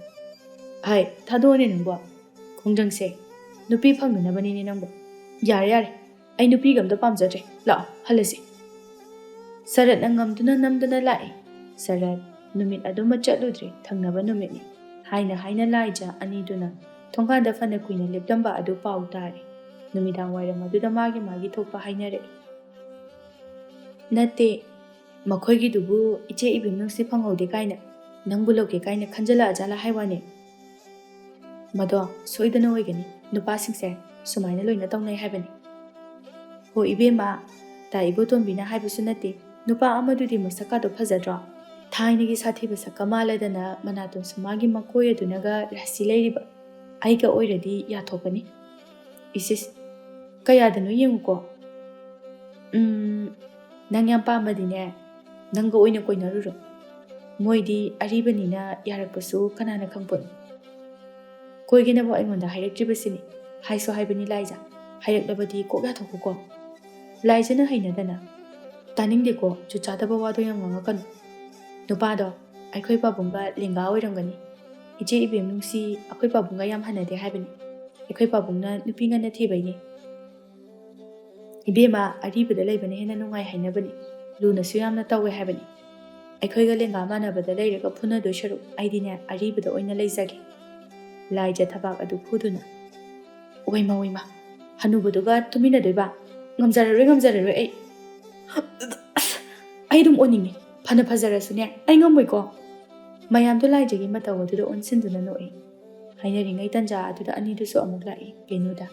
"ꯍꯥꯏ, ꯊꯥꯗꯣꯛꯑꯣꯅꯦ ꯅꯪꯕꯣ꯫ ꯈꯣꯡꯖꯪꯁꯦ ꯅꯨꯄꯤ ꯐꯪꯅꯅꯕꯅꯤꯅꯦ ꯅꯪꯕꯣ꯫ ꯌꯥꯔꯦ, ꯌꯥꯔꯦ꯫ ꯑꯩ ꯅꯨꯄꯤꯒ ꯑꯝꯇ ꯄꯥꯝꯖꯗ꯭ꯔꯦ꯫ ꯂꯥꯛꯑꯣ, ꯍꯜꯂꯁꯤ꯫" ꯁꯔꯠꯅ ꯉꯝꯗꯨꯅ ꯅꯝꯗꯨꯅ ꯂꯥꯛꯏ꯫ "ꯁꯔꯠ, ꯅꯨꯃꯤꯠ ꯑꯗꯨꯃ ꯆꯠꯂꯨꯗ꯭ꯔꯦ, ꯊꯪꯅꯕ ꯅꯨꯃꯤꯠꯅꯤ꯫" ꯍꯥꯏꯅ ꯍꯥꯏꯅ ꯂꯥꯏꯖ ꯑꯅꯤꯗꯨꯅ ꯊꯣꯡꯒꯥꯟꯗ ꯐꯅ ꯀꯨꯏꯅ ꯂꯦꯞꯂꯝꯕ ꯑꯗꯨ ꯄꯥꯎ ꯇꯥꯔꯦ꯫ ꯅꯨꯃꯤꯗꯥꯡ ꯋꯥꯏꯔꯝ ꯑꯗꯨꯗ ꯃꯥꯒꯤ ꯃꯥꯒꯤ ꯊꯣꯛꯄ ꯍꯥꯏꯅꯔꯛꯏ꯫ "ꯅꯠꯇꯦ, ꯃꯈꯣꯏꯒꯤꯗꯨꯕꯨ ꯏꯆꯦ ꯏꯕꯦꯝꯅꯨꯡꯁꯤ ꯐꯪꯍꯧꯗꯦ ꯀꯥꯏꯅ ꯅꯪꯕꯨ ꯂꯧꯒꯦ ꯀꯥꯏꯅ ꯈꯟꯖꯜꯂꯛꯑꯖꯥꯠꯂꯥ ꯍꯥꯏ ꯋꯥꯅꯦ꯫ ꯃꯗꯣ ꯁꯣꯏꯗꯅ ꯑꯣꯏꯒꯅꯤ꯫ ꯅꯨꯄꯥꯁꯤꯡꯁꯦ ꯁꯨꯃꯥꯏꯅ ꯂꯣꯏꯅ ꯇꯧꯅꯩ ꯍꯥꯏꯕꯅꯤ꯫ ꯍꯣ ꯏꯕꯦꯝꯃ, ꯇꯥ ꯏꯕꯣꯇꯣꯝꯕꯤꯅ ꯍꯥꯏꯕꯁꯨ ꯅꯠꯇꯦ, ꯅꯨꯄꯥ ꯑꯃꯗꯨꯗꯤ ꯃꯁꯛꯀꯥꯗꯣ ꯐꯖꯗ꯭ꯔꯣ? ꯊꯥꯏꯅꯒꯤ ꯁꯥꯊꯤꯕ ꯁꯛꯀ ꯃꯥꯜꯂꯗꯅ ꯃꯅꯥꯇꯣꯟꯁꯨ ꯃꯥꯒꯤ ꯃꯀꯣꯏ ꯑꯗꯨꯅꯒ ꯔꯥꯁꯤ ꯂꯩꯔꯤꯕ꯫ ꯑꯩꯒ ꯑꯣꯏꯔꯗꯤ ꯌꯥꯊꯣꯛꯀꯅꯤ꯫ ꯏꯁꯤꯁ, ꯀꯌꯥꯗꯅꯣ ꯌꯦꯡꯉꯨꯀꯣ꯫ ꯎꯝ, ꯅꯪ ꯌꯥꯝ ꯄꯥꯝꯃꯗꯤꯅꯦ, ꯅꯪꯒ ꯑꯣꯏꯅ ꯀꯣꯏꯅꯔꯨꯔꯣ꯫ ꯃꯣꯏꯗꯤ ꯑꯔꯤꯕꯅꯤꯅ ꯌꯥꯔꯛꯄꯁꯨ ꯀꯅꯥꯅ ꯈꯪꯄꯣꯠꯅꯤ꯫ ꯀꯣꯏꯒꯦꯅꯕꯨ ꯑꯩꯉꯣꯟꯗ ꯍꯥꯏꯔꯛꯇ꯭ꯔꯤꯕꯁꯤꯅꯤ꯫ ꯍꯥꯏꯁꯨ ꯍꯥꯏꯕꯅꯤ ꯂꯥꯏꯖꯥ, ꯍꯥꯏꯔꯛꯂꯕꯗꯤ ꯀꯣꯛ ꯌꯥꯊꯣꯛꯈꯣꯀꯣ꯫ ꯂꯥꯏꯖꯥꯅ ꯍꯩꯅꯗꯅ, "ꯇꯥꯅꯤꯡꯗꯦꯀꯣ, ꯖꯨꯠ ꯆꯥꯗꯕ ꯋꯥꯗꯣ ꯌꯥꯝ ꯉꯥꯡꯉꯛꯀꯅꯨ꯫ ꯅꯨꯄꯥꯗꯣ ꯑꯩꯈꯣꯏ ꯄꯥꯕꯨꯡꯒ ꯂꯦꯡꯒꯥ ꯑꯣꯏꯔꯝꯒꯅꯤ꯫ ꯏꯆꯦ ꯏꯕꯦꯝꯅꯨꯡꯁꯤ ꯑꯩꯈꯣꯏ ꯄꯥꯕꯨꯡꯒ ꯌꯥꯝ ꯍꯟꯅꯗꯦ ꯍꯥꯏꯕꯅꯤ꯫ ꯑꯩꯈꯣꯏ ꯄꯥꯕꯨꯡꯅ ꯅꯨꯄꯤ ꯉꯟꯅ ꯊꯤꯕꯩꯅꯤ꯫ ꯏꯕꯦꯝꯃ, ꯑꯔꯤꯕꯗ ꯂꯩꯕꯅ ꯍꯦꯟꯅ ꯅꯨꯡꯉꯥꯏ ꯍꯥꯏꯅꯕꯅꯤ꯫ ꯂꯨꯅꯁꯨ ꯌꯥꯝꯅ ꯇꯧꯋꯦ ꯍꯥꯏꯕꯅꯤ꯫ ꯑꯩꯈꯣꯏꯒ ꯂꯦꯡꯒꯥ ꯃꯥꯟꯅꯕꯗ ꯂꯩꯔꯒ ꯐꯨꯅꯗꯣꯏ ꯁꯔꯨꯛ ꯑꯩꯗꯤꯅꯦ ꯑꯔꯤꯕꯗ ꯑꯣꯏꯅ ꯂꯩꯖꯒꯦ꯫" ꯂꯥꯏꯖꯥ ꯊꯕꯥꯛ ꯑꯗꯨ ꯐꯨꯗꯨꯅ, "ꯑꯣꯏꯃ, ꯑꯣꯏꯃ, ꯍꯅꯨꯕꯗꯨꯒ ꯇꯨꯃꯤꯟꯅꯗꯣꯏꯕ? ꯉꯝꯖꯔꯔꯣꯏ, ꯉꯝꯖꯔꯔꯣꯏ ꯑꯩ꯫ ꯑꯁ, ꯑꯩ ꯑꯗꯨꯝ ꯑꯣꯟꯅꯤꯡꯉꯦ꯫ ꯐꯅ ꯐꯖꯔꯁꯨꯅꯦ, ꯑꯩ ꯉꯝꯃꯣꯏꯀꯣ꯫" ꯃꯌꯥꯝꯗꯣ ꯂꯥꯏꯖꯥꯒꯤ ꯃꯇꯧ ꯑꯗꯨꯗ ꯑꯣꯟꯁꯤꯟꯗꯨꯅ ꯅꯣꯛꯏ꯫ ꯍꯥꯏꯅꯔꯤꯉꯩ ꯇꯟꯖꯥ ꯑꯗꯨꯗ ꯑꯅꯤꯗꯨꯁꯨ ꯑꯃꯨꯛ ꯂꯥꯛꯏ ꯀꯩꯅꯣꯗ꯫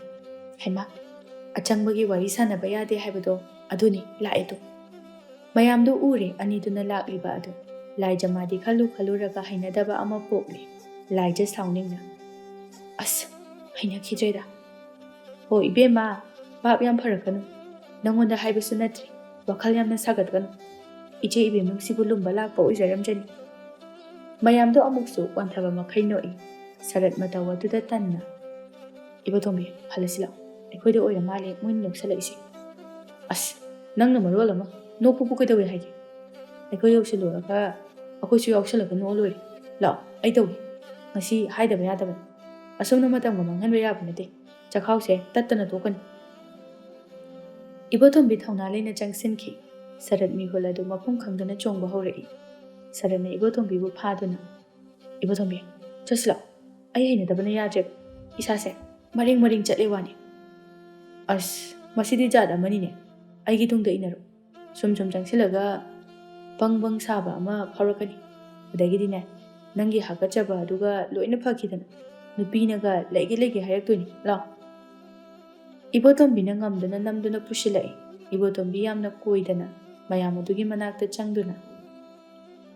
ꯍꯩꯃꯥ, ꯑꯆꯪꯕꯒꯤ ꯋꯥꯔꯤ ꯁꯥꯟꯅꯕ ꯌꯥꯗꯦ ꯍꯥꯏꯕꯗꯣ ꯑꯗꯨꯅꯤ ꯂꯥꯛꯏꯗꯣ꯫ ꯃꯌꯥꯝꯗꯣ ꯎꯔꯦ ꯑꯅꯤꯗꯨꯅ ꯂꯥꯛꯂꯤꯕ ꯑꯗꯨ꯫ ꯂꯥꯏꯖꯥ ꯃꯥꯗꯤ ꯈꯜꯂꯨ ꯈꯜꯂꯨꯔꯒ ꯍꯩꯅꯗꯕ ꯑꯃ ꯄꯣꯛꯂꯦ꯫ ꯂꯥꯏꯖꯥ ꯁꯥꯎꯅꯤꯡꯅ, "ꯑꯁ, ꯍꯩꯅꯈꯤꯗ꯭ꯔꯦꯗ꯫ ꯍꯣ ꯏꯕꯦꯝꯃ, ꯚꯥꯞ ꯌꯥꯝ ꯐꯔꯛꯀꯅꯨ꯫ ꯅꯪꯉꯣꯟꯗ ꯍꯥꯏꯕꯁꯨ ꯅꯠꯇ꯭ꯔꯤ, ꯋꯥꯈꯜ ꯌꯥꯝꯅ ꯁꯥꯒꯠꯀꯅꯨ꯫ ꯏꯆꯦ ꯏꯕꯦꯝꯅꯨꯡꯁꯤꯕꯨ ꯂꯨꯝꯕ ꯂꯥꯛꯄ ꯑꯣꯏꯖꯔꯝꯖꯅꯤ꯫" ꯃꯌꯥꯝꯗꯣ ꯑꯃꯨꯛꯁꯨ ꯋꯥꯟꯊꯕ ꯃꯈꯩ ꯅꯣꯛꯏ꯫ ꯁꯔꯠ ꯃꯇꯧ ꯑꯗꯨꯗ ꯇꯟꯅ, "ꯏꯕꯣꯇꯣꯝꯕꯤ, ꯍꯜꯂꯁꯤ ꯂꯥꯛꯑꯣ꯫ ꯑꯩꯈꯣꯏꯗ ꯑꯣꯏꯔ ꯃꯥꯜꯂꯦ ꯃꯣꯏꯅ ꯅꯣꯛꯁꯜꯂꯛꯏꯁꯦ꯫" "ꯑꯁ, ꯅꯪꯅ ꯃꯔꯣꯜ ꯑꯃ, ꯅꯣꯛꯄꯕꯨ ꯀꯩꯗꯧꯋꯦ ꯍꯥꯏꯒꯦ? ꯑꯩꯈꯣꯏ ꯌꯧꯁꯤꯜꯂꯨꯔꯒ ꯑꯩꯈꯣꯏꯁꯨ ꯌꯥꯎꯁꯜꯂꯒ ꯅꯣꯛꯑ ꯂꯣꯏꯔꯦ꯫ ꯂꯥꯛꯑꯣ, ꯑꯩ ꯇꯧꯒꯦ꯫ ꯉꯁꯤ ꯍꯥꯏꯗꯕ ꯌꯥꯗꯕꯅꯤ꯫ ꯑꯁꯨꯝꯅ ꯃꯇꯝꯒ ꯃꯥꯡꯍꯟꯕ ꯌꯥꯕ ꯅꯠꯇꯦ꯫ ꯆꯈꯥꯎꯁꯦ ꯇꯠꯇꯅ ꯇꯣꯛꯀꯅꯤ꯫" ꯏꯕꯣꯇꯣꯝꯕꯤ ꯊꯧꯅꯥ ꯂꯩꯅ ꯆꯪꯁꯤꯟꯈꯤ꯫ ꯁꯔꯠ ꯃꯤꯍꯨꯜ ꯑꯗꯨ ꯃꯐꯝ ꯈꯪꯗꯅ ꯆꯣꯡꯕ ꯍꯧꯔꯛꯏ꯫ ꯁꯔꯠꯅ ꯏꯕꯣꯇꯣꯝꯕꯤꯕꯨ ꯐꯥꯗꯨꯅ, "ꯏꯕꯣꯇꯣꯝꯕꯤ, ꯆꯠꯁꯤ ꯂꯥꯛꯑꯣ꯫ ꯑꯩ ꯍꯩꯅꯗꯕꯅ ꯌꯥꯗ꯭ꯔꯦꯕ꯫ ꯏꯁꯥꯁꯦ ꯃꯔꯦꯡ ꯃꯔꯦꯡ ꯆꯠꯂꯦ ꯋꯥꯅꯤ꯫" "ꯑꯁ, ꯃꯁꯤꯗꯤ ꯖꯥꯠ ꯑꯃꯅꯤꯅꯦ꯫ ꯑꯩꯒꯤ ꯇꯨꯡꯗ ꯏꯟꯅꯔꯣ꯫" ꯁꯨꯝ ꯁꯨꯝ ꯆꯪꯁꯤꯜꯂꯒ ꯕꯪ ꯕꯪ ꯁꯥꯕ ꯑꯃ ꯐꯥꯎꯔꯛꯀꯅꯤ꯫ ꯑꯗꯒꯤꯗꯤꯅꯦ, ꯅꯪꯒꯤ ꯍꯥꯀꯠꯆꯕ ꯑꯗꯨꯒ ꯂꯣꯏꯅ ꯐꯈꯤꯗꯅ ꯅꯨꯄꯤꯅꯒ ꯂꯩꯒꯦ ꯂꯩꯒꯦ ꯍꯥꯏꯔꯛꯇꯣꯏꯅꯤ꯫ ꯂꯥꯎ꯫ ꯏꯕꯣꯇꯣꯝꯕꯤꯅ ꯉꯝꯗꯅ ꯅꯝꯗꯨꯅ ꯄꯨꯁꯤꯜꯂꯛꯏ꯫ ꯏꯕꯣꯇꯣꯝꯕꯤ ꯌꯥꯝꯅ ꯀꯣꯏꯗꯅ ꯃꯌꯥꯝ ꯑꯗꯨꯒꯤ ꯃꯅꯥꯛꯇ ꯆꯪꯗꯨꯅ,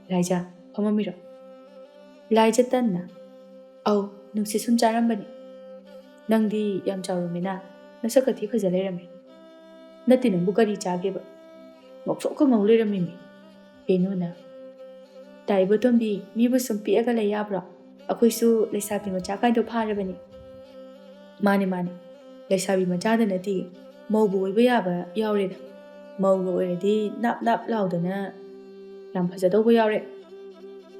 "ꯂꯥꯏꯖꯥ, ꯐꯝꯃꯝꯃꯤꯔꯣ?" ꯂꯥꯏꯖꯥ ꯇꯟꯅ, "ꯑꯧ, ꯅꯨꯡꯁꯤꯠ ꯁꯨꯝ ꯆꯥꯔꯝꯕꯅꯤ꯫ ꯅꯪꯗꯤ ꯌꯥꯝ ꯆꯥꯎꯔꯝꯃꯤꯅ, ꯅꯁꯛꯀ ꯊꯤ ꯐꯖ ꯂꯩꯔꯝꯃꯤ꯫ ꯅꯠꯇꯦ, ꯅꯪꯕꯨ ꯀꯔꯤ ꯆꯥꯒꯦꯕ? ꯉꯧꯁꯣꯛꯀ ꯉꯧ ꯂꯩꯔꯝꯃꯤꯃꯤ꯫ ꯄꯦꯅꯨꯅ, ꯇꯥ ꯏꯕꯣꯇꯣꯝꯕꯤ, ꯃꯤꯕꯨ ꯁꯨꯝ ꯄꯤꯛꯑꯒ ꯂꯩ ꯌꯥꯕ꯭ꯔꯣ? ꯑꯩꯈꯣꯏꯁꯨ ꯂꯩꯁꯥꯕꯤ ꯃꯆꯥ ꯀꯥꯏꯗꯣ ꯐꯥꯔꯕꯅꯤ꯫" "ꯃꯥꯅꯦ, ꯃꯥꯅꯦ, ꯂꯩꯁꯥꯕꯤ ꯃꯆꯥꯗ ꯅꯠꯇꯦ, ꯃꯧꯕꯨ ꯑꯣꯏꯕ ꯌꯥꯕ ꯌꯥꯎꯔꯦꯗ꯫ ꯃꯧꯒ ꯑꯣꯏꯔꯗꯤ ꯅꯥꯞ ꯅꯥꯞ ꯂꯥꯎꯗꯅ ꯌꯥꯝ ꯐꯖꯗꯧꯕ ꯌꯥꯎꯔꯦ꯫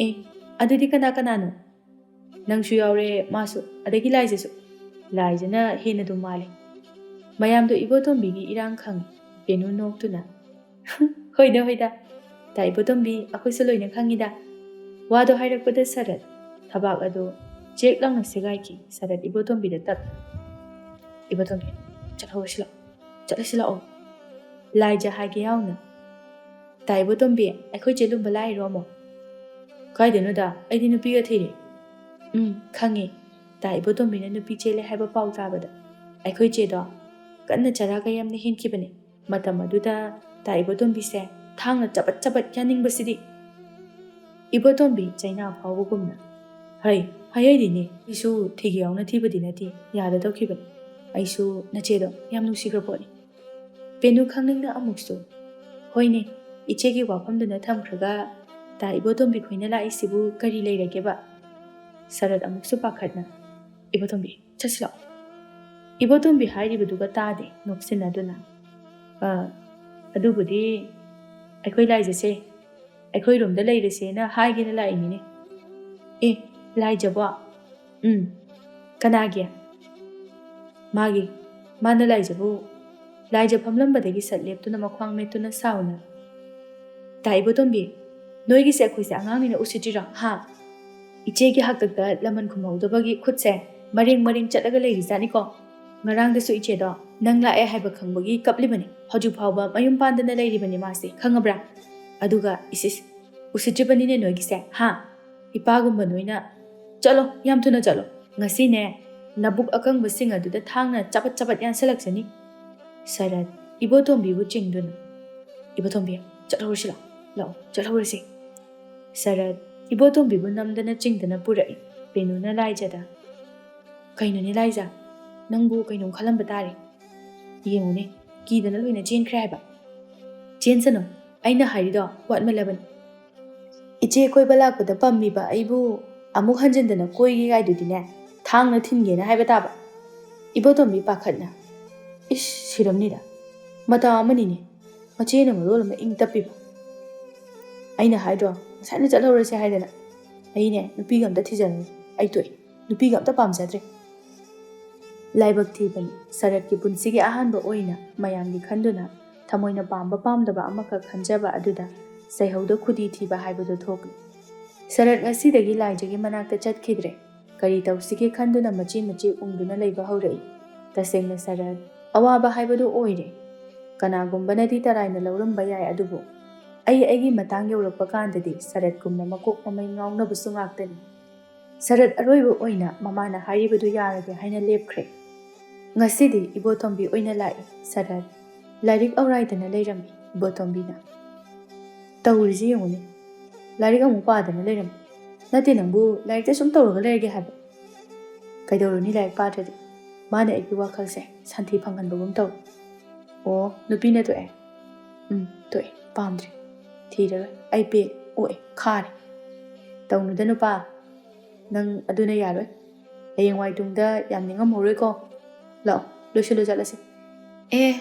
ꯑꯦ, ꯑꯗꯨꯗꯤ ꯀꯅꯥ ꯀꯅꯥꯅꯣ? ꯅꯪꯁꯨ ꯌꯥꯎꯔꯦ, ꯃꯥꯁꯨ, ꯑꯗꯒꯤ ꯂꯥꯏꯖꯁꯨ꯫" ꯂꯥꯏꯖꯅ ꯍꯦꯟꯅ ꯑꯗꯨꯝ ꯃꯥꯜꯂꯦ꯫ ꯃꯌꯥꯝꯗꯣ ꯏꯕꯣꯇꯣꯝꯕꯤꯒꯤ ꯏꯔꯥꯡ ꯈꯪꯉꯤ꯫ ꯄꯦꯅꯨ ꯅꯣꯛꯇꯨꯅ, "ꯍꯣꯏꯗ, ꯍꯣꯏꯗ, ꯇꯥ ꯏꯕꯣꯇꯣꯝꯕꯤ, ꯑꯩꯈꯣꯏꯁꯨ ꯂꯣꯏꯅ ꯈꯪꯉꯤꯗ꯫" ꯋꯥꯗꯣ ꯍꯥꯏꯔꯛꯄꯗ ꯁꯔꯠ ꯊꯕꯥꯛ ꯑꯗꯣ ꯆꯦꯛ ꯂꯥꯎꯅ ꯁꯦꯒꯥꯏꯈꯤ꯫ ꯁꯔꯠ ꯏꯕꯣꯇꯣꯝꯕꯤꯗ ꯇꯞ, "ꯏꯕꯣꯇꯣꯝꯕꯤ, ꯆꯠꯍꯧꯔꯁꯤ ꯂꯥꯛꯑꯣ, ꯆꯠꯂꯁꯤ ꯂꯥꯛꯑꯣ꯫" ꯂꯥꯏꯖ ꯍꯥꯏꯒꯦ ꯌꯥꯎꯅ, "ꯇꯥ ꯏꯕꯣꯇꯣꯝꯕꯤ, ꯑꯩꯈꯣꯏ ꯆꯦ ꯂꯨꯝꯕ ꯂꯥꯛꯏꯔꯣ ꯑꯃꯨꯛ?" "ꯀꯥꯏꯗꯅꯣꯗ, ꯑꯩꯗꯤ ꯅꯨꯄꯤꯒ ꯊꯤꯔꯦ꯫" "ꯎꯝ, ꯈꯪꯉꯦ꯫ ꯇꯥ ꯏꯕꯣꯇꯣꯝꯕꯤꯅ ꯅꯨꯄꯤ ꯆꯦꯜꯂꯦ ꯍꯥꯏꯕ ꯄꯥꯎ ꯇꯥꯕꯗ ꯑꯩꯈꯣꯏ ꯆꯦꯗꯣ ꯀꯟꯅ ꯆꯔꯥꯒ ꯌꯥꯝꯅ ꯍꯦꯟꯈꯤꯕꯅꯦ꯫ ꯃꯇꯝ ꯑꯗꯨꯗ ꯇꯥ ꯏꯕꯣꯇꯣꯝꯕꯤꯁꯦ ꯊꯥꯡꯅ ꯆꯕꯠ ꯆꯕꯠ ꯌꯥꯅꯤꯡꯕꯁꯤꯗꯤ꯫" ꯏꯕꯣꯇꯣꯝꯕꯤ ꯆꯩꯅꯥ ꯐꯥꯎꯕꯒꯨꯝꯅ, "ꯍꯩ, ꯍꯩꯍꯩꯗꯤꯅꯦ, ꯑꯩꯁꯨ ꯊꯤꯒꯦ ꯌꯥꯎꯅ ꯊꯤꯕꯗꯤ ꯅꯠꯇꯦ, ꯌꯥꯗ ꯇꯧꯈꯤꯕꯅꯤ꯫ ꯑꯩꯁꯨ ꯅꯆꯦꯗꯣ ꯌꯥꯝ ꯅꯨꯡꯁꯤꯈ꯭ꯔ ꯄꯣꯠꯅꯤ꯫" ꯄꯦꯅꯨ ꯈꯪꯅꯤꯡꯅ ꯑꯃꯨꯛꯁꯨ, "ꯍꯣꯏꯅꯦ, ꯏꯆꯦꯒꯤ ꯋꯥꯐꯝꯗꯨꯅ ꯊꯝꯈ꯭ꯔꯒ ꯇꯥ ꯏꯕꯣꯇꯣꯝꯕꯤ ꯈꯣꯏꯅ ꯂꯥꯛꯏꯁꯤꯕꯨ ꯀꯔꯤ ꯂꯩꯔꯒꯦꯕ?" ꯁꯔꯠ ꯑꯃꯨꯛꯁꯨ ꯄꯥꯈꯠꯅ, "ꯏꯕꯣꯇꯣꯝꯕꯤ, ꯆꯠꯁꯤ ꯂꯥꯛꯑꯣ꯫" ꯏꯕꯣꯇꯣꯝꯕꯤ ꯍꯥꯏꯔꯤꯕꯗꯨꯒ ꯇꯥꯗꯦ, ꯅꯣꯛꯁꯤꯟꯅꯗꯨꯅ, "ꯑ, ꯑꯗꯨꯕꯨꯗꯤ ꯑꯩꯈꯣꯏ ꯂꯥꯏꯖꯁꯦ, ꯑꯩꯈꯣꯏꯔꯣꯝꯗ ꯂꯩꯔꯁꯦꯅ ꯍꯥꯏꯒꯦꯅ ꯂꯥꯛꯏꯅꯤꯅꯦ꯫" "ꯑꯦ, ꯂꯥꯏꯖꯕꯣ?" "ꯎꯝ꯫" "ꯀꯅꯥꯒꯤ?" "ꯃꯥꯒꯤ꯫ ꯃꯥꯅ ꯂꯥꯏꯖꯕꯨ꯫" ꯂꯥꯏꯖ ꯐꯝꯂꯝꯕꯗꯒꯤ ꯁꯠ ꯂꯦꯞꯇꯨꯅ ꯃꯈ꯭ꯋꯥꯡ ꯃꯦꯠꯇꯨꯅ ꯁꯥꯎꯅ, "ꯇꯥ ꯏꯕꯣꯇꯣꯝꯕꯤ, ꯅꯣꯏꯒꯤꯁꯦ ꯑꯩꯈꯣꯏꯁꯦ ꯑꯉꯥꯡꯅꯤꯅ ꯎꯁꯤꯠꯇ꯭ꯔꯤꯔꯣ, ꯍꯥ? ꯏꯆꯦꯒꯤ ꯍꯥꯛꯇꯛꯇ ꯂꯃꯟ ꯈꯨꯝꯍꯧꯗꯕꯒꯤ ꯈꯨꯠꯁꯦ ꯃꯔꯦꯡ ꯃꯔꯦꯡ ꯆꯠꯂꯒ ꯂꯩꯔꯤꯖꯥꯠꯅꯤꯀꯣ꯫ ꯉꯔꯥꯡꯗꯁꯨ ꯏꯆꯦꯗꯣ ꯅꯪ ꯂꯥꯛꯑꯦ ꯍꯥꯏꯕ ꯈꯪꯕꯒꯤ ꯀꯞꯂꯤꯕꯅꯤ꯫ ꯍꯧꯖꯤꯛ ꯐꯥꯎꯕ ꯃꯌꯨꯝ ꯄꯥꯟꯗꯅ ꯂꯩꯔꯤꯕꯅꯤ ꯃꯥꯁꯦ, ꯈꯪꯉꯕ꯭ꯔꯥ? ꯑꯗꯨꯒ ꯏꯁ ꯏꯁ, ꯎꯁꯤꯠꯇ꯭ꯔꯤꯕꯅꯤꯅꯦ ꯅꯣꯏꯒꯤꯁꯦ, ꯍꯥ? ꯏꯄꯥꯒꯨꯝꯕ ꯅꯣꯏꯅ꯫ ꯆꯠꯂꯣ, ꯌꯥꯝ ꯊꯨꯅ ꯆꯠꯂꯣ꯫ ꯉꯁꯤꯅꯦ, ꯂꯕꯨꯛ ꯑꯀꯪꯕꯁꯤꯡ ꯑꯗꯨꯗ ꯊꯥꯡꯅ ꯆꯕꯠ ꯆꯕꯠ ꯌꯥꯟꯁꯤꯜꯂꯛꯆꯅꯤ꯫ ꯁꯔꯠ, ꯏꯕꯣꯇꯣꯝꯕꯤꯕꯨ ꯆꯤꯡꯗꯨꯅ, "ꯏꯕꯣꯇꯣꯝꯕꯤ, ꯆꯠꯍꯧꯔꯁꯤ ꯂꯥꯛꯑꯣ, ꯂꯥꯛꯑꯣ, ꯆꯠꯍꯧꯔꯁꯤ꯫" ꯁꯔꯠ, ꯏꯕꯣꯇꯣꯝꯕꯤꯕꯨ ꯅꯝꯗꯅ ꯆꯤꯡꯗꯅ ꯄꯨꯔꯛꯏ꯫ ꯕꯦꯅꯨꯅ ꯂꯥꯏꯖꯗ, "ꯀꯩꯅꯣꯅꯦ ꯂꯥꯏꯖ, ꯅꯪꯕꯨ ꯀꯩꯅꯣꯝ ꯈꯜꯂꯝꯕ ꯇꯥꯔꯦ꯫ ꯌꯦꯡꯉꯨꯅꯦ, ꯀꯤꯗꯅ ꯂꯣꯏꯅ ꯆꯦꯟꯈ꯭ꯔꯦ ꯍꯥꯏꯕ꯫" "ꯆꯦꯟꯁꯅꯨ, ꯑꯩꯅ ꯍꯥꯏꯔꯤꯗꯣ ꯋꯥꯠꯃꯜꯂꯕꯅꯤ꯫ ꯏꯆꯦ ꯀꯣꯏꯕ ꯂꯥꯛꯄꯗ ꯄꯝꯃꯤꯕ ꯑꯩꯕꯨ ꯑꯃꯨꯛ ꯍꯟꯖꯤꯟꯗꯅ ꯀꯣꯏꯒꯦ ꯍꯥꯏꯗꯨꯗꯤꯅꯦ, ꯊꯥꯡꯅ ꯊꯤꯟꯒꯦꯅ ꯍꯥꯏꯕ ꯇꯥꯕ꯫" ꯏꯕꯣꯇꯣꯝꯕꯤ ꯄꯥꯈꯠꯅ, "ꯏꯁ, ꯁꯤꯔꯝꯅꯤꯗ꯫ ꯃꯇꯥ ꯑꯃꯅꯤꯅꯦ꯫ ꯃꯆꯦꯅ ꯃꯔꯣꯜ ꯑꯃ ꯏꯪ ꯇꯞꯄꯤꯕ꯫ ꯑꯩꯅ ꯍꯥꯏꯗ꯭ꯔꯣ, ꯉꯁꯥꯏꯅ ꯆꯠꯍꯧꯔꯁꯦ ꯍꯥꯏꯗꯅ꯫ ꯑꯩꯅꯦ, ꯅꯨꯄꯤꯒ ꯑꯝꯇ ꯊꯤꯖꯔꯔꯣꯏ꯫ ꯑꯩ ꯇꯣꯛꯑꯦ꯫ ꯅꯨꯄꯤꯒ ꯑꯝꯇ ꯄꯥꯝꯖꯗ꯭ꯔꯦ꯫" ꯂꯥꯏꯕꯛ ꯊꯤꯕꯅꯤ, ꯁꯔꯠꯀꯤ ꯄꯨꯟꯁꯤꯒꯤ ꯑꯍꯥꯟꯕ ꯑꯣꯏꯅ ꯃꯌꯥꯝꯒꯤ ꯈꯟꯗꯨꯅ ꯊꯃꯣꯏꯅ ꯄꯥꯝꯕ ꯄꯥꯝꯗꯕ ꯑꯃꯈꯛ ꯈꯟꯖꯕ ꯑꯗꯨꯗ ꯁꯩꯍꯧꯗ ꯈꯨꯗꯤ ꯊꯤꯕ ꯍꯥꯏꯕꯗꯨ ꯊꯣꯛꯂꯤ꯫ ꯁꯔꯠ ꯉꯁꯤꯗꯒꯤ ꯂꯥꯏꯖꯒꯤ ꯃꯅꯥꯛꯇ ꯆꯠꯈꯤꯗ꯭ꯔꯦ꯫ ꯀꯔꯤ ꯇꯧꯁꯤꯒꯦ ꯈꯟꯗꯨꯅ ꯃꯆꯦ ꯃꯆꯦ ꯎꯪꯗꯨꯅ ꯂꯩꯕ ꯍꯧꯔꯛꯏ꯫ ꯇꯁꯦꯡꯅ ꯁꯔꯠ ꯑꯋꯥꯕ ꯍꯥꯏꯕꯗꯨ ꯑꯣꯏꯔꯦ꯫ ꯀꯅꯥꯒꯨꯝꯕꯅꯗꯤ ꯇꯔꯥꯏꯅ ꯂꯧꯔꯝꯕ ꯌꯥꯏ, ꯑꯗꯨꯕꯨ ꯑꯩ ꯑꯩꯒꯤ ꯃꯇꯥꯡ ꯌꯧꯔꯛꯄ ꯀꯥꯟꯗꯗꯤ ꯁꯔꯠꯀꯨꯝꯅ ꯃꯀꯣꯛ ꯃꯃꯩ ꯉꯥꯎꯅꯕꯁꯨ ꯉꯥꯛꯇꯅꯤ꯫ ꯁꯔꯠ ꯑꯔꯣꯏꯕ ꯑꯣꯏꯅ ꯃꯃꯥꯅ ꯍꯥꯏꯔꯤꯕꯗꯨ ꯌꯥꯔꯒꯦ ꯍꯥꯏꯅ ꯂꯦꯞꯈ꯭ꯔꯦ꯫ ꯉꯁꯤꯗꯤ ꯏꯕꯣꯇꯣꯝꯕꯤ ꯑꯣꯏꯅ ꯂꯥꯛꯏ꯫ ꯁꯔꯠ ꯂꯥꯏꯔꯤꯛ ꯑꯧꯔꯥꯏꯗꯅ ꯂꯩꯔꯝꯃꯤ꯫ ꯏꯕꯣꯇꯣꯝꯕꯤꯅ, "ꯇꯧꯔꯤꯁꯤ ꯌꯦꯡꯉꯨꯅꯦ, ꯂꯥꯏꯔꯤꯛ ꯑꯃꯨꯛ ꯄꯥꯗꯅ ꯂꯩꯔꯝꯃꯤ꯫ ꯅꯠꯇꯦ, ꯅꯪꯕꯨ ꯂꯥꯏꯔꯤꯛꯇ ꯁꯨꯝ ꯇꯧꯔꯒ ꯂꯩꯔꯒꯦ ꯍꯥꯏꯕ? ꯀꯩꯗꯧꯔꯨꯅꯤ ꯂꯥꯏꯔꯤꯛ ꯄꯥꯗ꯭ꯔꯗꯤ? ꯃꯥꯅ ꯑꯩꯒꯤ ꯋꯥꯈꯜꯁꯦ ꯁꯥꯟꯇꯤ ꯐꯪꯍꯟꯕꯒꯨꯝ ꯇꯧꯏ꯫" "ꯑꯣ, ꯅꯨꯄꯤꯅ ꯇꯣꯛꯑꯦ?" "ꯎꯝ, ꯇꯣꯛꯑꯦ, ꯄꯥꯝꯗ꯭ꯔꯦ, ꯊꯤꯔꯔꯣꯏ꯫ ꯑꯩ ꯄꯦꯜꯂꯦ, ꯑꯣꯛꯑꯦ, ꯈꯥꯔꯦ꯫" "ꯇꯧꯅꯨꯗ ꯅꯨꯄꯥ, ꯅꯪ ꯑꯗꯨꯅ ꯌꯥꯔꯣꯏ꯫ ꯍꯌꯦꯡꯋꯥꯏ ꯇꯨꯡꯗ ꯌꯥꯝ ꯅꯤꯡꯉꯝꯍꯧꯔꯣꯏꯀꯣ꯫ ꯂꯥꯛꯑꯣ, ꯂꯣꯏꯁꯤꯜꯂꯨ ꯆꯠꯂꯁꯤ꯫" "ꯑꯦ,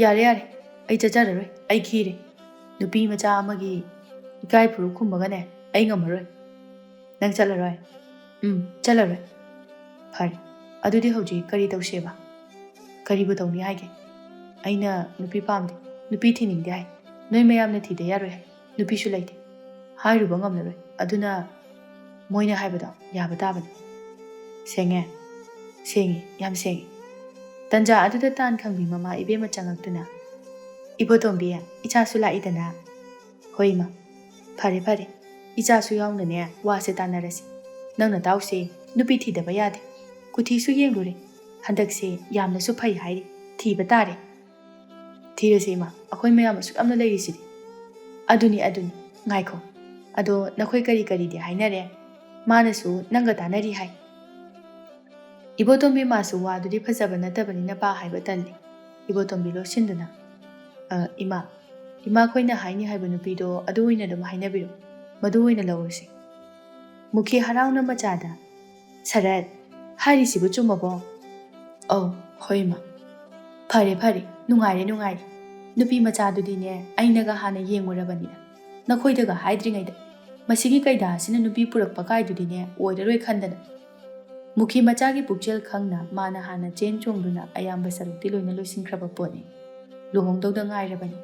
ꯌꯥꯔꯦ, ꯌꯥꯔꯦ, ꯑꯩ ꯆꯠꯆꯔꯔꯣꯏ, ꯑꯩ ꯈꯤꯔꯦ꯫ ꯅꯨꯄꯤ ꯃꯆꯥ ꯑꯃꯒꯤ ꯏꯀꯥꯏ ꯐꯨꯔꯨꯞ ꯈꯨꯝꯕꯒꯅꯦ ꯑꯩ ꯉꯝꯃꯔꯣꯏ꯫" "ꯅꯪ ꯆꯠꯂꯔꯣꯏ?" "ꯎꯝ, ꯆꯠꯂꯔꯣꯏ꯫" "ꯐꯔꯦ, ꯑꯗꯨꯗꯤ ꯍꯧꯖꯤꯛ ꯀꯔꯤ ꯇꯧꯁꯦꯕ? ꯀꯔꯤꯕꯨ ꯇꯧꯅꯤ ꯍꯥꯏꯒꯦ? ꯑꯩꯅ ꯅꯨꯄꯤ ꯄꯥꯝꯗꯦ, ꯅꯨꯄꯤ ꯊꯤꯅꯤꯡꯗꯦ ꯍꯥꯏ꯫ ꯅꯣꯏ ꯃꯌꯥꯝꯅ ꯊꯤꯗ ꯌꯥꯔꯣꯏ ꯍꯥꯏ꯫ ꯅꯨꯄꯤꯁꯨ ꯂꯩꯇꯦ꯫ ꯍꯥꯏꯔꯨꯕ ꯉꯝꯂꯔꯣꯏ꯫ ꯑꯗꯨꯅ ꯃꯣꯏꯅ ꯍꯥꯏꯕꯗꯣ ꯌꯥꯕ ꯇꯥꯕꯅꯤ꯫" "ꯁꯦꯡꯉꯦ?" "ꯁꯦꯡꯉꯤ, ꯌꯥꯝ ꯁꯦꯡꯉꯤ꯫" ꯇꯟꯖꯥ ꯑꯗꯨꯗ ꯇꯥꯟ ꯈꯪꯕꯤ ꯃꯃꯥ ꯏꯕꯦꯝꯃ ꯆꯪꯉꯛꯇꯨꯅ, "ꯏꯕꯣꯇꯣꯝꯕꯤ, ꯏꯆꯥꯁꯨ ꯂꯥꯛꯏꯗꯅ?" "ꯍꯣꯏ ꯏꯃꯥ, ꯐꯔꯦ ꯐꯔꯦ, ꯏꯆꯥꯁꯨ ꯌꯥꯎꯅꯅꯦ ꯋꯥꯁꯦ ꯇꯥꯟꯅꯔꯁꯤ꯫ ꯅꯪ ꯅꯇꯥꯎꯁꯦ ꯅꯨꯄꯤ ꯊꯤꯗꯕ ꯌꯥꯗꯦ꯫ ꯀꯨꯊꯤꯁꯨ ꯌꯦꯡꯂꯨꯔꯦ, ꯍꯟꯗꯛꯁꯦ ꯌꯥꯝꯅꯁꯨ ꯐꯩ ꯍꯥꯏꯔꯤ, ꯊꯤꯕ ꯇꯥꯔꯦ꯫" "ꯊꯤꯔꯁꯦ ꯏꯃꯥ, ꯑꯩꯈꯣꯏ ꯃꯌꯥꯝ ꯑꯁꯨꯛ ꯌꯥꯝꯅ ꯂꯩꯔꯤꯁꯤꯗꯤ꯫" "ꯑꯗꯨꯅꯤ ꯑꯗꯨꯅꯤ, ꯉꯥꯏꯈꯣ, ꯑꯗꯣ ꯅꯈꯣꯏ ꯀꯔꯤ ꯀꯔꯤꯗꯤ ꯍꯥꯏꯅꯔꯦ? ꯃꯥꯅꯁꯨ ꯅꯪꯒ ꯇꯥꯟꯅꯔꯤ ꯍꯥꯏ꯫" ꯏꯕꯣꯇꯣꯝꯕꯤ ꯃꯥꯁꯨ ꯋꯥꯗꯨꯗꯤ ꯐꯖꯕ ꯅꯠꯇꯕꯅꯤꯅ ꯄꯥ ꯍꯥꯏꯕ ꯇꯜꯂꯤ꯫ ꯏꯕꯣꯇꯣꯝꯕꯤ ꯂꯣꯠꯁꯤꯟꯗꯨꯅ, "ꯑ, ꯏꯃꯥ, ꯏꯃꯥꯈꯣꯏꯅ ꯍꯥꯏꯅꯤ ꯍꯥꯏꯕ ꯅꯨꯄꯤꯗꯣ ꯑꯗꯨ ꯑꯣꯏꯅ ꯑꯗꯨꯝ ꯍꯥꯏꯅꯕꯤꯔꯣ, ꯃꯗꯨ ꯑꯣꯏꯅ ꯂꯧꯔꯁꯤ꯫" ꯃꯨꯈꯤ ꯍꯔꯥꯎꯅ ꯃꯆꯥꯗ, "ꯁꯔꯠ, ꯍꯥꯏꯔꯤꯁꯤꯕꯨ ꯆꯨꯝꯃꯕꯣ?" "ꯑꯧ, ꯍꯣꯏ ꯏꯃꯥ꯫" "ꯐꯔꯦ ꯐꯔꯦ, ꯅꯨꯡꯉꯥꯏꯔꯦ ꯅꯨꯡꯉꯥꯏꯔꯦ꯫ ꯅꯨꯄꯤ ꯃꯆꯥꯗꯨꯗꯤꯅꯦ ꯑꯩꯅꯒ ꯍꯥꯟꯅ ꯌꯦꯡꯉꯨꯔꯕꯅꯤꯗ, ꯅꯈꯣꯏꯗꯒ ꯍꯥꯏꯗ꯭ꯔꯤꯉꯩꯗ꯫ ꯃꯁꯤꯒꯤ ꯀꯩꯗꯥ ꯑꯁꯤꯅ ꯅꯨꯄꯤ ꯄꯨꯔꯛꯄ ꯀꯥꯏꯗꯨꯗꯤꯅꯦ ꯑꯣꯏꯔꯔꯣꯏ ꯈꯟꯗꯅ꯫" ꯃꯨꯈꯤ ꯃꯆꯥꯒꯤ ꯄꯨꯛꯆꯦꯜ ꯈꯪꯅ ꯃꯥꯅ ꯍꯥꯟꯅ ꯆꯦꯟ ꯆꯣꯡꯗꯨꯅ ꯑꯌꯥꯝꯕ ꯁꯔꯨꯛꯇꯤ ꯂꯣꯏꯅ ꯂꯣꯏꯁꯤꯟꯈ꯭ꯔꯕ ꯄꯣꯠꯅꯤ꯫ ꯂꯨꯍꯣꯡꯗꯧꯗ ꯉꯥꯏꯔꯕꯅꯤ꯫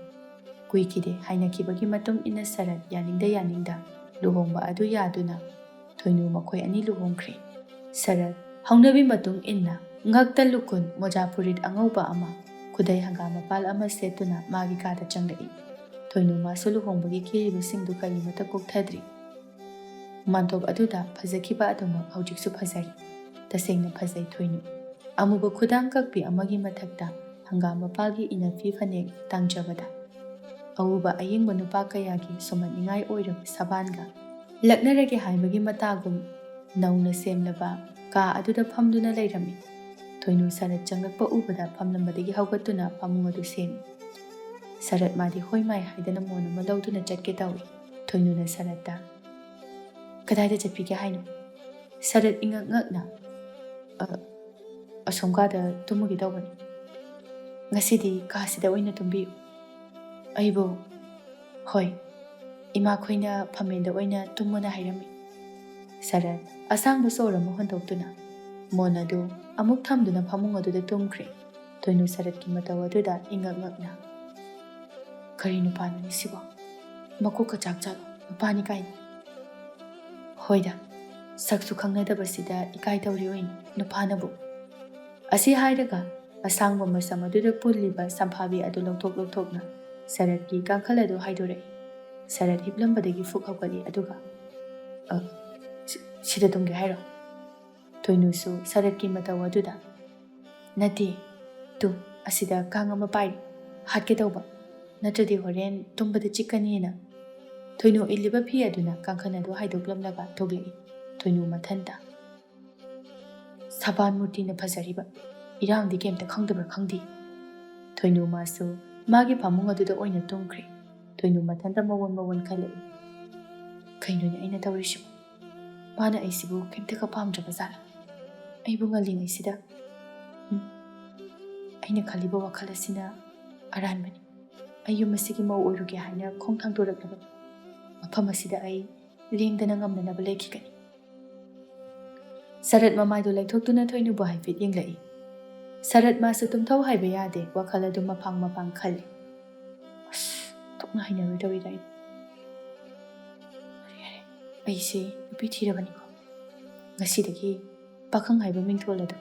ꯀꯨꯏꯈꯤꯗꯦ, ꯍꯥꯏꯅꯈꯤꯕꯒꯤ ꯃꯇꯨꯡ ꯏꯟꯅ ꯁꯔꯠ ꯌꯥꯅꯤꯡꯗ ꯌꯥꯅꯤꯡꯗ ꯂꯨꯍꯣꯡꯕ ꯑꯗꯨ ꯌꯥꯗꯨꯅ ꯊꯣꯏꯅꯨ ꯃꯈꯣꯏ ꯑꯅꯤ ꯂꯨꯍꯣꯡꯈ꯭ꯔꯦ꯫ ꯁꯔꯠ ꯍꯧꯅꯕꯤ ꯃꯇꯨꯡ ꯏꯟꯅ ꯉꯛꯇ ꯂꯨꯀꯨꯟ, ꯃꯣꯖꯥ ꯐꯨꯔꯤꯠ ꯑꯉꯧꯕ ꯑꯃ, ꯈꯨꯗꯩ ꯍꯪꯒꯥꯝ ꯃꯄꯥꯜ ꯑꯃ ꯁꯦꯠꯇꯨꯅ ꯃꯥꯒꯤ ꯀꯥꯗ ꯆꯪꯂꯛꯏ꯫ ꯊꯣꯏꯅꯨ ꯃꯥꯁꯨ ꯂꯨꯍꯣꯡꯕꯒꯤ ꯀꯦꯔꯤꯕꯁꯤꯡꯗꯨ ꯀꯔꯤꯃꯠꯇ ꯀꯣꯛꯊꯗ꯭ꯔꯤ꯫ ꯃꯥꯟꯇꯣꯞ ꯑꯗꯨꯗ ꯐꯖꯈꯤꯕ ꯑꯗꯨꯃꯛ ꯍꯧꯖꯤꯛꯁꯨ ꯐꯖꯔꯤ꯫ ꯇꯁꯦꯡꯅ ꯐꯖꯩ ꯊꯣꯏꯅꯨ꯫ ꯑꯃꯨꯕ ꯈꯨꯗꯥꯡ ꯀꯛꯄꯤ ꯑꯃꯒꯤ ꯃꯊꯛꯇ ꯍꯪꯒꯥꯝ ꯃꯄꯥꯜꯒꯤ ꯏꯅꯐꯤ ꯐꯅꯦꯛ ꯇꯥꯡꯖꯕꯗ, ꯑꯎꯕ ꯑꯌꯦꯡꯕ ꯅꯨꯄꯥ ꯀꯌꯥꯒꯤ ꯁꯨꯝꯍꯠꯅꯤꯡꯉꯥꯏ ꯑꯣꯏꯔꯕ ꯁꯕꯥꯟꯒ ꯂꯛꯅꯔꯒꯦ ꯍꯥꯏꯕꯒꯤ ꯃꯇꯥꯒꯨꯝ ꯅꯧꯅ ꯁꯦꯝꯂꯕ ꯀꯥ ꯑꯗꯨꯗ ꯐꯝꯗꯨꯅ ꯂꯩꯔꯝꯃꯤ꯫ ꯊꯣꯏꯅꯨ ꯁꯔꯠ ꯆꯪꯂꯛꯄ ꯎꯕꯗ ꯐꯝꯂꯝꯕꯗꯒꯤ ꯍꯧꯒꯠꯇꯨꯅ ꯐꯃꯨꯡ ꯑꯗꯨ ꯁꯦꯝꯃꯤ꯫ ꯁꯔꯠ ꯃꯥꯗꯤ ꯍꯣꯏ ꯃꯥꯏ ꯍꯥꯏꯗꯅ ꯃꯣꯟ ꯑꯃ ꯂꯧꯗꯨꯅ ꯆꯠꯀꯦ ꯇꯧꯏ꯫ ꯊꯣꯏꯅꯨꯅ ꯁꯔꯠꯇ, "ꯀꯗꯥꯏꯗ ꯆꯠꯄꯤꯒꯦ ꯍꯥꯏꯅꯣ?" ꯁꯔꯠ ꯏꯉꯛ ꯉꯛꯅ, "ꯑ, ꯑꯁꯣꯝ ꯀꯥꯗ ꯇꯨꯝꯃꯨꯒꯦ ꯇꯧꯕꯅꯤ꯫ ꯉꯁꯤꯗꯤ ꯀꯥꯁꯤꯗ ꯑꯣꯏꯅ ꯇꯨꯝꯕꯤꯌꯨ꯫" "ꯑꯩꯕꯨ?" "ꯍꯣꯏ, ꯏꯃꯥꯈꯣꯏꯅ ꯐꯝꯃꯦꯟꯗ ꯑꯣꯏꯅ ꯇꯨꯝꯃꯣꯅ ꯍꯥꯏꯔꯝꯃꯤ꯫" ꯁꯔꯠ ꯑꯁꯥꯡꯕ ꯁꯣꯔ ꯑꯃ ꯍꯣꯟꯗꯣꯛꯇꯨꯅ ꯃꯣꯟ ꯑꯗꯨ ꯑꯃꯨꯛ ꯊꯝꯗꯨꯅ ꯐꯃꯨꯡ ꯑꯗꯨꯗ ꯇꯨꯝꯈ꯭ꯔꯦ꯫ ꯊꯣꯏꯅꯨ ꯁꯔꯠꯀꯤ ꯃꯇꯧ ꯑꯗꯨꯗ ꯏꯉꯛ ꯉꯛꯅ, "ꯀꯔꯤ ꯅꯨꯄꯥꯅꯣꯅꯦ ꯁꯤꯕꯣ? ꯃꯀꯣꯛꯀ ꯆꯥꯛ ꯆꯥꯕ ꯅꯨꯄꯥꯅꯤ ꯀꯥꯏꯅ꯫ ꯍꯣꯏꯗ, ꯁꯛꯁꯨ ꯈꯪꯅꯗꯕꯁꯤꯗ ꯏꯀꯥꯏ ꯇꯧꯔꯤ ꯑꯣꯏꯅꯤ ꯅꯨꯄꯥꯅꯕꯨ꯫" ꯑꯁꯤ ꯍꯥꯏꯔꯒ ꯑꯁꯥꯡꯕ ꯃꯁꯝ ꯑꯗꯨꯗ ꯄꯨꯜꯂꯤꯕ ꯁꯝꯐꯥꯕꯤ ꯑꯗꯨ ꯂꯧꯊꯣꯛ ꯂꯧꯊꯣꯛꯅ ꯁꯔꯠꯀꯤ ꯀꯥꯡꯈꯜ ꯑꯗꯨ ꯍꯥꯏꯗꯣꯔꯛꯏ꯫ ꯁꯔꯠ ꯍꯤꯞꯂꯝꯕꯗꯒꯤ ꯐꯨꯛ ꯍꯧꯒꯠꯂꯤ, ꯑꯗꯨꯒ, "ꯑ, ꯁꯤ-, ꯁꯤꯗ ꯇꯨꯝꯒꯦ ꯍꯥꯏꯔꯣ?" ꯊꯣꯏꯅꯨꯁꯨ ꯁꯔꯠꯀꯤ ꯃꯇꯧ ꯑꯗꯨꯗ, "ꯅꯠꯇꯦ, ꯇꯨ, ꯑꯁꯤꯗ ꯀꯥꯡ ꯑꯃ ꯄꯥꯏꯔꯤ, ꯍꯥꯠꯀꯦ ꯇꯧꯕ, ꯅꯠꯇ꯭ꯔꯗꯤ ꯍꯣꯔꯦꯟ ꯇꯨꯝꯕꯗ ꯆꯤꯛꯀꯅꯤꯅ"꯫ ꯊꯣꯏꯅꯨ ꯏꯜꯂꯤꯕ ꯐꯤ ꯑꯗꯨꯅ ꯀꯥꯡꯈꯟ ꯑꯗꯨ ꯍꯥꯏꯗꯣꯛꯂꯝꯂꯒ ꯊꯣꯛꯂꯛꯏ꯫ ꯊꯣꯏꯅꯨ ꯃꯊꯟꯇ, "ꯁꯕꯥꯟ ꯃꯨꯔꯇꯤꯅ ꯐꯖꯔꯤꯕ, ꯏꯔꯥꯡꯗꯤ ꯀꯩꯝꯇ ꯈꯪꯗꯕ꯭ꯔꯥ ꯈꯪꯗꯦ"꯫ ꯊꯣꯏꯅꯨ ꯃꯥꯁꯨ ꯃꯥꯒꯤ ꯐꯃꯨꯡ ꯑꯗꯨꯗ ꯑꯣꯏꯅ ꯇꯨꯝꯈ꯭ꯔꯦ꯫ ꯊꯣꯏꯅꯨ ꯃꯊꯟꯇ ꯃꯋꯣꯟ ꯃꯋꯣꯟ ꯈꯜꯂꯛꯏ꯫ "ꯀꯩꯅꯣꯅꯦ ꯑꯩꯅ ꯇꯧꯔꯤꯁꯤꯕꯨ? ꯃꯥꯅ ꯑꯩꯁꯤꯕꯨ ꯀꯩꯝꯇꯒ ꯄꯥꯝꯗ꯭ꯔꯕ ꯖꯥꯠꯂꯥ? ꯑꯩꯕꯨ ꯉꯜꯂꯤꯉꯩꯁꯤꯗ, ꯎꯝ, ꯑꯩꯅ ꯈꯜꯂꯤꯕ ꯋꯥꯈꯜ ꯑꯁꯤꯅ ꯑꯔꯥꯟꯕꯅꯤ꯫ ꯑꯩ ꯌꯨꯝ ꯑꯁꯤꯒꯤ ꯃꯧ ꯑꯣꯏꯔꯨꯒꯦ ꯍꯥꯏꯅ ꯈꯣꯡ ꯊꯥꯡꯗꯣꯔꯛꯂꯕꯅꯤ꯫ ꯃꯐꯝ ꯑꯁꯤꯗ ꯑꯩ ꯂꯦꯡꯗꯅ ꯉꯝꯅꯅꯕ ꯂꯩꯈꯤꯒꯅꯤ"꯫ ꯁꯔꯠ ꯃꯃꯥꯏꯗꯨ ꯂꯩꯊꯣꯛꯇꯨꯅ ꯊꯣꯏꯅꯨꯕꯨ ꯍꯥꯏꯐꯦꯠ ꯌꯦꯡꯂꯛꯏ꯫ ꯁꯔꯠ ꯃꯥꯁꯨ ꯇꯨꯝꯊꯧ ꯍꯥꯏꯕ ꯌꯥꯗꯦ, ꯋꯥꯈꯜ ꯑꯗꯨ ꯃꯄꯥꯡ ꯃꯄꯥꯡ ꯈꯜꯂꯤ꯫ "ꯑꯁ, ꯊꯣꯛꯅ ꯍꯩꯅꯔꯣꯏꯗꯧꯔꯤꯗ ꯑꯩꯕꯨ꯫ ꯑꯔꯦ, ꯑꯔꯦ, ꯑꯩꯁꯦ ꯅꯨꯄꯤ ꯊꯤꯔꯕꯅꯤꯀꯣ꯫ ꯉꯁꯤꯗꯒꯤ ꯄꯥꯈꯪ ꯍꯥꯏꯕ ꯃꯤꯡꯊꯣꯜ ꯑꯗꯨ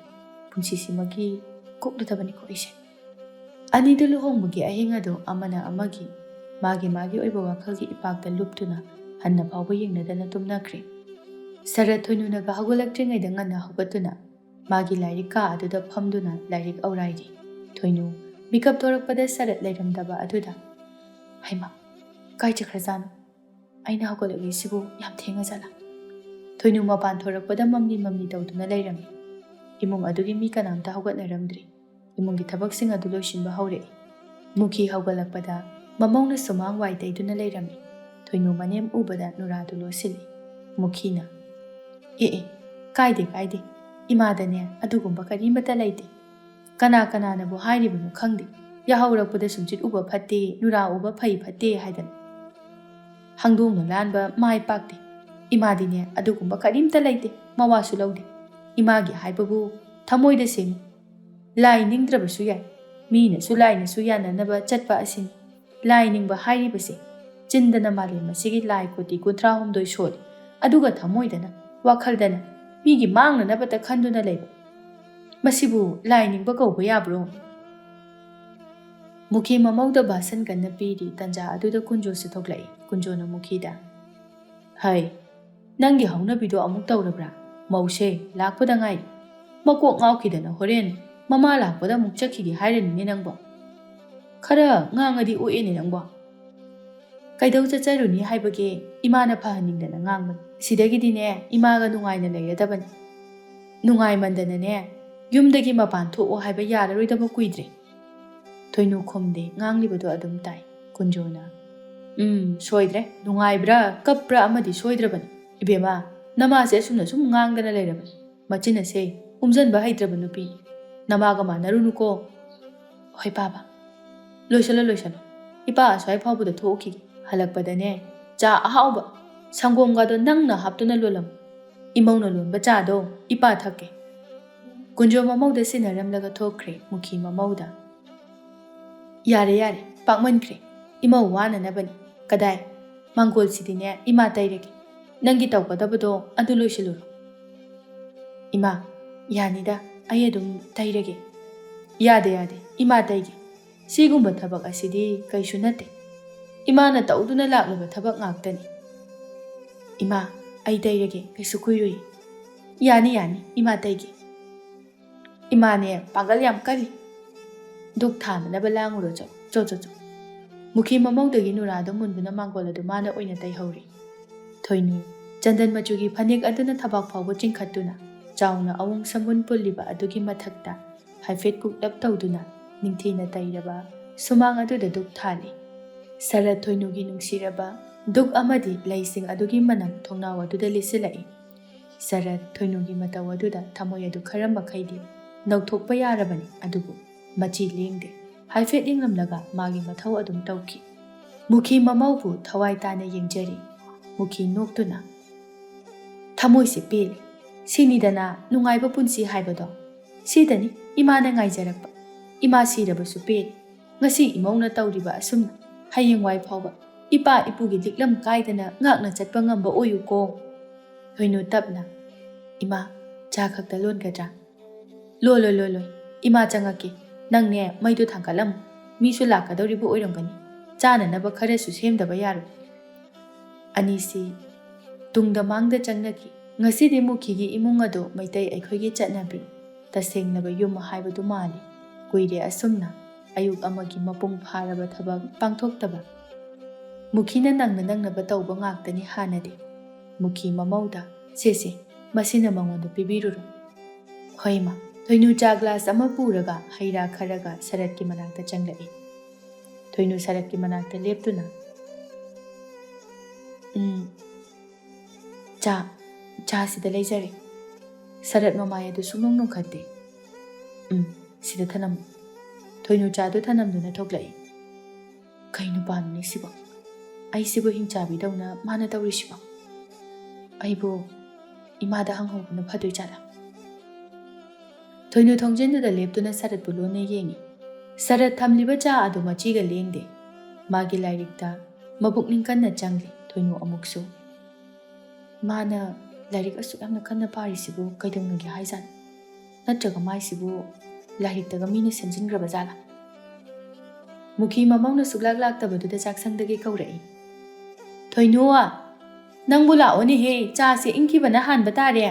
ꯄꯨꯟꯁꯤꯁꯤꯃꯒꯤ ꯀꯣꯛꯂꯨꯗꯕꯅꯤꯀꯣ ꯑꯩꯁꯦ"꯫ ꯑꯅꯤꯗꯨ ꯂꯨꯍꯣꯡꯕꯒꯤ ꯑꯍꯤꯡ ꯑꯗꯨ ꯑꯃꯅ ꯑꯃꯒꯤ, ꯃꯥꯒꯤ ꯃꯥꯒꯤ ꯑꯣꯏꯕ ꯋꯥꯈꯜꯒꯤ ꯏꯄꯥꯛꯇ ꯂꯨꯞꯇꯨꯅ ꯍꯟꯅ ꯐꯥꯎꯕ ꯌꯦꯡꯅꯗꯅ ꯇꯨꯝꯅꯈ꯭ꯔꯦ꯫ ꯁꯔꯠ ꯊꯣꯏꯅꯨꯅꯒ ꯍꯧꯒꯠꯂꯛꯇ꯭ꯔꯤꯉꯩꯗ ꯉꯟꯅ ꯍꯧꯒꯠꯇꯨꯅ ꯃꯥꯒꯤ ꯂꯥꯏꯔꯤꯛ ꯀꯥ ꯑꯗꯨꯗ ꯐꯝꯗꯨꯅ ꯂꯥꯏꯔꯤꯛ ꯑꯧꯔꯥꯏꯔꯤ꯫ ꯊꯣꯏꯅꯨ ꯃꯤꯀꯞ ꯊꯣꯔꯛꯄꯗ ꯁꯔꯠ ꯂꯩꯔꯝꯗꯕ ꯑꯗꯨꯗ, "ꯍꯩꯃꯥ, ꯀꯥꯏ ꯆꯠꯈ꯭ꯔꯖꯥꯠꯅꯣ? ꯑꯩꯅ ꯍꯧꯒꯠꯂꯛꯂꯤꯁꯤꯕꯨ ꯌꯥꯝ ꯊꯦꯡꯉꯖꯥꯠꯂꯥ?" ꯊꯣꯏꯅꯨ ꯃꯄꯥꯟ ꯊꯣꯔꯛꯄꯗ ꯃꯝꯂꯤ ꯃꯝꯂꯤ ꯇꯧꯗꯨꯅ ꯂꯩꯔꯝꯃꯤ꯫ ꯏꯃꯨꯡ ꯑꯗꯨꯒꯤ ꯃꯤ ꯀꯅꯥꯝꯇ ꯍꯧꯒꯠꯅꯔꯝꯗ꯭ꯔꯤ꯫ ꯏꯃꯨꯡꯒꯤ ꯊꯕꯛꯁꯤꯡ ꯑꯗꯨ ꯂꯣꯏꯁꯤꯟꯕ ꯍꯧꯔꯛꯏ꯫ ꯃꯨꯈꯤ ꯍꯧꯒꯠꯂꯛꯄꯗ ꯃꯃꯧꯅ ꯁꯨꯃꯥꯡ ꯋꯥꯏ ꯇꯩꯗꯨꯅ ꯂꯩꯔꯝꯃꯤ꯫ ꯊꯣꯏꯅꯨ ꯃꯅꯦꯝ ꯎꯕꯗ ꯅꯨꯔꯥꯗꯨ ꯂꯣꯠꯁꯤꯜꯂꯤ꯫ ꯃꯨꯈꯤꯅ, "ꯑꯦ ꯑꯦ, ꯀꯥꯏꯗꯦ ꯀꯥꯏꯗꯦ, ꯏꯃꯥꯗꯅꯦ ꯑꯗꯨꯒꯨꯝꯕ ꯀꯔꯤꯃꯠꯇ ꯂꯩꯇꯦ꯫ ꯀꯅꯥ ꯀꯅꯥꯅꯕꯨ ꯍꯥꯏꯔꯤꯕꯅꯣ ꯈꯪꯗꯦ, ꯌꯥꯍꯧꯔꯛꯄꯗ ꯁꯨꯝꯆꯤꯠ ꯎꯕ ꯐꯠꯇꯦ, ꯅꯨꯔꯥ ꯎꯕ ꯐꯩ ꯐꯠꯇꯦ ꯍꯥꯏꯗꯅ꯫ ꯍꯪꯗꯣꯡꯅ ꯂꯥꯟꯕ ꯃꯥꯏ ꯄꯥꯛꯇꯦ꯫ ꯏꯃꯥꯗꯤꯅꯦ ꯑꯗꯨꯒꯨꯝꯕ ꯀꯔꯤꯝꯇ ꯂꯩꯇꯦ, ꯃꯋꯥꯁꯨ ꯂꯧꯗꯦ꯫ ꯏꯃꯥꯒꯤ ꯍꯥꯏꯕꯕꯨ ꯊꯃꯣꯏꯗ ꯁꯦꯡꯉꯤ꯫ ꯂꯥꯏ ꯅꯤꯡꯗ꯭ꯔꯕꯁꯨ ꯌꯥꯏ, ꯃꯤꯅꯁꯨ ꯂꯥꯏꯅꯁꯨ ꯌꯥꯅꯅꯕ ꯆꯠꯄ ꯑꯁꯤꯅꯤ꯫ ꯂꯥꯏ ꯅꯤꯡꯕ ꯍꯥꯏꯔꯤꯕꯁꯦ ꯆꯤꯟꯗꯅ ꯃꯥꯂꯦꯝ ꯑꯁꯤꯒꯤ ꯂꯥꯏ ꯀꯣꯇꯤ ꯀꯨꯟꯊ꯭ꯔꯥ ꯍꯨꯝꯗꯣꯏ ꯁꯣꯜꯂꯤ, ꯑꯗꯨꯒ ꯊꯃꯣꯏꯗꯅ, ꯋꯥꯈꯜꯗꯅ ꯃꯤꯒꯤ ꯃꯥꯡꯅꯅꯕꯇ ꯈꯟꯗꯨꯅ ꯂꯩꯕ꯫ ꯃꯁꯤꯕꯨ ꯂꯥꯏ ꯅꯤꯡꯕ ꯀꯧꯕ ꯌꯥꯕ꯭ꯔꯣ?" ꯃꯨꯈꯤ ꯃꯃꯧꯗ ꯚꯥꯁꯟ ꯀꯟꯅ ꯄꯤꯔꯤ꯫ ꯇꯟꯖꯥ ꯑꯗꯨꯗ ꯀꯨꯟꯖꯣꯁꯨ ꯊꯣꯛꯂꯛꯏ꯫ ꯀꯨꯟꯖꯣꯅ ꯃꯨꯈꯤꯗ, "ꯍꯩ, ꯅꯪꯒꯤ ꯍꯧꯅꯕꯤꯗꯣ ꯑꯃꯨꯛ ꯇꯧꯔꯕ꯭ꯔꯥ? ꯃꯧꯁꯦ ꯂꯥꯛꯄꯗ ꯉꯥꯏꯔꯤ꯫ ꯃꯀꯣꯛ ꯉꯥꯎꯈꯤꯗꯅ ꯍꯣꯔꯦꯟ ꯃꯃꯥ ꯂꯥꯛꯄꯗ ꯑꯃꯨꯛ ꯆꯠꯈꯤꯒꯦ ꯍꯥꯏꯔꯅꯤꯅꯦ ꯅꯪꯕꯣ꯫ ꯈꯔ ꯉꯥꯡꯉꯗꯤ ꯑꯣꯛꯑꯦꯅꯦ ꯅꯪꯕꯣ꯫ ꯀꯩꯗꯧ ꯆꯠꯆꯔꯨꯅꯤ ꯍꯥꯏꯕꯒꯦ? ꯏꯃꯥꯅ ꯐꯍꯟꯅꯤꯡꯗꯅ ꯉꯥꯡꯕꯅꯤ꯫ ꯁꯤꯗꯒꯤꯗꯤꯅꯦ ꯏꯃꯥꯒ ꯅꯨꯡꯉꯥꯏꯅ ꯂꯩꯔꯗꯕꯅꯤ꯫ ꯅꯨꯡꯉꯥꯏꯃꯟꯗꯅꯅꯦ ꯌꯨꯝꯗꯒꯤ ꯃꯄꯥꯟ ꯊꯣꯛꯑꯣ ꯍꯥꯏꯕ ꯌꯥꯔꯔꯣꯏꯗꯕ ꯀꯨꯏꯗ꯭ꯔꯦ꯫" ꯊꯣꯏꯅꯨ ꯈꯨꯝꯗꯦ, ꯉꯥꯡꯂꯤꯕꯗꯣ ꯑꯗꯨꯝ ꯇꯥꯏ꯫ ꯀꯨꯟꯖꯣꯅ, "ꯎꯝ, ꯁꯣꯏꯗ꯭ꯔꯦ꯫ ꯅꯨꯡꯉꯥꯏꯕ꯭ꯔꯥ ꯀꯞꯄ꯭ꯔꯥ ꯑꯃꯗꯤ ꯁꯣꯏꯗ꯭ꯔꯕꯅꯤ꯫ ꯏꯕꯦꯝꯃ, ꯅꯃꯥꯁꯦ ꯑꯁꯨꯝꯅ ꯁꯨꯝ ꯉꯥꯡꯗꯅ ꯂꯩꯔꯕꯅꯤ꯫ ꯃꯆꯤꯟ ꯑꯁꯦ ꯎꯝꯖꯟꯕ ꯍꯩꯇ꯭ꯔꯕ ꯅꯨꯄꯤ꯫ ꯅꯃꯥꯒ ꯃꯥꯟꯅꯔꯨꯅꯨꯀꯣ꯫" "ꯍꯣꯏ ꯄꯥꯕ꯫ ꯂꯣꯏꯁꯜꯂꯣ, ꯂꯣꯏꯁꯜꯂꯣ꯫ ꯏꯄꯥ ꯑꯁ꯭ꯋꯥꯏ ꯐꯥꯎꯕꯗ ꯊꯣꯛꯈꯤꯒꯦ꯫ ꯍꯜꯂꯛꯄꯗꯅꯦ ꯆꯥ ꯑꯍꯥꯎꯕ, ꯁꯪꯒꯣꯝꯒꯗꯣ ꯅꯪꯅ ꯍꯥꯞꯇꯨꯅ ꯂꯣꯜꯂꯝꯃꯨ꯫ ꯏꯃꯧꯅ ꯂꯣꯟꯕ ꯆꯥꯗꯣ ꯏꯄꯥ ꯊꯛꯀꯦ꯫" ꯀꯨꯟꯖꯣ ꯃꯃꯧꯗ ꯁꯤꯟꯅꯔꯝꯂꯒ ꯊꯣꯛꯈ꯭ꯔꯦ ꯃꯨꯈꯤ ꯃꯃꯧꯗ꯫ "ꯌꯥꯔꯦ, ꯌꯥꯔꯦ, ꯄꯥꯛꯃꯟꯈ꯭ꯔꯦ꯫ ꯏꯃꯧ ꯋꯥꯅꯅꯕꯅꯤ꯫ ꯀꯗꯥꯏ, ꯃꯥꯡꯒꯣꯜꯁꯤꯗꯤꯅꯦ ꯏꯃꯥ ꯇꯩꯔꯒꯦ꯫ ꯅꯪꯒꯤ ꯇꯧꯒꯗꯕꯗꯣ ꯑꯗꯨ ꯂꯣꯏꯁꯤꯜꯂꯨꯔꯣ꯫" "ꯏꯃꯥ, ꯌꯥꯅꯤꯗ, ꯑꯩ ꯑꯗꯨꯝ ꯇꯩꯔꯒꯦ꯫" "ꯌꯥꯗꯦ, ꯌꯥꯗꯦ, ꯏꯃꯥ ꯇꯩꯒꯦ꯫ ꯁꯤꯒꯨꯝꯕ ꯊꯕꯛ ꯑꯁꯤꯗꯤ ꯀꯩꯁꯨ ꯅꯠꯇꯦ꯫ ꯏꯃꯥꯅ ꯇꯧꯗꯨꯅ ꯂꯥꯛꯂꯕ ꯊꯕꯛ ꯉꯥꯛꯇꯅꯤ꯫" "ꯏꯃꯥ, ꯑꯩ ꯇꯩꯔꯒꯦ, ꯀꯩꯁꯨ ꯀꯨꯏꯔꯣꯏ꯫" "ꯌꯥꯅꯤ, ꯌꯥꯅꯤ, ꯏꯃꯥ ꯇꯩꯒꯦ꯫" "ꯏꯃꯥꯅꯦ ꯄꯥꯡꯒꯜ ꯌꯥꯝ ꯀꯜꯂꯤ꯫ ꯙꯨꯛ ꯊꯥꯅꯅꯕ ꯂꯥꯡꯉꯨꯔꯣ ꯆꯣ, ꯆꯣ, ꯆꯣ, ꯆꯣ꯫" ꯃꯨꯈꯤ ꯃꯃꯧꯗꯒꯤ ꯅꯨꯔꯥꯗꯣ ꯃꯨꯟꯗꯨꯅ ꯃꯥꯡꯒꯣꯜ ꯑꯗꯨ ꯃꯥꯅ ꯑꯣꯏꯅ ꯇꯩꯍꯧꯔꯤ꯫ ꯊꯣꯏꯅꯨ, ꯆꯟꯗꯟ ꯃꯆꯨꯒꯤ ꯐꯅꯦꯛ ꯑꯗꯨꯅ ꯊꯕꯥꯛ ꯐꯥꯎꯕ ꯆꯤꯡꯈꯠꯇꯨꯅ, ꯆꯥꯎꯅ ꯑꯋꯣꯡ ꯁꯝꯕꯨꯟ ꯄꯨꯜꯂꯤꯕ ꯑꯗꯨꯒꯤ ꯃꯊꯛꯇ ꯍꯥꯏꯐꯦꯠ ꯀꯨꯛꯂꯞ ꯇꯧꯗꯨꯅ ꯅꯤꯡꯊꯤꯅ ꯇꯩꯔꯕ ꯁꯨꯃꯥꯡ ꯑꯗꯨꯗ ꯙꯨꯛ ꯊꯥꯜꯂꯤ꯫ ꯁꯔꯠ ꯊꯣꯏꯅꯨꯒꯤ ꯅꯨꯡꯁꯤꯔꯕ ꯙꯨꯛ ꯑꯃꯗꯤ ꯂꯩꯁꯤꯡ ꯑꯗꯨꯒꯤ ꯃꯅꯝ ꯊꯣꯡꯅꯥꯎ ꯑꯗꯨꯗ ꯂꯤꯠꯁꯤꯜꯂꯛꯏ꯫ ꯁꯔꯠ ꯊꯣꯏꯅꯨꯒꯤ ꯃꯇꯧ ꯑꯗꯨꯗ ꯊꯃꯣꯏ ꯑꯗꯨ ꯈꯔ ꯃꯈꯩꯗꯤ ꯅꯧꯊꯣꯛꯄ ꯌꯥꯔꯕꯅꯤ, ꯑꯗꯨꯕꯨ ꯃꯆꯤ ꯂꯦꯡꯗꯦ꯫ ꯍꯥꯏꯐꯦꯠ ꯌꯦꯡꯂꯝꯂꯒ ꯃꯥꯒꯤ ꯃꯊꯧ ꯑꯗꯨꯝ ꯇꯧꯈꯤ꯫ ꯃꯨꯈꯤ ꯃꯃꯧꯕꯨ ꯊꯋꯥꯏ ꯇꯥꯅ ꯌꯦꯡꯖꯔꯤ꯫ ꯃꯨꯈꯤ ꯅꯣꯛꯇꯨꯅ, "ꯊꯃꯣꯏꯁꯦ ꯄꯦꯜꯂꯦ꯫ ꯁꯤꯅꯤꯗꯅ ꯅꯨꯡꯉꯥꯏꯕ ꯄꯨꯟꯁꯤ ꯍꯥꯏꯕꯗꯣ꯫ ꯁꯤꯗꯅꯤ ꯏꯃꯥꯅ ꯉꯥꯏꯖꯔꯛꯄ꯫ ꯏꯃꯥ ꯁꯤꯔꯕꯁꯨ ꯄꯦꯜꯂꯦ꯫ ꯉꯁꯤ ꯏꯃꯧꯅ ꯇꯧꯔꯤꯕ ꯑꯁꯨꯝꯅ ꯍꯌꯦꯡꯋꯥꯏ ꯐꯥꯎꯕ ꯏꯄꯥ ꯏꯄꯨꯒꯤ ꯂꯤꯛꯂꯝ ꯀꯥꯏꯗꯅ ꯉꯥꯛꯅ ꯆꯠꯄ ꯉꯝꯕ ꯑꯣꯏꯌꯨꯀꯣ꯫" ꯊꯣꯏꯅꯨ ꯇꯞꯅ, "ꯏꯃꯥ, ꯆꯥ ꯈꯛꯇ ꯂꯣꯟꯒꯗ꯭ꯔꯥ?" "ꯂꯣꯜꯂꯣꯏ, ꯂꯣꯜꯂꯣꯏ꯫ ꯏꯃꯥ ꯆꯪꯉꯛꯀꯦ꯫ ꯅꯪꯅꯦ ꯃꯩꯗꯣ ꯊꯥꯡꯒꯠꯂꯝꯃꯨ꯫ ꯃꯤꯁꯨ ꯂꯥꯛꯀꯗꯧꯔꯤꯕ ꯑꯣꯏꯔꯝꯒꯅꯤ꯫ ꯆꯥꯅꯅꯕ ꯈꯔꯁꯨ ꯁꯦꯝꯗꯕ ꯌꯥꯔꯣꯏ꯫ ꯑꯅꯤꯁꯤ ꯇꯨꯡꯗ ꯃꯥꯡꯗ ꯆꯪꯅꯈꯤ꯫ ꯉꯁꯤꯗꯤ ꯃꯨꯈꯤꯒꯤ ꯏꯃꯨꯡ ꯑꯗꯨ ꯃꯩꯇꯩ ꯑꯩꯈꯣꯏꯒꯤ ꯆꯠꯅꯕꯤ, ꯇꯁꯦꯡꯂꯕ ꯌꯨꯝ ꯍꯥꯏꯕꯗꯨ ꯃꯥꯜꯂꯤ꯫ ꯀꯨꯏꯔꯦ ꯑꯁꯨꯝꯅ ꯑꯌꯨꯛ ꯑꯃꯒꯤ ꯃꯄꯨꯡ ꯐꯥꯔꯕ ꯊꯕꯛ ꯄꯥꯡꯊꯣꯛꯇꯕ꯫ ꯃꯨꯈꯤꯅ ꯅꯪꯅ ꯅꯪꯅꯕ ꯇꯧꯕ ꯉꯥꯛꯇꯅꯤ ꯍꯥꯟꯅꯗꯤ꯫ ꯃꯨꯈꯤ ꯃꯃꯧꯗ, "ꯁꯦ ꯁꯦ, ꯃꯁꯤꯅ ꯃꯉꯣꯟꯗ ꯄꯤꯕꯤꯔꯨꯔꯣ"꯫ "ꯍꯣꯏ ꯏꯃꯥ"꯫ ꯊꯣꯏꯅꯨ ꯆꯥ ꯒ꯭ꯂꯥꯁ ꯑꯃ ꯄꯨꯔꯒ ꯍꯩ ꯔꯥ ꯈꯔꯒ ꯁꯔꯠꯀꯤ ꯃꯅꯥꯛꯇ ꯆꯪꯂꯛꯏ꯫ ꯊꯣꯏꯅꯨ ꯁꯔꯠꯀꯤ ꯃꯅꯥꯛꯇ ꯂꯦꯞꯇꯨꯅ, "ꯎꯝ, ꯆꯥ, ꯆꯥ ꯁꯤꯗ ꯂꯩꯖꯔꯦ"꯫ ꯁꯔꯠ ꯃꯃꯥꯏ ꯑꯗꯨ ꯁꯨꯡꯅꯨꯡ ꯅꯨꯡꯈꯠꯇꯦ꯫ "ꯎꯝ, ꯁꯤꯗ ꯊꯅꯝꯃꯨ"꯫ ꯊꯣꯏꯅꯨ ꯆꯥꯗꯨ ꯊꯅꯝꯗꯨꯅ ꯊꯣꯛꯂꯛꯏ꯫ "ꯀꯩ ꯅꯨꯄꯥꯅꯣꯅꯦ ꯁꯤꯕꯣ? ꯑꯩꯁꯤꯕꯨ ꯍꯤꯡꯆꯥꯕꯤꯗꯧꯅ ꯃꯥꯅ ꯇꯧꯔꯤꯁꯤꯕꯣ? ꯑꯩꯕꯨ ꯏꯃꯥꯗ ꯍꯪꯍꯧꯕꯅ ꯐꯗꯣꯏ ꯖꯥꯠꯂꯥ?" ꯊꯣꯏꯅꯨ ꯊꯣꯡꯖꯤꯟꯗꯨꯗ ꯂꯦꯞꯇꯨꯅ ꯁꯔꯠꯄꯨ ꯂꯣꯟꯅ ꯌꯦꯡꯏ꯫ ꯁꯔꯠ ꯊꯝꯂꯤꯕ ꯆꯥ ꯑꯗꯨ ꯃꯆꯤꯒ ꯂꯦꯡꯗꯦ꯫ ꯃꯥꯒꯤ ꯂꯥꯏꯔꯤꯛꯇ ꯃꯄꯨꯛꯅꯤꯡ ꯀꯟꯅ ꯆꯪꯂꯤ ꯊꯣꯏꯅꯨ ꯑꯃꯨꯛꯁꯨ꯫ "ꯃꯥꯅ ꯂꯥꯏꯔꯤꯛ ꯑꯁꯨꯛ ꯌꯥꯝꯅ ꯀꯟꯅ ꯄꯥꯔꯤꯁꯤꯕꯨ ꯀꯩꯗꯧꯅꯒꯦ ꯍꯥꯏꯖꯥꯠꯅꯣ? ꯅꯠꯇ꯭ꯔꯒ ꯃꯥꯏꯁꯤꯕꯨ ꯂꯥꯏꯔꯤꯛꯇꯒ ꯃꯤꯅ ꯁꯦꯝꯖꯤꯟꯈ꯭ꯔꯕ ꯖꯥꯠꯂꯥ?" ꯃꯨꯈꯤ ꯃꯃꯧꯅ ꯁꯨꯛꯂꯥꯛ ꯂꯥꯛꯇꯕꯗꯨꯗ ꯆꯥꯛꯁꯪꯗꯒꯤ ꯀꯧꯔꯛꯏ꯫ "ꯊꯣꯏꯅꯨ, ꯅꯪꯕꯨ ꯂꯥꯛꯑꯣꯅꯦꯍꯦ, ꯆꯥꯁꯦ ꯏꯪꯈꯤꯕꯅ ꯍꯥꯟꯕ ꯇꯥꯔꯦ"꯫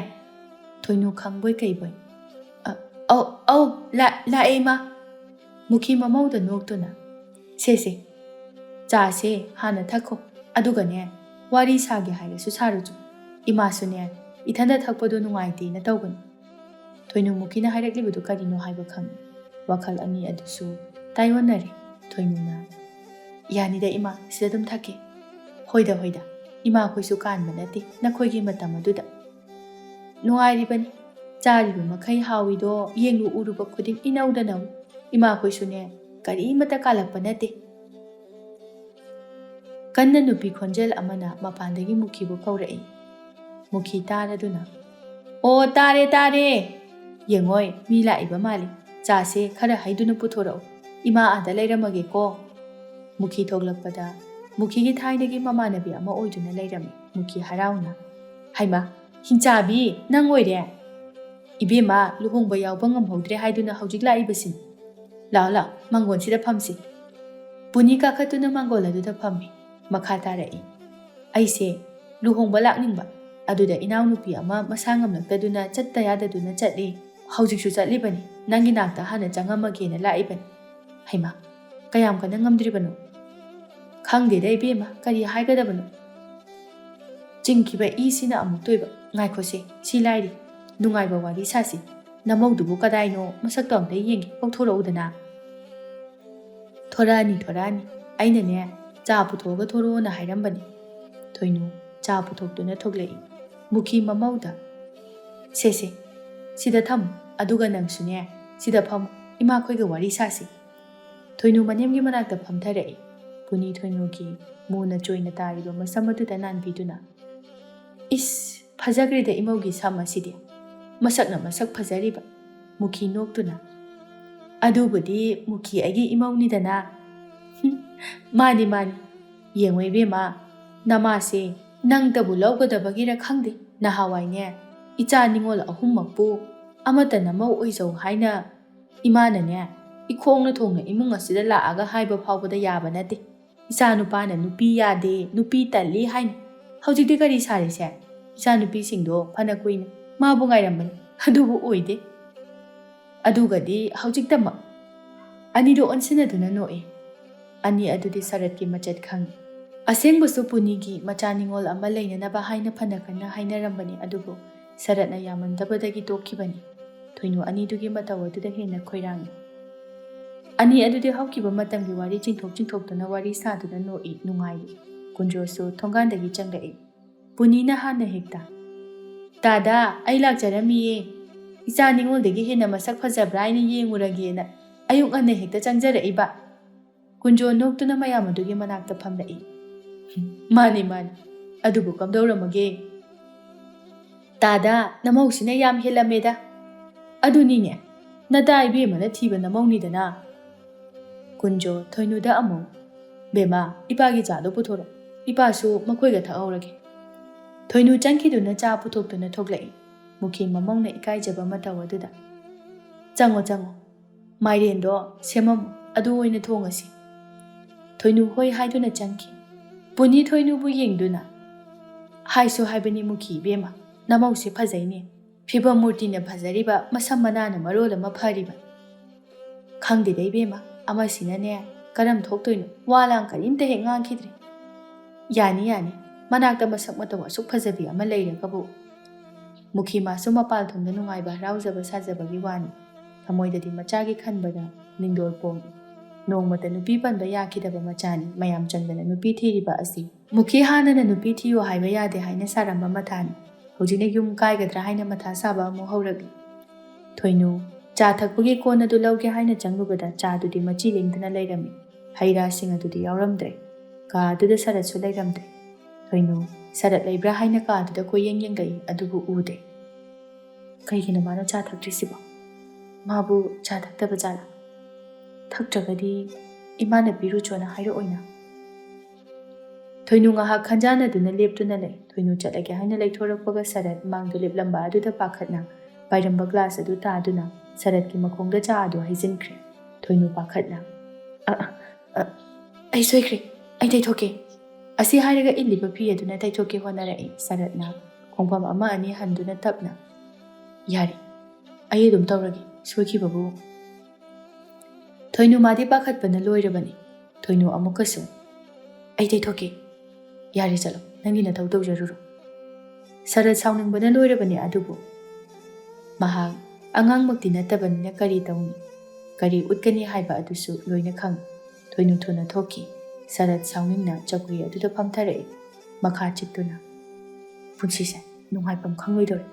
ꯊꯣꯏꯅꯨ ꯈꯪꯕꯣꯏ ꯀꯩꯕꯣꯏ, "ꯑ, ꯑꯧ, ꯑꯧ, ꯂꯥ-, ꯂꯥꯛꯑꯦ ꯏꯃꯥ"꯫ ꯃꯨꯈꯤ ꯃꯃꯧꯗ ꯅꯣꯛꯇꯨꯅ, "ꯁꯦ ꯁꯦ, ꯆꯥꯁꯦ ꯍꯥꯟꯅ ꯊꯛꯈꯣ, ꯑꯗꯨꯒꯅꯦ, ꯋꯥꯔꯤ ꯁꯥꯒꯦ ꯍꯥꯏꯔꯁꯨ ꯁꯥꯔꯨꯆꯣ꯫ ꯏꯃꯥꯁꯨꯅꯦ, ꯏꯊꯟꯗ ꯊꯛꯄꯗꯣ ꯅꯨꯡꯉꯥꯏꯇꯦꯅ ꯇꯧꯕꯅꯤ"꯫ ꯊꯣꯏꯅꯨ ꯃꯨꯈꯤꯅ ꯍꯥꯏꯔꯛꯂꯤꯕꯗꯨ ꯀꯔꯤꯅꯣ ꯍꯥꯏꯕ ꯈꯪꯏ꯫ ꯋꯥꯈꯜ ꯑꯅꯤ ꯑꯗꯨꯁꯨ ꯇꯥꯏꯑꯣꯟꯅꯔꯦ꯫ ꯊꯣꯏꯅꯨꯅ, "ꯌꯥꯅꯤꯗ ꯏꯃꯥ, ꯁꯤꯗ ꯑꯗꯨꯝ ꯊꯛꯀꯦ"꯫ "ꯍꯣꯏꯗ, ꯍꯣꯏꯗ, ꯏꯃꯥꯈꯣꯏꯁꯨ ꯀꯥꯟꯕ ꯅꯠꯇꯦ ꯅꯈꯣꯏꯒꯤ ꯃꯇꯝ ꯑꯗꯨꯗ"꯫ "ꯅꯨꯡꯉꯥꯏꯔꯤꯕꯅꯤ, ꯆꯥꯔꯤꯕ ꯃꯈꯩ ꯍꯥꯎꯏꯗꯣ ꯌꯦꯡꯂꯨ, ꯎꯔꯨꯕ ꯈꯨꯗꯤꯡ ꯏꯅꯧꯗ ꯅꯧꯏ꯫ ꯏꯃꯥꯈꯣꯏꯁꯨꯅꯦ, ꯀꯔꯤꯃꯠꯇ ꯀꯥꯜꯂꯛꯄ ꯅꯠꯇꯦ"꯫ ꯀꯟꯅ ꯅꯨꯄꯤ ꯈꯣꯟꯖꯦꯜ ꯑꯃꯅ ꯃꯄꯥꯟꯗꯒꯤ ꯃꯨꯈꯤꯕꯨ ꯀꯧꯔꯛꯏ꯫ ꯃꯨꯈꯤ ꯇꯥꯔꯗꯨꯅ, "ꯑꯣ, ꯇꯥꯔꯦ, ꯇꯥꯔꯦ꯫ ꯌꯦꯡꯉꯣꯏ, ꯃꯤ ꯂꯥꯛꯏꯕ ꯃꯥꯜꯂꯤ꯫ ꯆꯥꯁꯦ ꯈꯔ ꯍꯩꯗꯨꯅ ꯄꯨꯊꯣꯔꯛꯎ꯫ ꯏꯃꯥ ꯑꯥꯗ ꯂꯩꯔꯝꯃꯒꯦꯀꯣ"꯫ ꯃꯨꯈꯤ ꯊꯣꯛꯂꯛꯄꯗ ꯃꯨꯈꯤꯒꯤ ꯊꯥꯏꯅꯒꯤ ꯃꯃꯥꯟꯅꯕꯤ ꯑꯃ ꯑꯣꯏꯗꯨꯅ ꯂꯩꯔꯝꯃꯤ꯫ ꯃꯨꯈꯤ ꯍꯔꯥꯎꯅ, "ꯍꯩꯃꯥ, ꯍꯤꯡꯆꯥꯕꯤ, ꯅꯪ ꯑꯣꯏꯔꯦ? ꯏꯕꯦꯝꯃ, ꯂꯨꯍꯣꯡꯕ ꯌꯥꯎꯕ ꯉꯝꯍꯧꯗ꯭ꯔꯦ ꯍꯥꯏꯗꯨꯅ ꯍꯧꯖꯤꯛ ꯂꯥꯛꯏꯕꯁꯤꯅꯤ"꯫ "ꯂꯥꯛꯑꯣ, ꯂꯥꯛꯑꯣ, ꯃꯥꯡꯒꯣꯟꯁꯤꯗ ꯐꯝꯁꯤ꯫" ꯄꯨꯅꯤ ꯀꯥꯈꯠꯇꯨꯅ ꯃꯥꯡꯒꯣꯜ ꯑꯗꯨꯗ ꯐꯝꯃꯤ꯫ ꯃꯈꯥ ꯇꯥꯔꯛꯏ, "ꯑꯩꯁꯦ ꯂꯨꯍꯣꯡꯕ ꯂꯥꯛꯅꯤꯡꯕ, ꯑꯗꯨꯗ ꯏꯅꯥꯎꯅꯨꯄꯤ ꯑꯃ ꯃꯁꯥ ꯉꯝꯂꯛꯇꯗꯨꯅ ꯆꯠꯇ ꯌꯥꯗꯗꯨꯅ ꯆꯠꯂꯤ꯫ ꯍꯧꯖꯤꯛꯁꯨ ꯆꯠꯂꯤꯕꯅꯤ꯫ ꯅꯪꯒꯤ ꯅꯥꯛꯇ ꯍꯥꯟꯅ ꯆꯪꯉꯝꯃꯒꯦꯅ ꯂꯥꯛꯏꯕꯅꯤ꯫" "ꯍꯩꯃꯥ, ꯀꯌꯥꯝ ꯀꯟꯅ ꯉꯝꯗ꯭ꯔꯤꯕꯅꯣ?" "ꯈꯪꯗꯦꯗ ꯏꯕꯦꯝꯃ, ꯀꯔꯤ ꯍꯥꯏꯒꯗꯕꯅꯣ?" ꯆꯤꯡꯈꯤꯕ ꯏꯁꯤꯅ ꯑꯃꯨꯛ ꯇꯣꯏꯕ꯫ "ꯉꯥꯏꯈꯣꯁꯦ, ꯁꯤ ꯂꯥꯏꯔꯤ꯫ ꯅꯨꯡꯉꯥꯏꯕ ꯋꯥꯔꯤ ꯁꯥꯁꯤ꯫ ꯅꯃꯧꯗꯨꯕꯨ ꯀꯗꯥꯏꯅꯣ? ꯃꯁꯛꯇꯣ ꯑꯝꯇ ꯌꯦꯡꯒꯦ꯫ ꯀꯧꯊꯣꯔꯛꯎꯗꯅ꯫" "ꯊꯣꯔꯛꯑꯅꯤ, ꯊꯣꯔꯛꯑꯅꯤ꯫ ꯑꯩꯅꯅꯦ, ꯆꯥ ꯄꯨꯊꯣꯛꯑꯒ ꯊꯣꯔꯛꯑꯣꯅ ꯍꯥꯏꯔꯝꯕꯅꯤ꯫" ꯊꯣꯏꯅꯨ ꯆꯥ ꯄꯨꯊꯣꯛꯇꯨꯅ ꯊꯣꯛꯂꯛꯏ꯫ ꯃꯨꯈꯤ ꯃꯃꯧꯗ, "ꯁꯦ, ꯁꯦ, ꯁꯤꯗ ꯊꯝꯃꯨ꯫ ꯑꯗꯨꯒ ꯅꯪꯁꯨꯅꯦ, ꯁꯤꯗ ꯐꯝꯃꯨ꯫ ꯏꯃꯥꯈꯣꯏꯒ ꯋꯥꯔꯤ ꯁꯥꯁꯤ꯫" ꯊꯣꯏꯅꯨ ꯃꯅꯦꯝꯒꯤ ꯃꯅꯥꯛꯇ ꯐꯝꯊꯔꯛꯏ꯫ ꯄꯨꯅꯤ ꯊꯣꯏꯅꯨꯒꯤ ꯃꯨꯅ ꯆꯣꯏꯅ ꯇꯥꯔꯤꯕ ꯃꯁꯝ ꯑꯗꯨꯗ ꯅꯥꯟꯕꯤꯗꯨꯅ, "ꯏꯁ, ꯐꯖꯈ꯭ꯔꯦꯗ ꯏꯃꯧꯒꯤ ꯁꯝ ꯑꯁꯤꯗꯤ꯫ ꯃꯁꯛꯅ ꯃꯁꯛ ꯐꯖꯔꯤꯕ꯫" ꯃꯨꯈꯤ ꯅꯣꯛꯇꯨꯅ, "ꯑꯗꯨꯕꯨꯗꯤ ꯃꯨꯈꯤ ꯑꯩꯒꯤ ꯏꯃꯧꯅꯤꯗꯅ꯫" "ꯍꯨꯝ, ꯃꯥꯅꯤ, ꯃꯥꯅꯤ꯫ ꯌꯦꯡꯉꯣ ꯏꯕꯦꯝꯃ, ꯅꯃꯥꯁꯦ ꯅꯪꯇꯕꯨ ꯂꯧꯒꯗꯕꯒꯤꯔ ꯈꯪꯗꯦ, ꯅꯍꯥꯟꯋꯥꯏꯅꯦ, ꯏꯆꯥ ꯅꯤꯉꯣꯜ ꯑꯍꯨꯝꯃꯛꯄꯨ ꯑꯃꯠꯇ ꯅꯃꯧ ꯑꯣꯏꯖꯧ ꯍꯥꯏꯅ ꯏꯃꯥꯅꯅꯦ, ꯏꯈꯣꯡꯅ ꯊꯣꯡꯅ ꯏꯃꯨꯡ ꯑꯁꯤꯗ ꯂꯥꯛꯑꯒ ꯍꯥꯏꯕ ꯐꯥꯎꯕꯗ ꯌꯥꯕ ꯅꯠꯇꯦ꯫ ꯏꯆꯥ ꯅꯨꯄꯥꯅ ꯅꯨꯄꯤ ꯌꯥꯗꯦ, ꯅꯨꯄꯤ ꯇꯜꯂꯤ ꯍꯥꯏꯅ꯫ ꯍꯧꯖꯤꯛꯇꯤ ꯀꯔꯤ ꯁꯥꯔꯤꯁꯦ? ꯏꯆꯥ ꯅꯨꯄꯤꯁꯤꯡꯗꯣ ꯐꯅ ꯀꯨꯏꯅ ꯃꯥꯕꯨ ꯉꯥꯏꯔꯝꯕꯅꯤ, ꯑꯗꯨꯕꯨ ꯑꯣꯏꯗꯦ꯫ ꯑꯗꯨꯒꯗꯤ ꯍꯧꯖꯤꯛꯇꯃꯛ꯫" ꯑꯅꯤꯗꯣ ꯑꯣꯟꯁꯤꯟꯅꯗꯨꯅ ꯅꯣꯛꯏ꯫ ꯑꯅꯤ ꯑꯗꯨꯗꯤ ꯁꯔꯠꯀꯤ ꯃꯆꯠ ꯈꯪꯏ꯫ ꯑꯁꯦꯡꯕꯁꯨ ꯄꯨꯅꯤꯒꯤ ꯃꯆꯥ ꯅꯤꯉꯣꯜ ꯑꯃ ꯂꯩꯅꯅꯕ ꯍꯥꯏꯅ ꯐꯅ ꯀꯟꯅ ꯍꯥꯏꯅꯔꯝꯕꯅꯤ, ꯑꯗꯨꯕꯨ ꯁꯔꯠꯅ ꯌꯥꯃꯟꯗꯕꯗꯒꯤ ꯇꯣꯛꯈꯤꯕꯅꯤ꯫ ꯊꯣꯏꯅꯨ ꯑꯅꯤꯗꯨꯒꯤ ꯃꯇꯧ ꯑꯗꯨꯗ ꯍꯦꯟꯅ ꯈꯣꯏꯔꯥꯡꯏ꯫ ꯑꯅꯤ ꯑꯗꯨꯗꯤ ꯍꯧꯈꯤꯕ ꯃꯇꯝꯒꯤ ꯋꯥꯔꯤ ꯆꯤꯡꯊꯣꯛ ꯆꯤꯡꯊꯣꯛꯇꯨꯅ ꯋꯥꯔꯤ ꯁꯥꯗꯨꯅ ꯅꯣꯛꯏ, ꯅꯨꯡꯉꯥꯏꯔꯤ꯫ ꯀꯨꯟꯖꯣꯁꯨ ꯊꯣꯡꯒꯥꯟꯗꯒꯤ ꯆꯪꯂꯛꯏ꯫ ꯄꯨꯅꯤꯅ ꯍꯥꯟꯅ ꯍꯦꯛꯇ, "ꯇꯥꯗꯥ, ꯑꯩ ꯂꯥꯛꯆꯔꯝꯃꯤꯌꯦ꯫ ꯏꯆꯥ ꯅꯤꯉꯣꯜꯗꯒꯤ ꯍꯦꯟꯅ ꯃꯁꯛ ꯐꯖꯕ꯭ꯔꯥ ꯍꯥꯏꯅ ꯌꯦꯡꯉꯨꯔꯒꯦꯅ ꯑꯌꯨꯛ ꯉꯟꯅ ꯍꯦꯛꯇ ꯆꯪꯖꯔꯛꯏꯕ꯫" ꯀꯨꯟꯖꯣ ꯅꯣꯛꯇꯨꯅ ꯃꯌꯥꯝ ꯑꯗꯨꯒꯤ ꯃꯅꯥꯛꯇ ꯐꯝꯂꯛꯏ꯫ "ꯃꯥꯅꯤ, ꯃꯥꯅꯤ꯫ ꯑꯗꯨꯕꯨ ꯀꯝꯗꯧꯔꯝꯃꯒꯦ?" "ꯇꯥꯗꯥ, ꯅꯃꯧꯁꯤꯅ ꯌꯥꯝ ꯍꯦꯜꯂꯝꯃꯦꯗ꯫" "ꯑꯗꯨꯅꯤꯅꯦ, ꯅꯇꯥ ꯏꯕꯦꯝꯃꯅ ꯊꯤꯕ ꯅꯃꯧꯅꯤꯗꯅ꯫" ꯀꯨꯟꯖꯣ ꯊꯣꯏꯅꯨꯗ ꯑꯃꯨꯛ, "ꯕꯦꯝꯃ, ꯏꯄꯥꯒꯤ ꯆꯥꯗꯣ ꯄꯨꯊꯣꯔꯛꯑꯣ꯫ ꯏꯄꯥꯁꯨ ꯃꯈꯣꯏꯒ ꯊꯛꯍꯧꯔꯒꯦ꯫" ꯊꯣꯏꯅꯨ ꯆꯪꯈꯤꯗꯨꯅ ꯆꯥ ꯄꯨꯊꯣꯛꯇꯨꯅ ꯊꯣꯛꯂꯛꯏ꯫ ꯃꯨꯈꯤ ꯃꯃꯧꯅ ꯏꯀꯥꯏꯖꯕ ꯃꯇꯧ ꯑꯗꯨꯗ, "ꯆꯪꯉꯣ, ꯆꯪꯉꯣ꯫ "ꯃꯥꯏꯔꯦꯟꯗꯣ ꯁꯦꯝꯃꯝꯃꯨ, ꯑꯗꯨ ꯑꯣꯏꯅ ꯊꯣꯡꯉꯁꯤ꯫" ꯊꯣꯏꯅꯨ ꯍꯣꯏ ꯍꯥꯏꯗꯨꯅ ꯆꯪꯈꯤ꯫ ꯄꯨꯅꯤ ꯊꯣꯏꯅꯨꯕꯨ ꯌꯦꯡꯗꯨꯅ, "ꯍꯥꯏꯁꯨ ꯍꯥꯏꯕꯅꯤ ꯃꯨꯈꯤ ꯏꯕꯦꯝꯃ, ꯅꯃꯧꯁꯦ ꯐꯖꯩꯅꯦ꯫ ꯐꯤꯕꯝ ꯃꯨꯔꯇꯤꯅ ꯐꯖꯔꯤꯕ, ꯃꯁꯝ ꯃꯅꯥꯅ ꯃꯔꯣꯜ ꯑꯃ ꯐꯔꯤꯕ꯫ ꯈꯪꯗꯦꯗ ꯏꯕꯦꯝꯃ, ꯑꯃꯁꯤꯅꯅꯦ ꯀꯔꯝ ꯊꯣꯛꯇꯣꯏꯅꯣ, ꯋꯥ ꯂꯥꯡ ꯀꯔꯤꯝꯇ ꯍꯦꯛ ꯉꯥꯡꯈꯤꯗ꯭ꯔꯦ꯫ ꯌꯥꯅꯤ ꯌꯥꯅꯤ, ꯃꯅꯥꯛꯇ ꯃꯁꯛ ꯃꯇꯧ ꯑꯁꯨꯛ ꯐꯖꯕꯤ ꯑꯃ ꯂꯩꯔꯒꯕꯨ꯫" ꯃꯨꯈꯤ ꯃꯥꯁꯨ ꯃꯄꯥꯜ ꯊꯣꯡꯗ ꯅꯨꯡꯉꯥꯏꯕ ꯍꯔꯥꯎꯖꯕ ꯁꯥꯖꯕꯒꯤ ꯋꯥꯅꯤ꯫ ꯊꯃꯣꯏꯗꯗꯤ ꯃꯆꯥꯒꯤ ꯈꯟꯕꯗ ꯅꯤꯡꯗꯣꯜ ꯄꯣꯡꯏ꯫ ꯅꯣꯡꯃꯇ ꯅꯨꯄꯤ ꯄꯟꯕ ꯌꯥꯈꯤꯗꯕ ꯃꯆꯥꯅꯤ ꯃꯌꯥꯝ ꯆꯪꯗꯅ ꯅꯨꯄꯤ ꯊꯤꯔꯤꯕ ꯑꯁꯤ꯫ ꯃꯨꯈꯤ ꯍꯥꯟꯅꯅ ꯅꯨꯄꯤ ꯊꯤꯌꯨ ꯍꯥꯏꯕ ꯌꯥꯗꯦ ꯍꯥꯏꯅ ꯁꯥꯔꯝꯕ ꯃꯊꯥꯅꯤ꯫ ꯍꯧꯖꯤꯛꯅ ꯌꯨꯝ ꯀꯥꯏꯒꯗ꯭ꯔꯥ ꯍꯥꯏꯅ ꯃꯊꯥ ꯁꯥꯕ ꯑꯃꯨꯛ ꯍꯧꯔꯛꯂꯤ꯫ ꯊꯣꯏꯅꯨ ꯆꯥ ꯊꯛꯄꯒꯤ ꯀꯣꯟ ꯑꯗꯨ ꯂꯧꯒꯦ ꯍꯥꯏꯅ ꯆꯪꯂꯨꯕꯗ ꯆꯥꯗꯨꯗꯤ ꯃꯆꯤ ꯂꯦꯡꯗꯅ ꯂꯩꯔꯝꯃꯤ꯫ ꯍꯩ ꯔꯥꯁꯤꯡ ꯑꯗꯨꯗꯤ ꯌꯥꯎꯔꯝꯗ꯭ꯔꯦ꯫ ꯀꯥ ꯑꯗꯨꯗ ꯁꯔꯠꯁꯨ ꯂꯩꯔꯝꯗ꯭ꯔꯦ꯫ ꯊꯣꯏꯅꯨ ꯁꯔꯠ ꯂꯩꯕ꯭ꯔꯥ ꯍꯥꯏꯅ ꯀꯥ ꯑꯗꯨꯗ ꯀꯣꯏꯌꯦꯡ ꯌꯦꯡꯂꯛꯏ, ꯑꯗꯨꯕꯨ ꯎꯗꯦ꯫ ꯀꯩꯒꯤꯅꯣ ꯃꯥꯅ ꯆꯥ ꯊꯛꯇ꯭ꯔꯤꯁꯤꯕꯣ? ꯃꯥꯕꯨ ꯆꯥ ꯊꯛꯇꯕ ꯖꯥꯠꯂꯥ? ꯊꯛꯇ꯭ꯔꯒꯗꯤ ꯏꯃꯥꯅ ꯄꯤꯔꯨꯆꯣꯅ ꯍꯥꯏꯔꯛꯑꯣꯏꯅ꯫ ꯊꯣꯏꯅꯨ ꯉꯥꯏꯍꯥꯛ ꯈꯟꯖꯥꯟꯅꯗꯨꯅ ꯂꯦꯞꯇꯨꯅ ꯂꯩ꯫ ꯊꯣꯏꯅꯨ ꯆꯠꯂꯒꯦ ꯍꯥꯏꯅ ꯂꯩꯊꯣꯔꯛꯄꯒ ꯁꯔꯠ ꯃꯥꯡꯗ ꯂꯦꯞꯂꯝꯕ ꯑꯗꯨꯗ ꯄꯥꯈꯠꯅ ꯄꯥꯏꯔꯝꯕ ꯒ꯭ꯂꯥꯁ ꯑꯗꯨ ꯇꯥꯗꯨꯅ ꯁꯔꯠꯀꯤ ꯃꯈꯣꯡꯗ ꯆꯥ ꯑꯗꯨ ꯍꯩꯖꯤꯟꯈ꯭ꯔꯦ꯫ ꯊꯣꯏꯅꯨ ꯄꯥꯈꯠꯅ, "ꯑ, ꯑ, ꯑ, ꯑꯩ ꯁꯣꯏꯈ꯭ꯔꯦ, ꯑꯩ ꯇꯩꯊꯣꯛꯀꯦ" ꯑꯁꯤ ꯍꯥꯏꯔꯒ ꯏꯜꯂꯤꯕ ꯐꯤ ꯑꯗꯨꯅ ꯇꯩꯊꯣꯛꯀꯦ ꯍꯣꯠꯅꯔꯛꯏ꯫ ꯁꯔꯠꯅ ꯈꯣꯡꯐꯝ ꯑꯃ ꯑꯅꯤ ꯍꯟꯗꯨꯅ ꯇꯞꯅ, "ꯌꯥꯔꯦ, ꯑꯩ ꯑꯗꯨꯝ ꯇꯧꯔꯒꯦ, ꯁꯣꯏꯈꯤꯕꯕꯨ꯫" ꯊꯣꯏꯅꯨ ꯃꯥꯗꯤ ꯄꯥꯈꯠꯄꯅ ꯂꯣꯏꯔꯕꯅꯤ꯫ ꯊꯣꯏꯅꯨ ꯑꯃꯨꯛꯀꯁꯨ, "ꯑꯩ ꯇꯩꯊꯣꯛꯀꯦ꯫ ꯌꯥꯔꯦ, ꯆꯠꯂꯣ, ꯅꯪꯒꯤ ꯅꯊꯧ ꯇꯧꯖꯔꯨꯔꯣ꯫" ꯁꯔꯠ ꯁꯥꯎꯅꯤꯡꯕꯅ ꯂꯣꯏꯔꯕꯅꯤ, ꯑꯗꯨꯕꯨ ꯃꯍꯥꯛ ꯑꯉꯥꯡꯃꯛꯇꯤ ꯅꯠꯇꯕꯅꯤꯅ ꯀꯔꯤ ꯇꯧꯅꯤ? ꯀꯔꯤ ꯎꯠꯀꯅꯤ ꯍꯥꯏꯕ ꯑꯗꯨꯁꯨ ꯂꯣꯏꯅ ꯈꯪꯏ꯫ ꯊꯣꯏꯅꯨ ꯊꯨꯅ ꯊꯣꯛꯈꯤ꯫ ꯁꯔꯠ ꯁꯥꯎꯅꯤꯡꯅ ꯆꯧꯀ꯭ꯔꯤ ꯑꯗꯨꯗ ꯐꯝꯊꯔꯛꯏ, ꯃꯈꯥ ꯆꯤꯛꯇꯨꯅ꯫ ꯄꯨꯟꯁꯤꯁꯦ ꯅꯨꯡꯉꯥꯏꯐꯝ ꯈꯪꯂꯣꯏꯗꯧꯔꯦ꯫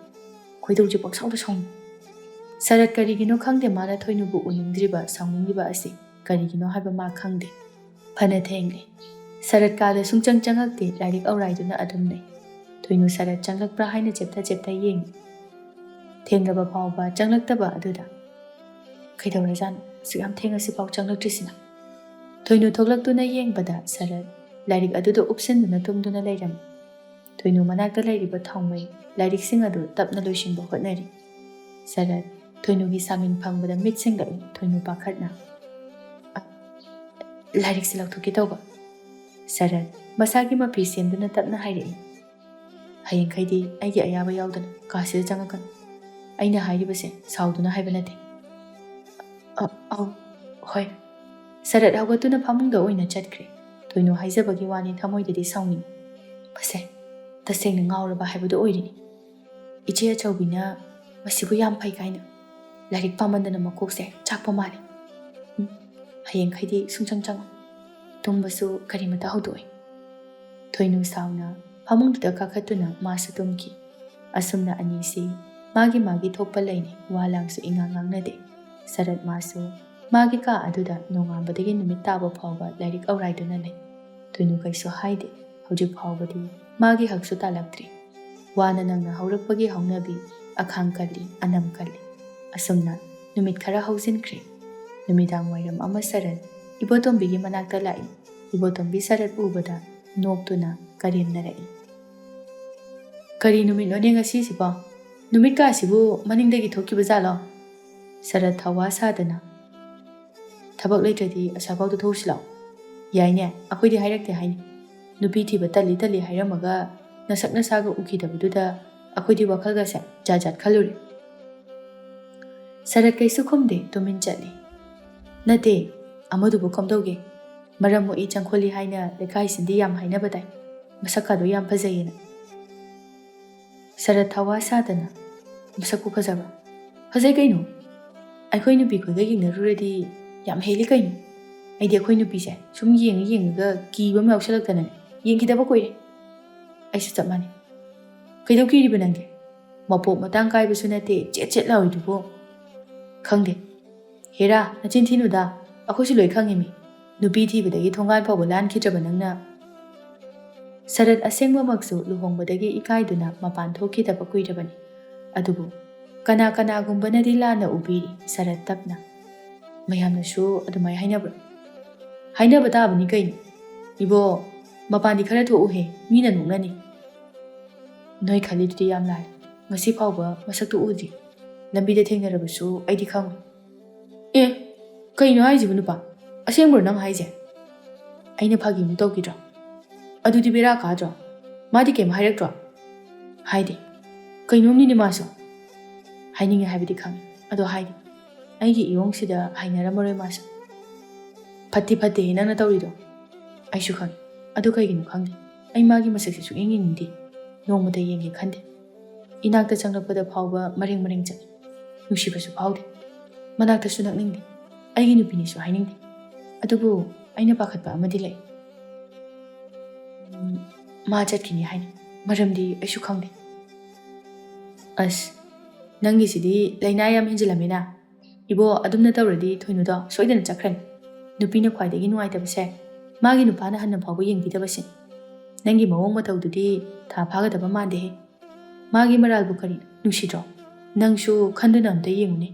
ꯈꯣꯏꯗꯧꯁꯦ ꯄꯪꯁꯥꯎꯗ ꯁꯥꯎꯅꯤꯡ꯫ ꯁꯔꯠ ꯀꯔꯤꯒꯤꯅꯣ ꯈꯪꯗꯦ, ꯃꯥꯅ ꯊꯣꯏꯅꯨꯕꯨ ꯎꯅꯤꯡꯗ꯭ꯔꯤꯕ, ꯁꯥꯎꯅꯤꯡꯂꯤꯕ ꯑꯁꯤ ꯀꯔꯤꯒꯤꯅꯣ ꯍꯥꯏꯕ ꯃꯥ ꯈꯪꯗꯦ꯫ ꯐꯅ ꯊꯦꯡꯂꯦ꯫ ꯁꯔꯠ ꯀꯥꯗ ꯁꯨꯡꯆꯪ ꯆꯪꯉꯛꯇꯦ, ꯂꯥꯏꯔꯤꯛ ꯑꯧꯔꯥꯏꯗꯨꯅ ꯑꯗꯨꯝ ꯂꯩ꯫ ꯊꯣꯏꯅꯨ ꯁꯔꯠ ꯆꯪꯂꯛꯄ꯭ꯔꯥ ꯍꯥꯏꯅ ꯆꯦꯞꯊ ꯆꯦꯞꯊ ꯌꯦꯡꯉꯤ꯫ ꯊꯦꯡꯂꯕ ꯐꯥꯎꯕ ꯆꯪꯂꯛꯇꯕ ꯑꯗꯨꯗ, "ꯀꯩꯗꯧꯔꯖꯥꯠꯅꯣ? ꯑꯁꯨꯛ ꯌꯥꯝ ꯊꯦꯡꯉꯁꯤꯐꯥꯎ ꯆꯪꯂꯛꯇ꯭ꯔꯤꯁꯤꯅ?" ꯊꯣꯏꯅꯨ ꯊꯣꯛꯂꯛꯇꯨꯅ ꯌꯦꯡꯕꯗ ꯁꯔꯠ ꯂꯥꯏꯔꯤꯛ ꯑꯗꯨꯗ ꯎꯞꯁꯤꯟꯗꯨꯅ ꯇꯨꯝꯗꯨꯅ ꯂꯩꯔꯝꯃꯤ꯫ ꯊꯣꯏꯅꯨ ꯃꯅꯥꯛꯇ ꯂꯩꯔꯤꯕ ꯊꯥꯎꯃꯩ ꯂꯥꯏꯔꯤꯛꯁꯤꯡ ꯑꯗꯨ ꯇꯞꯅ ꯂꯣꯏꯁꯤꯟꯕ ꯍꯣꯠꯅꯔꯤ꯫ ꯁꯔꯠ ꯊꯣꯏꯅꯨꯒꯤ ꯁꯥꯃꯤꯟ ꯐꯪꯕꯗ ꯃꯤꯠ ꯁꯤꯡꯂꯛꯏ ꯊꯣꯏꯅꯨ ꯄꯥꯈꯠꯅ꯫ "ꯑ, ꯂꯥꯏꯔꯤꯛꯁꯦ ꯂꯧꯊꯣꯛꯀꯦ ꯇꯧꯕ꯫" ꯁꯔꯠ ꯃꯁꯥꯒꯤ ꯃꯐꯤ ꯁꯦꯝꯗꯨꯅ ꯇꯞꯅ ꯍꯥꯏꯔꯛꯏ꯫ "ꯍꯌꯦꯡꯈꯩꯗꯤ ꯑꯩꯒꯤ ꯑꯌꯥꯕ ꯌꯥꯎꯗꯅ ꯀꯥꯁꯤꯗ ꯆꯪꯉꯛꯀꯅꯨ꯫ ꯑꯩꯅ ꯍꯥꯏꯔꯤꯕꯁꯦ ꯁꯥꯎꯗꯨꯅ ꯍꯥꯏꯕ ꯅꯠꯇꯦ꯫" "ꯑ-, ꯑꯧ, ꯍꯣꯏ꯫" ꯁꯔꯠ ꯍꯧꯒꯠꯇꯨꯅ ꯐꯃꯨꯡꯗ ꯑꯣꯏꯅ ꯆꯠꯈ꯭ꯔꯦ꯫ ꯊꯣꯏꯅꯨ ꯍꯥꯏꯖꯕꯒꯤ ꯋꯥꯅꯤ, ꯊꯃꯣꯏꯗꯗꯤ ꯁꯥꯎꯅꯤꯡꯏ꯫ "ꯃꯁꯦ ꯇꯁꯦꯡꯅ ꯉꯥꯎꯔꯕ ꯍꯥꯏꯕꯗꯨ ꯑꯣꯏꯔꯤꯅꯤ꯫ ꯏꯆꯦ ꯑꯆꯧꯕꯤꯅ ꯃꯁꯤꯕꯨ ꯌꯥꯝ ꯐꯩ ꯀꯥꯏꯅ ꯂꯥꯏꯔꯤꯛ ꯄꯥꯃꯟꯗꯅ ꯃꯀꯣꯛꯁꯦ ꯆꯥꯛꯄ ꯃꯥꯜꯂꯤ꯫ ꯎꯝ, ꯍꯌꯦꯡꯈꯩꯗꯤ ꯁꯨꯡꯆꯪ ꯆꯪꯉꯣꯏ꯫ ꯇꯨꯝꯕꯁꯨ ꯀꯔꯤꯃꯇ ꯍꯧꯗꯣꯛꯑꯣꯏ꯫" ꯊꯣꯏꯅꯨ ꯁꯥꯎꯅ ꯐꯃꯨꯡꯗꯨꯗ ꯀꯥꯈꯠꯇꯨꯅ ꯃꯥꯁꯨ ꯇꯨꯝꯈꯤ꯫ ꯑꯁꯨꯝꯅ ꯑꯅꯤꯁꯤ ꯃꯥꯒꯤ ꯃꯥꯒꯤ ꯊꯣꯛꯄ ꯂꯩꯅꯩ, ꯋꯥ ꯂꯥꯡꯁꯨ ꯏꯉꯥꯡ ꯉꯥꯡꯅꯗꯦ꯫ ꯁꯔꯠ ꯃꯥꯁꯨ ꯃꯥꯒꯤ ꯀꯥ ꯑꯗꯨꯗ ꯅꯣꯡꯉꯥꯟꯕꯗꯒꯤ ꯅꯨꯃꯤꯠ ꯇꯥꯕ ꯐꯥꯎꯕ ꯂꯥꯏꯔꯤꯛ ꯑꯧꯔꯥꯏꯗꯨꯅ ꯂꯩ꯫ ꯊꯣꯏꯅꯨ ꯀꯩꯁꯨ ꯍꯥꯏꯗꯦ꯫ ꯍꯧꯖꯤꯛ ꯐꯥꯎꯕꯗꯤ ꯃꯥꯒꯤ ꯍꯛꯁꯨ ꯇꯥꯜꯂꯛꯇ꯭ꯔꯤ꯫ ꯋꯥꯅ ꯅꯪꯅ ꯍꯧꯔꯛꯄꯒꯤ ꯍꯧꯅꯕꯤ, ꯑꯈꯥꯡ ꯀꯜꯂꯤ, ꯑꯅꯝ ꯀꯜꯂꯤ꯫ ꯑꯁꯨꯝꯅ ꯅꯨꯃꯤꯠ ꯈꯔ ꯍꯧꯖꯤꯟꯈ꯭ꯔꯦ꯫ ꯅꯨꯃꯤꯗꯥꯡ ꯋꯥꯏꯔꯝ ꯑꯃ ꯁꯔꯠ ꯏꯕꯣꯇꯣꯝꯕꯤꯒꯤ ꯃꯅꯥꯛꯇ ꯂꯥꯛꯏ꯫ ꯏꯕꯣꯇꯣꯝꯕꯤ ꯁꯔꯠ ꯎꯕꯗ ꯅꯣꯛꯇꯨꯅ ꯀꯔꯦꯝꯅꯔꯛꯏ꯫ "ꯀꯔꯤ ꯅꯨꯃꯤꯠꯅꯣꯅꯦ ꯉꯁꯤꯁꯤꯕꯣ? ꯅꯨꯃꯤꯠ ꯀꯥꯁꯤꯕꯨ ꯃꯅꯤꯡꯗꯒꯤ ꯊꯣꯛꯈꯤꯕ ꯖꯥꯠꯂꯣ?" ꯁꯔꯠ ꯊꯧꯋꯥ ꯁꯥꯗꯅ, "ꯊꯕꯛ ꯂꯩꯇ꯭ꯔꯗꯤ ꯑꯁꯥꯐꯥꯎꯗ ꯊꯣꯛꯎꯁꯤ ꯂꯥꯛꯑꯣ꯫" "ꯌꯥꯏꯅꯦ, ꯑꯩꯈꯣꯏꯗꯤ ꯍꯥꯏꯔꯛꯇꯦ ꯍꯥꯏꯅꯤ꯫ ꯅꯨꯄꯤ ꯊꯤꯕ ꯇꯜꯂꯤ ꯇꯜꯂꯤ ꯍꯥꯏꯔꯝꯃꯒ ꯅꯁꯛ ꯅꯁꯥꯒ ꯎꯈꯤꯗꯕꯗꯨꯗ ꯑꯩꯈꯣꯏꯗꯤ ꯋꯥꯈꯜꯒꯁꯦ ꯖꯥꯠ ꯖꯥꯠ ꯈꯜꯂꯨꯔꯦ꯫" ꯁꯔꯠ ꯀꯩꯁꯨ ꯈꯨꯝꯗꯦ, ꯇꯨꯃꯤꯟ ꯆꯠꯂꯤ꯫ "ꯅꯠꯇꯦ, ꯑꯃꯗꯨꯕꯨ ꯀꯝꯗꯧꯒꯦ? ꯃꯔꯝ ꯃꯣꯛꯏ ꯆꯪꯈꯣꯜꯂꯤ ꯍꯥꯏꯅ ꯂꯩꯀꯥꯏꯁꯤꯟꯗꯤ ꯌꯥꯝ ꯍꯥꯏꯅꯕ ꯇꯥꯏ꯫ ꯃꯁꯛꯀꯥꯗꯣ ꯌꯥꯝ ꯐꯖꯩꯌꯦꯅ꯫" ꯁꯔꯠ ꯊꯋꯥ ꯁꯥꯗꯅ, "ꯃꯁꯛꯄꯨ ꯐꯖꯕ꯭ꯔꯣ? ꯐꯖꯩ ꯀꯩꯅꯣ꯫ ꯑꯩꯈꯣꯏ ꯅꯨꯄꯤ ꯈꯣꯏꯒ ꯌꯦꯡꯅꯔꯨꯔꯗꯤ ꯌꯥꯝ ꯍꯦꯜꯂꯤ ꯀꯩꯅꯣ꯫ ꯑꯩꯗꯤ ꯑꯩꯈꯣꯏ ꯅꯨꯄꯤꯁꯦ ꯁꯨꯝ ꯌꯦꯡꯉ ꯌꯦꯡꯉꯒ ꯀꯤꯕ ꯑꯃ ꯌꯥꯎꯁꯜꯂꯛꯇꯅꯅꯦ, ꯌꯦꯡꯈꯤꯗꯕ ꯀꯨꯏꯔꯦ꯫" "ꯑꯩꯁꯨ ꯆꯞ ꯃꯥꯟꯅꯩ꯫ ꯀꯩꯗꯧ ꯀꯤꯔꯤꯕ ꯅꯪꯗꯤ? ꯃꯄꯣꯛ ꯃꯇꯥꯡ ꯀꯥꯏꯕꯁꯨ ꯅꯠꯇꯦ, ꯆꯦꯠ ꯆꯦꯠ ꯂꯥꯎꯔꯤꯗꯨꯕꯨ꯫" "ꯈꯪꯗꯦ꯫" "ꯍꯦꯔꯥ, ꯅꯆꯤꯟ ꯊꯤꯅꯨꯗ, ꯑꯩꯈꯣꯏꯁꯨ ꯂꯣꯏ ꯈꯪꯉꯤꯃꯤ꯫ ꯅꯨꯄꯤ ꯊꯤꯕꯗꯒꯤ ꯊꯣꯡꯒꯥꯟ ꯐꯥꯎꯕ ꯂꯥꯟꯈꯤꯗ꯭ꯔꯕ ꯅꯪꯅ꯫" ꯁꯔꯠ ꯑꯁꯦꯡꯕꯃꯛꯁꯨ ꯂꯨꯍꯣꯡꯕꯗꯒꯤ ꯏꯀꯥꯏꯗꯨꯅ ꯃꯄꯥꯟ ꯊꯣꯛꯈꯤꯗꯕ ꯀꯨꯏꯔꯕꯅꯤ꯫ ꯑꯗꯨꯕꯨ ꯀꯅꯥ ꯀꯅꯥꯒꯨꯝꯕꯅꯗꯤ ꯂꯥꯟꯅ ꯎꯕꯤꯔꯤ ꯁꯔꯠ ꯇꯞꯅ꯫ "ꯃꯌꯥꯝꯅꯁꯨ ꯑꯗꯨꯃꯥꯏ ꯍꯥꯏꯅꯕ꯭ꯔꯣ?" "ꯍꯥꯏꯅꯕ ꯇꯥꯕꯅꯤ ꯀꯩꯅꯣ꯫ ꯏꯕꯣ, ꯃꯄꯥꯟꯗꯤ ꯈꯔ ꯊꯣꯛꯎꯍꯦ, ꯃꯤꯅ ꯅꯣꯛꯅꯅꯤ꯫" "ꯅꯣꯏ ꯈꯜꯂꯤꯗꯨꯗꯤ ꯌꯥꯝ ꯂꯥꯜꯂꯤ꯫ ꯉꯁꯤ ꯐꯥꯎꯕ ꯃꯁꯛꯇꯨ ꯎꯗ꯭ꯔꯤ꯫" ꯂꯝꯕꯤꯗ ꯊꯦꯡꯅꯔꯕꯁꯨ ꯑꯩꯗꯤ ꯈꯪꯉꯣꯏ꯫ "ꯑꯦ, ꯀꯩꯅꯣ ꯍꯥꯏꯁꯤꯕꯨ ꯅꯨꯄꯥ? ꯑꯁꯦꯡꯕꯔꯣ ꯅꯪ ꯍꯥꯏꯁꯦ?" ꯑꯩꯅ ꯐꯥꯒꯤꯃꯨꯛ ꯇꯧꯈꯤꯗ꯭ꯔꯣ? ꯑꯗꯨꯗꯤ ꯕꯦꯔꯥ ꯀꯥꯗ꯭ꯔꯣ? ꯃꯥꯗꯤ ꯀꯩꯝ ꯍꯥꯏꯔꯛꯇ꯭ꯔꯣ? ꯍꯥꯏꯗꯦ꯫ ꯀꯩꯅꯣꯝꯅꯤꯅꯦ ꯃꯥꯁꯨ꯫ ꯍꯥꯏꯅꯤꯡꯉꯦ ꯍꯥꯏꯕꯗꯤ ꯈꯪꯉꯤ, ꯑꯗꯣ ꯍꯥꯏꯗꯦ꯫ ꯑꯩꯒꯤ ꯏꯌꯣꯡꯁꯤꯗ ꯍꯩꯅꯔꯝꯃꯔꯣꯏ ꯃꯥꯁꯨ꯫ "ꯐꯠꯇꯤ ꯐꯠꯇꯦꯍꯦ ꯅꯪꯅ ꯇꯧꯔꯤꯗꯣ꯫ ꯑꯩꯁꯨ ꯈꯪꯉꯤ꯫ ꯑꯗꯨ ꯀꯩꯒꯤꯅꯣ ꯈꯪꯗꯦ꯫ ꯑꯩ ꯃꯥꯒꯤ ꯃꯁꯛꯁꯦ ꯁꯨꯛꯌꯦꯡ ꯌꯦꯡꯅꯤꯡꯗꯦ꯫ ꯅꯣꯡꯃꯇ ꯌꯦꯡꯒꯦ ꯈꯟꯗꯦ꯫ ꯏꯅꯥꯛꯇ ꯆꯪꯂꯛꯄꯗ ꯐꯥꯎꯕ ꯃꯔꯦꯡ ꯃꯔꯦꯡ ꯆꯠꯂꯤ꯫ ꯅꯨꯡꯁꯤꯕꯁꯨ ꯐꯥꯎꯗꯦ꯫ ꯃꯅꯥꯛꯇꯁꯨ ꯅꯛꯅꯤꯡꯗꯦ꯫ ꯑꯩꯒꯤ ꯅꯨꯄꯤꯅꯤꯁꯨ ꯍꯥꯏꯅꯤꯡꯗꯦ꯫ ꯑꯗꯨꯕꯨ ꯑꯩꯅ ꯄꯥꯈꯠꯄ ꯑꯃꯗꯤ ꯂꯩ꯫ ꯎꯝ, ꯃꯥ ꯆꯠꯈꯤꯅꯤ ꯍꯥꯏꯅꯤ꯫ ꯃꯔꯝꯗꯤ ꯑꯩꯁꯨ ꯈꯪꯗꯦ꯫ ꯑꯁ, ꯅꯪꯒꯤꯁꯤꯗꯤ ꯂꯥꯏꯅꯥ ꯌꯥꯝ ꯍꯦꯟꯖꯤꯜꯂꯝꯃꯤꯅ꯫ ꯏꯕꯣ, ꯑꯗꯨꯝꯅ ꯇꯧꯔꯗꯤ ꯊꯣꯏꯅꯨꯗꯣ ꯁꯣꯏꯗꯅ ꯆꯠꯈ꯭ꯔꯅꯤ꯫ ꯅꯨꯄꯤꯅ ꯈ꯭ꯋꯥꯏꯗꯒꯤ ꯅꯨꯡꯉꯥꯏꯇꯕꯁꯦ ꯃꯥꯒꯤ ꯅꯨꯄꯥꯅ ꯍꯟꯅ ꯐꯥꯎꯕ ꯌꯦꯡꯕꯤꯗꯕꯁꯤꯅꯤ꯫ ꯅꯪꯒꯤ ꯃꯑꯣꯡ ꯃꯇꯧꯗꯨꯗꯤ ꯊꯥ ꯐꯥꯒꯗꯕ ꯃꯥꯟꯗꯦꯍꯦ꯫ ꯃꯥꯒꯤ ꯃꯔꯥꯜꯕꯨ ꯀꯔꯤ? ꯅꯨꯡꯁꯤꯗ꯭ꯔꯣ? ꯅꯪꯁꯨ ꯈꯟꯗꯨꯅ ꯑꯝꯇ ꯌꯦꯡꯉꯨꯅꯦ꯫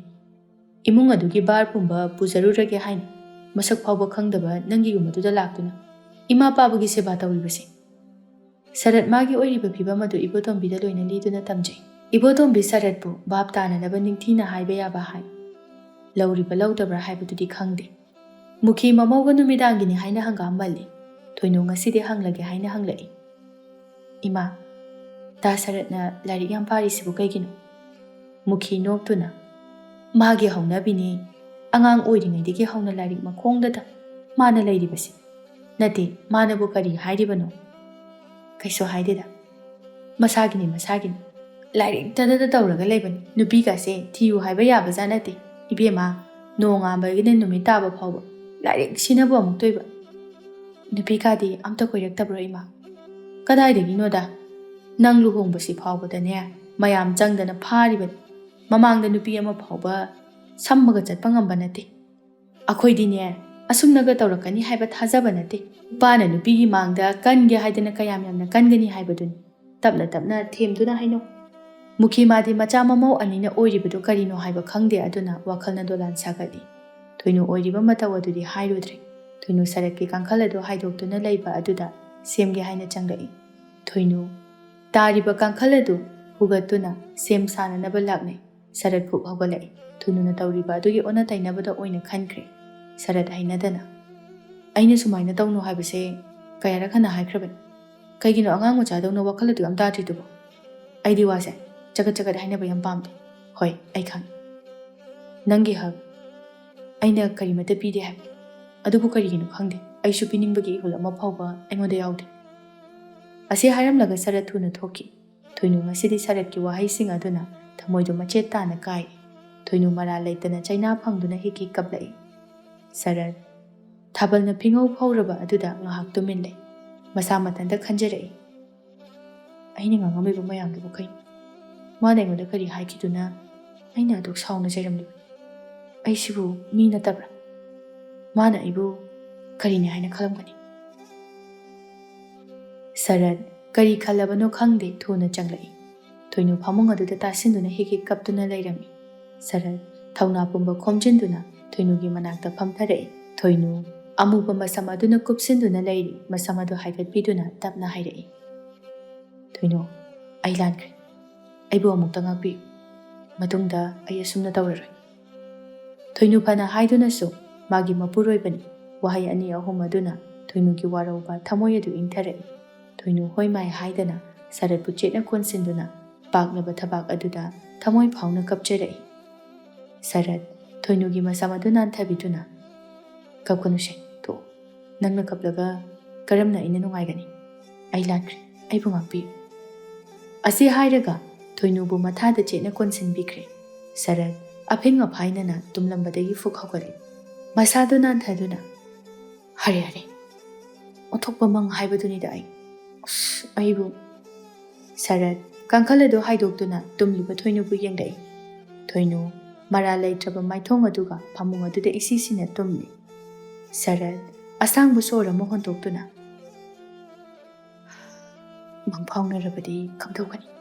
ꯏꯃꯨꯡ ꯑꯗꯨꯒꯤ ꯕꯥꯔ ꯄꯨꯝꯕ ꯄꯨꯖꯔꯨꯔꯒꯦ ꯍꯥꯏꯅ ꯃꯁꯛ ꯐꯥꯎꯕ ꯈꯪꯗꯕ ꯅꯪꯒꯤ ꯌꯨꯝ ꯑꯗꯨꯗ ꯂꯥꯛꯇꯨꯅ ꯏꯃꯥ ꯄꯥꯕꯒꯤ ꯁꯦꯕꯥ ꯇꯧꯔꯤꯕꯁꯦ꯫ ꯁꯔꯠ ꯃꯥꯒꯤ ꯑꯣꯏꯔꯤꯕ ꯐꯤꯕꯝ ꯑꯗꯨ ꯏꯕꯣꯇꯣꯝꯕꯤꯗ ꯂꯣꯏꯅ ꯂꯤꯗꯨꯅ ꯇꯝꯖꯩ꯫ ꯏꯕꯣꯇꯣꯝꯕꯤ ꯁꯔꯠꯄꯨ ꯚꯥꯞ ꯇꯥꯅꯅꯕ ꯅꯤꯡꯊꯤꯅ ꯍꯥꯏꯕ ꯌꯥꯕ ꯍꯥꯏ꯫ ꯂꯧꯔꯤꯕ ꯂꯧꯗꯕ꯭ꯔꯥ ꯍꯥꯏꯕꯗꯨꯗꯤ ꯈꯪꯗꯦ꯫ ꯃꯨꯈꯤ ꯃꯃꯧꯒ ꯅꯨꯃꯤꯗꯥꯡꯒꯤꯅꯤ ꯍꯥꯏꯅ ꯍꯪꯒꯥꯝ ꯃꯜꯂꯤ꯫ ꯊꯣꯏꯅꯨ ꯉꯁꯤꯗꯤ ꯍꯪꯂꯒꯦ ꯍꯥꯏꯅ ꯍꯪꯂꯛꯏ꯫ "ꯏꯃꯥ, ꯗꯥ ꯁꯔꯠꯅ ꯂꯥꯏꯔꯤꯛ ꯌꯥꯝ ꯄꯥꯔꯤꯁꯤꯕꯨ ꯀꯩꯒꯤꯅꯣ?" ꯃꯨꯈꯤ ꯅꯣꯛꯇꯨꯅ, "ꯃꯥꯒꯤ ꯍꯧꯅꯕꯤꯅꯤ꯫ ꯑꯉꯥꯡ ꯑꯣꯏꯔꯤꯉꯩꯗꯒꯤ ꯍꯧꯅ ꯂꯥꯏꯔꯤꯛ ꯃꯈꯣꯡꯗꯇ ꯃꯥꯅ ꯂꯩꯔꯤꯕꯁꯤ꯫ ꯅꯠꯇꯦ, ꯃꯥꯅꯕꯨ ꯀꯔꯤ ꯍꯥꯏꯔꯤꯕꯅꯣ?" "ꯀꯩꯁꯨ ꯍꯥꯏꯗꯦꯗ꯫ ꯃꯁꯥꯒꯤꯅꯤ, ꯃꯁꯥꯒꯤꯅꯤ꯫ ꯂꯥꯏꯔꯤꯛꯇꯗꯇ ꯇꯧꯔꯒ ꯂꯩꯕꯅꯤ꯫ ꯅꯨꯄꯤꯒꯁꯦ ꯊꯤꯌꯨ ꯍꯥꯏꯕ ꯌꯥꯕꯖꯥꯠ ꯅꯠꯇꯦ꯫ ꯏꯕꯦꯝꯃ, ꯅꯣꯡꯉꯥꯟꯕꯒꯤꯅ ꯅꯨꯃꯤꯠ ꯇꯥꯕ ꯐꯥꯎꯕ ꯂꯥꯏꯔꯤꯛ ꯁꯤꯅꯕꯨ ꯑꯃꯨꯛꯇꯣꯏꯕ꯫ ꯅꯨꯄꯤꯒꯗꯤ ꯑꯝꯇ ꯀꯣꯏꯔꯛꯇꯕ꯭ꯔꯣ ꯏꯃꯥ?" "ꯀꯗꯥꯏꯗꯒꯤꯅꯣꯗ? ꯅꯪ ꯂꯨꯍꯣꯡꯕꯁꯤ ꯐꯥꯎꯕꯗꯅꯦ ꯃꯌꯥꯝ ꯆꯪꯗꯅ ꯐꯥꯔꯤꯕꯅꯤ꯫ ꯃꯃꯥꯡꯗ ꯅꯨꯄꯤ ꯑꯃ ꯐꯥꯎꯕ ꯁꯝꯃꯒ ꯆꯠꯄ ꯉꯝꯕ ꯅꯠꯇꯦ꯫ ꯑꯩꯈꯣꯏꯗꯤꯅꯦ ꯑꯁꯨꯝꯅꯒ ꯇꯧꯔꯛꯀꯅꯤ ꯍꯥꯏꯕ ꯊꯥꯖꯕ ꯅꯠꯇꯦ꯫ ꯅꯨꯄꯥꯅ ꯅꯨꯄꯤꯒꯤ ꯃꯥꯡꯗ ꯀꯟꯒꯦ ꯍꯥꯏꯗꯅ ꯀꯌꯥꯝ ꯌꯥꯝꯅ ꯀꯟꯒꯅꯤ ꯍꯥꯏꯕꯗꯨꯅꯤ꯫ ꯇꯞꯅ ꯇꯞꯅ ꯊꯦꯝꯗꯨꯅ ꯍꯥꯏꯅꯧ꯫" ꯃꯨꯈꯤ ꯃꯥꯗꯤ ꯃꯆꯥ ꯃꯃꯧ ꯑꯅꯤꯅ ꯑꯣꯏꯔꯤꯕꯗꯨ ꯀꯔꯤꯅꯣ ꯍꯥꯏꯕ ꯈꯪꯗꯦ, ꯑꯗꯨꯅ ꯋꯥꯈꯜꯅ ꯗꯣꯂꯥꯟ ꯁꯥꯒꯠꯂꯤ꯫ ꯊꯣꯏꯅꯨ ꯑꯣꯏꯔꯤꯕ ꯃꯇꯧ ꯑꯗꯨꯗꯤ ꯍꯥꯏꯔꯨꯗ꯭ꯔꯦ꯫ ꯊꯣꯏꯅꯨ ꯁꯔꯠꯀꯤ ꯀꯥꯡꯈꯜ ꯑꯗꯨ ꯍꯥꯏꯗꯣꯛꯇꯨꯅ ꯂꯩꯕ ꯑꯗꯨꯗ ꯁꯦꯝꯒꯦ ꯍꯥꯏꯅ ꯆꯪꯂꯛꯏ꯫ ꯊꯣꯏꯅꯨ ꯇꯥꯔꯤꯕ ꯀꯥꯡꯈꯜ ꯑꯗꯨ ꯍꯨꯒꯠꯇꯨꯅ ꯁꯦꯝ ꯁꯥꯅꯅꯕ ꯂꯥꯛꯅꯩ꯫ ꯁꯔꯠ ꯐꯨꯛ ꯍꯧꯒꯠꯂꯛꯏ꯫ ꯊꯣꯏꯅꯨꯅ ꯇꯧꯔꯤꯕ ꯑꯗꯨꯒꯤ ꯑꯣꯟꯅ ꯇꯩꯅꯕꯗ ꯑꯣꯏꯅ ꯈꯟꯈ꯭ꯔꯦ꯫ ꯁꯔꯠ ꯍꯩꯅꯗꯅ, "ꯑꯩꯅ ꯁꯨꯃꯥꯏꯅ ꯇꯧꯅꯨ ꯍꯥꯏꯕꯁꯦ ꯀꯌꯥꯔꯛ ꯍꯟꯅ ꯍꯥꯏꯈ꯭ꯔꯕꯅꯤ? ꯀꯩꯒꯤꯅꯣ ꯑꯉꯥꯡ ꯃꯆꯥꯗꯧꯅ ꯋꯥꯈꯜ ꯑꯗꯨ ꯌꯥꯝ ꯇꯥꯗ꯭ꯔꯤꯗꯨꯕꯣ? ꯑꯩꯗꯤ ꯋꯥꯁꯦ ꯆꯒꯠ ꯆꯒꯠ ꯍꯥꯏꯅꯕ ꯌꯥꯝ ꯄꯥꯝꯗꯦ꯫ ꯍꯣꯏ, ꯑꯩ ꯈꯪꯉꯤ꯫ ꯅꯪꯒꯤ ꯍꯛ ꯑꯩꯅ ꯀꯔꯤꯃꯠꯇ ꯄꯤꯗꯦ ꯍꯥꯏꯕ꯫ ꯑꯗꯨꯕꯨ ꯀꯔꯤꯒꯤꯅꯣ ꯈꯪꯗꯦ, ꯑꯩꯁꯨ ꯄꯤꯅꯤꯡꯕꯒꯤ ꯏꯍꯨꯜ ꯑꯃ ꯐꯥꯎꯕ ꯑꯩꯉꯣꯟꯗ ꯌꯥꯎꯗꯦ"꯫ ꯑꯁꯤ ꯍꯥꯏꯔꯝꯂꯒ ꯁꯔꯠ ꯊꯨꯅ ꯊꯣꯛꯈꯤ꯫ ꯊꯣꯏꯅꯨ ꯉꯁꯤꯗꯤ ꯁꯔꯠꯀꯤ ꯋꯥꯍꯩꯁꯤꯡ ꯑꯗꯨꯅ ꯊꯃꯣꯏꯗꯨ ꯃꯆꯦꯠ ꯇꯥꯅ ꯀꯥꯏ꯫ ꯊꯣꯏꯅꯨ ꯃꯔꯥꯜ ꯂꯩꯇꯅ ꯆꯩꯅꯥ ꯐꯪꯗꯨꯅ ꯍꯤꯛ ꯍꯤꯛ ꯀꯞꯂꯛꯏ꯫ ꯁꯔꯠ ꯊꯥꯕꯜꯅ ꯐꯤꯉꯧ ꯐꯧꯔꯕ ꯑꯗꯨꯗ ꯉꯥꯏꯍꯥꯛ ꯇꯨꯃꯤꯟ ꯂꯩ꯫ ꯃꯁꯥ ꯃꯊꯟꯇ ꯈꯟꯖꯔꯛꯏ, "ꯑꯩꯅ ꯉꯥꯡꯉꯝꯃꯤꯕ ꯃꯌꯥꯝꯗꯨꯕꯨ ꯀꯩꯅꯣ? ꯃꯥꯅ ꯑꯩꯉꯣꯟꯗ ꯀꯔꯤ ꯍꯥꯏꯈꯤꯗꯨꯅ ꯑꯩꯅ ꯑꯗꯨꯛ ꯁꯥꯎꯅ ꯆꯩꯔꯝꯂꯤꯕ? ꯑꯩꯁꯤꯕꯨ ꯃꯤ ꯅꯠꯇꯕ꯭ꯔꯥ? ꯃꯥꯅ ꯑꯩꯕꯨ ꯀꯔꯤꯅꯤ ꯍꯥꯏꯅ ꯈꯜꯂꯝꯒꯅꯤ?" ꯁꯔꯠ ꯀꯔꯤ ꯈꯜꯂꯕꯅꯣ ꯈꯪꯗꯦ, ꯊꯨꯅ ꯆꯪꯂꯛꯏ꯫ ꯊꯣꯏꯅꯨ ꯐꯃꯨꯡ ꯑꯗꯨꯗ ꯇꯥꯁꯤꯟꯗꯨꯅ ꯍꯤꯛ ꯍꯤꯛ ꯀꯞꯇꯨꯅ ꯂꯩꯔꯝꯃꯤ꯫ ꯁꯔꯠ ꯊꯧꯅꯥ ꯄꯨꯝꯕ ꯈꯣꯝꯖꯤꯟꯗꯨꯅ ꯊꯣꯏꯅꯨꯒꯤ ꯃꯅꯥꯛꯇ ꯐꯝꯊꯔꯛꯏ꯫ ꯊꯣꯏꯅꯨ ꯑꯃꯨꯕ ꯃꯁꯝ ꯑꯗꯨꯅ ꯀꯨꯞꯁꯤꯟꯗꯨꯅ ꯂꯩꯔꯤ꯫ ꯃꯁꯝ ꯑꯗꯨ ꯍꯥꯏꯒꯠꯄꯤꯗꯨꯅ ꯇꯞꯅ ꯍꯥꯏꯔꯛꯏ, "ꯊꯣꯏꯅꯨ, ꯑꯩ ꯂꯥꯟꯈ꯭ꯔꯦ꯫ ꯑꯩꯕꯨ ꯑꯃꯨꯛꯇ ꯉꯥꯛꯄꯤꯌꯨ꯫ ꯃꯇꯨꯡꯗ ꯑꯩ ꯑꯁꯨꯝꯅ ꯇꯧꯔꯔꯣꯏ"꯫ ꯊꯣꯏꯅꯨ ꯐꯅ ꯍꯥꯏꯗꯨꯅꯁꯨ ꯃꯥꯒꯤ ꯃꯄꯨꯔꯣꯏꯕꯅꯤ꯫ ꯋꯥꯍꯩ ꯑꯅꯤ ꯑꯍꯨꯝ ꯑꯗꯨꯅ ꯊꯣꯏꯅꯨꯒꯤ ꯋꯥꯔꯧꯕ ꯊꯃꯣꯏ ꯑꯗꯨ ꯏꯪꯊꯔꯛꯏ꯫ ꯊꯣꯏꯅꯨ ꯍꯣꯏ ꯃꯥꯏ ꯍꯥꯏꯗꯅ ꯁꯔꯠꯄꯨ ꯆꯦꯠꯅ ꯀꯣꯟꯁꯤꯟꯗꯨꯅ ꯄꯥꯛꯂꯕ ꯊꯕꯥꯛ ꯑꯗꯨꯗ ꯊꯃꯣꯏ ꯐꯥꯎꯅ ꯀꯞꯆꯔꯛꯏ꯫ ꯁꯔꯠ ꯊꯣꯏꯅꯨꯒꯤ ꯃꯁꯝ ꯑꯗꯨ ꯅꯥꯟꯊꯕꯤꯗꯨꯅ, "ꯀꯞꯀꯅꯨꯁꯦ, ꯊꯣꯛꯎ꯫ ꯅꯪꯅ ꯀꯞꯂꯒ ꯀꯔꯝꯅ ꯑꯩꯅ ꯅꯨꯡꯉꯥꯏꯒꯅꯤ? ꯑꯩ ꯂꯥꯟꯈ꯭ꯔꯦ, ꯑꯩꯕꯨ ꯉꯥꯛꯄꯤꯌꯨ"꯫ ꯑꯁꯤ ꯍꯥꯏꯔꯒ ꯊꯣꯏꯅꯨꯕꯨ ꯃꯊꯥꯗ ꯆꯦꯠꯅ ꯀꯣꯟꯁꯤꯟꯕꯤꯈ꯭ꯔꯦ꯫ ꯁꯔꯠ ꯑꯐꯤꯡ ꯑꯐꯥꯏꯅꯅ ꯇꯨꯝꯂꯝꯕꯗꯒꯤ ꯐꯨꯛ ꯍꯧꯒꯠꯂꯦ꯫ ꯃꯁꯥꯗꯨ ꯅꯥꯟꯊꯗꯨꯅ, "ꯍꯔꯦ ꯍꯔꯦ, ꯑꯣꯟꯊꯣꯛꯄ ꯃꯪ ꯍꯥꯏꯕꯗꯨꯅꯤꯗ ꯑꯩ꯫ ꯑꯁ, ꯑꯩꯕꯨ"꯫ ꯁꯔꯠ ꯀꯥꯡꯈꯜ ꯑꯗꯨ ꯍꯥꯏꯗꯣꯛꯇꯨꯅ ꯇꯨꯝꯂꯤꯕ ꯊꯣꯏꯅꯨꯕꯨ ꯌꯦꯡꯂꯛꯏ꯫ ꯊꯣꯏꯅꯨ ꯃꯔꯥꯜ ꯂꯩꯇ꯭ꯔꯕ ꯃꯥꯏꯊꯣꯡ ꯑꯗꯨꯒ ꯐꯃꯨꯡ ꯑꯗꯨꯗ ꯏꯁꯤꯁꯤꯅ ꯇꯨꯝꯂꯤ꯫ ꯁꯔꯠ ꯑꯁꯥꯡꯕ ꯁꯣꯔ ꯑꯃ ꯍꯣꯟꯗꯣꯛꯇꯨꯅ, "ꯃꯪ ꯐꯥꯎꯅꯔꯕꯗꯤ ꯀꯝꯗꯧꯒꯅꯤ?"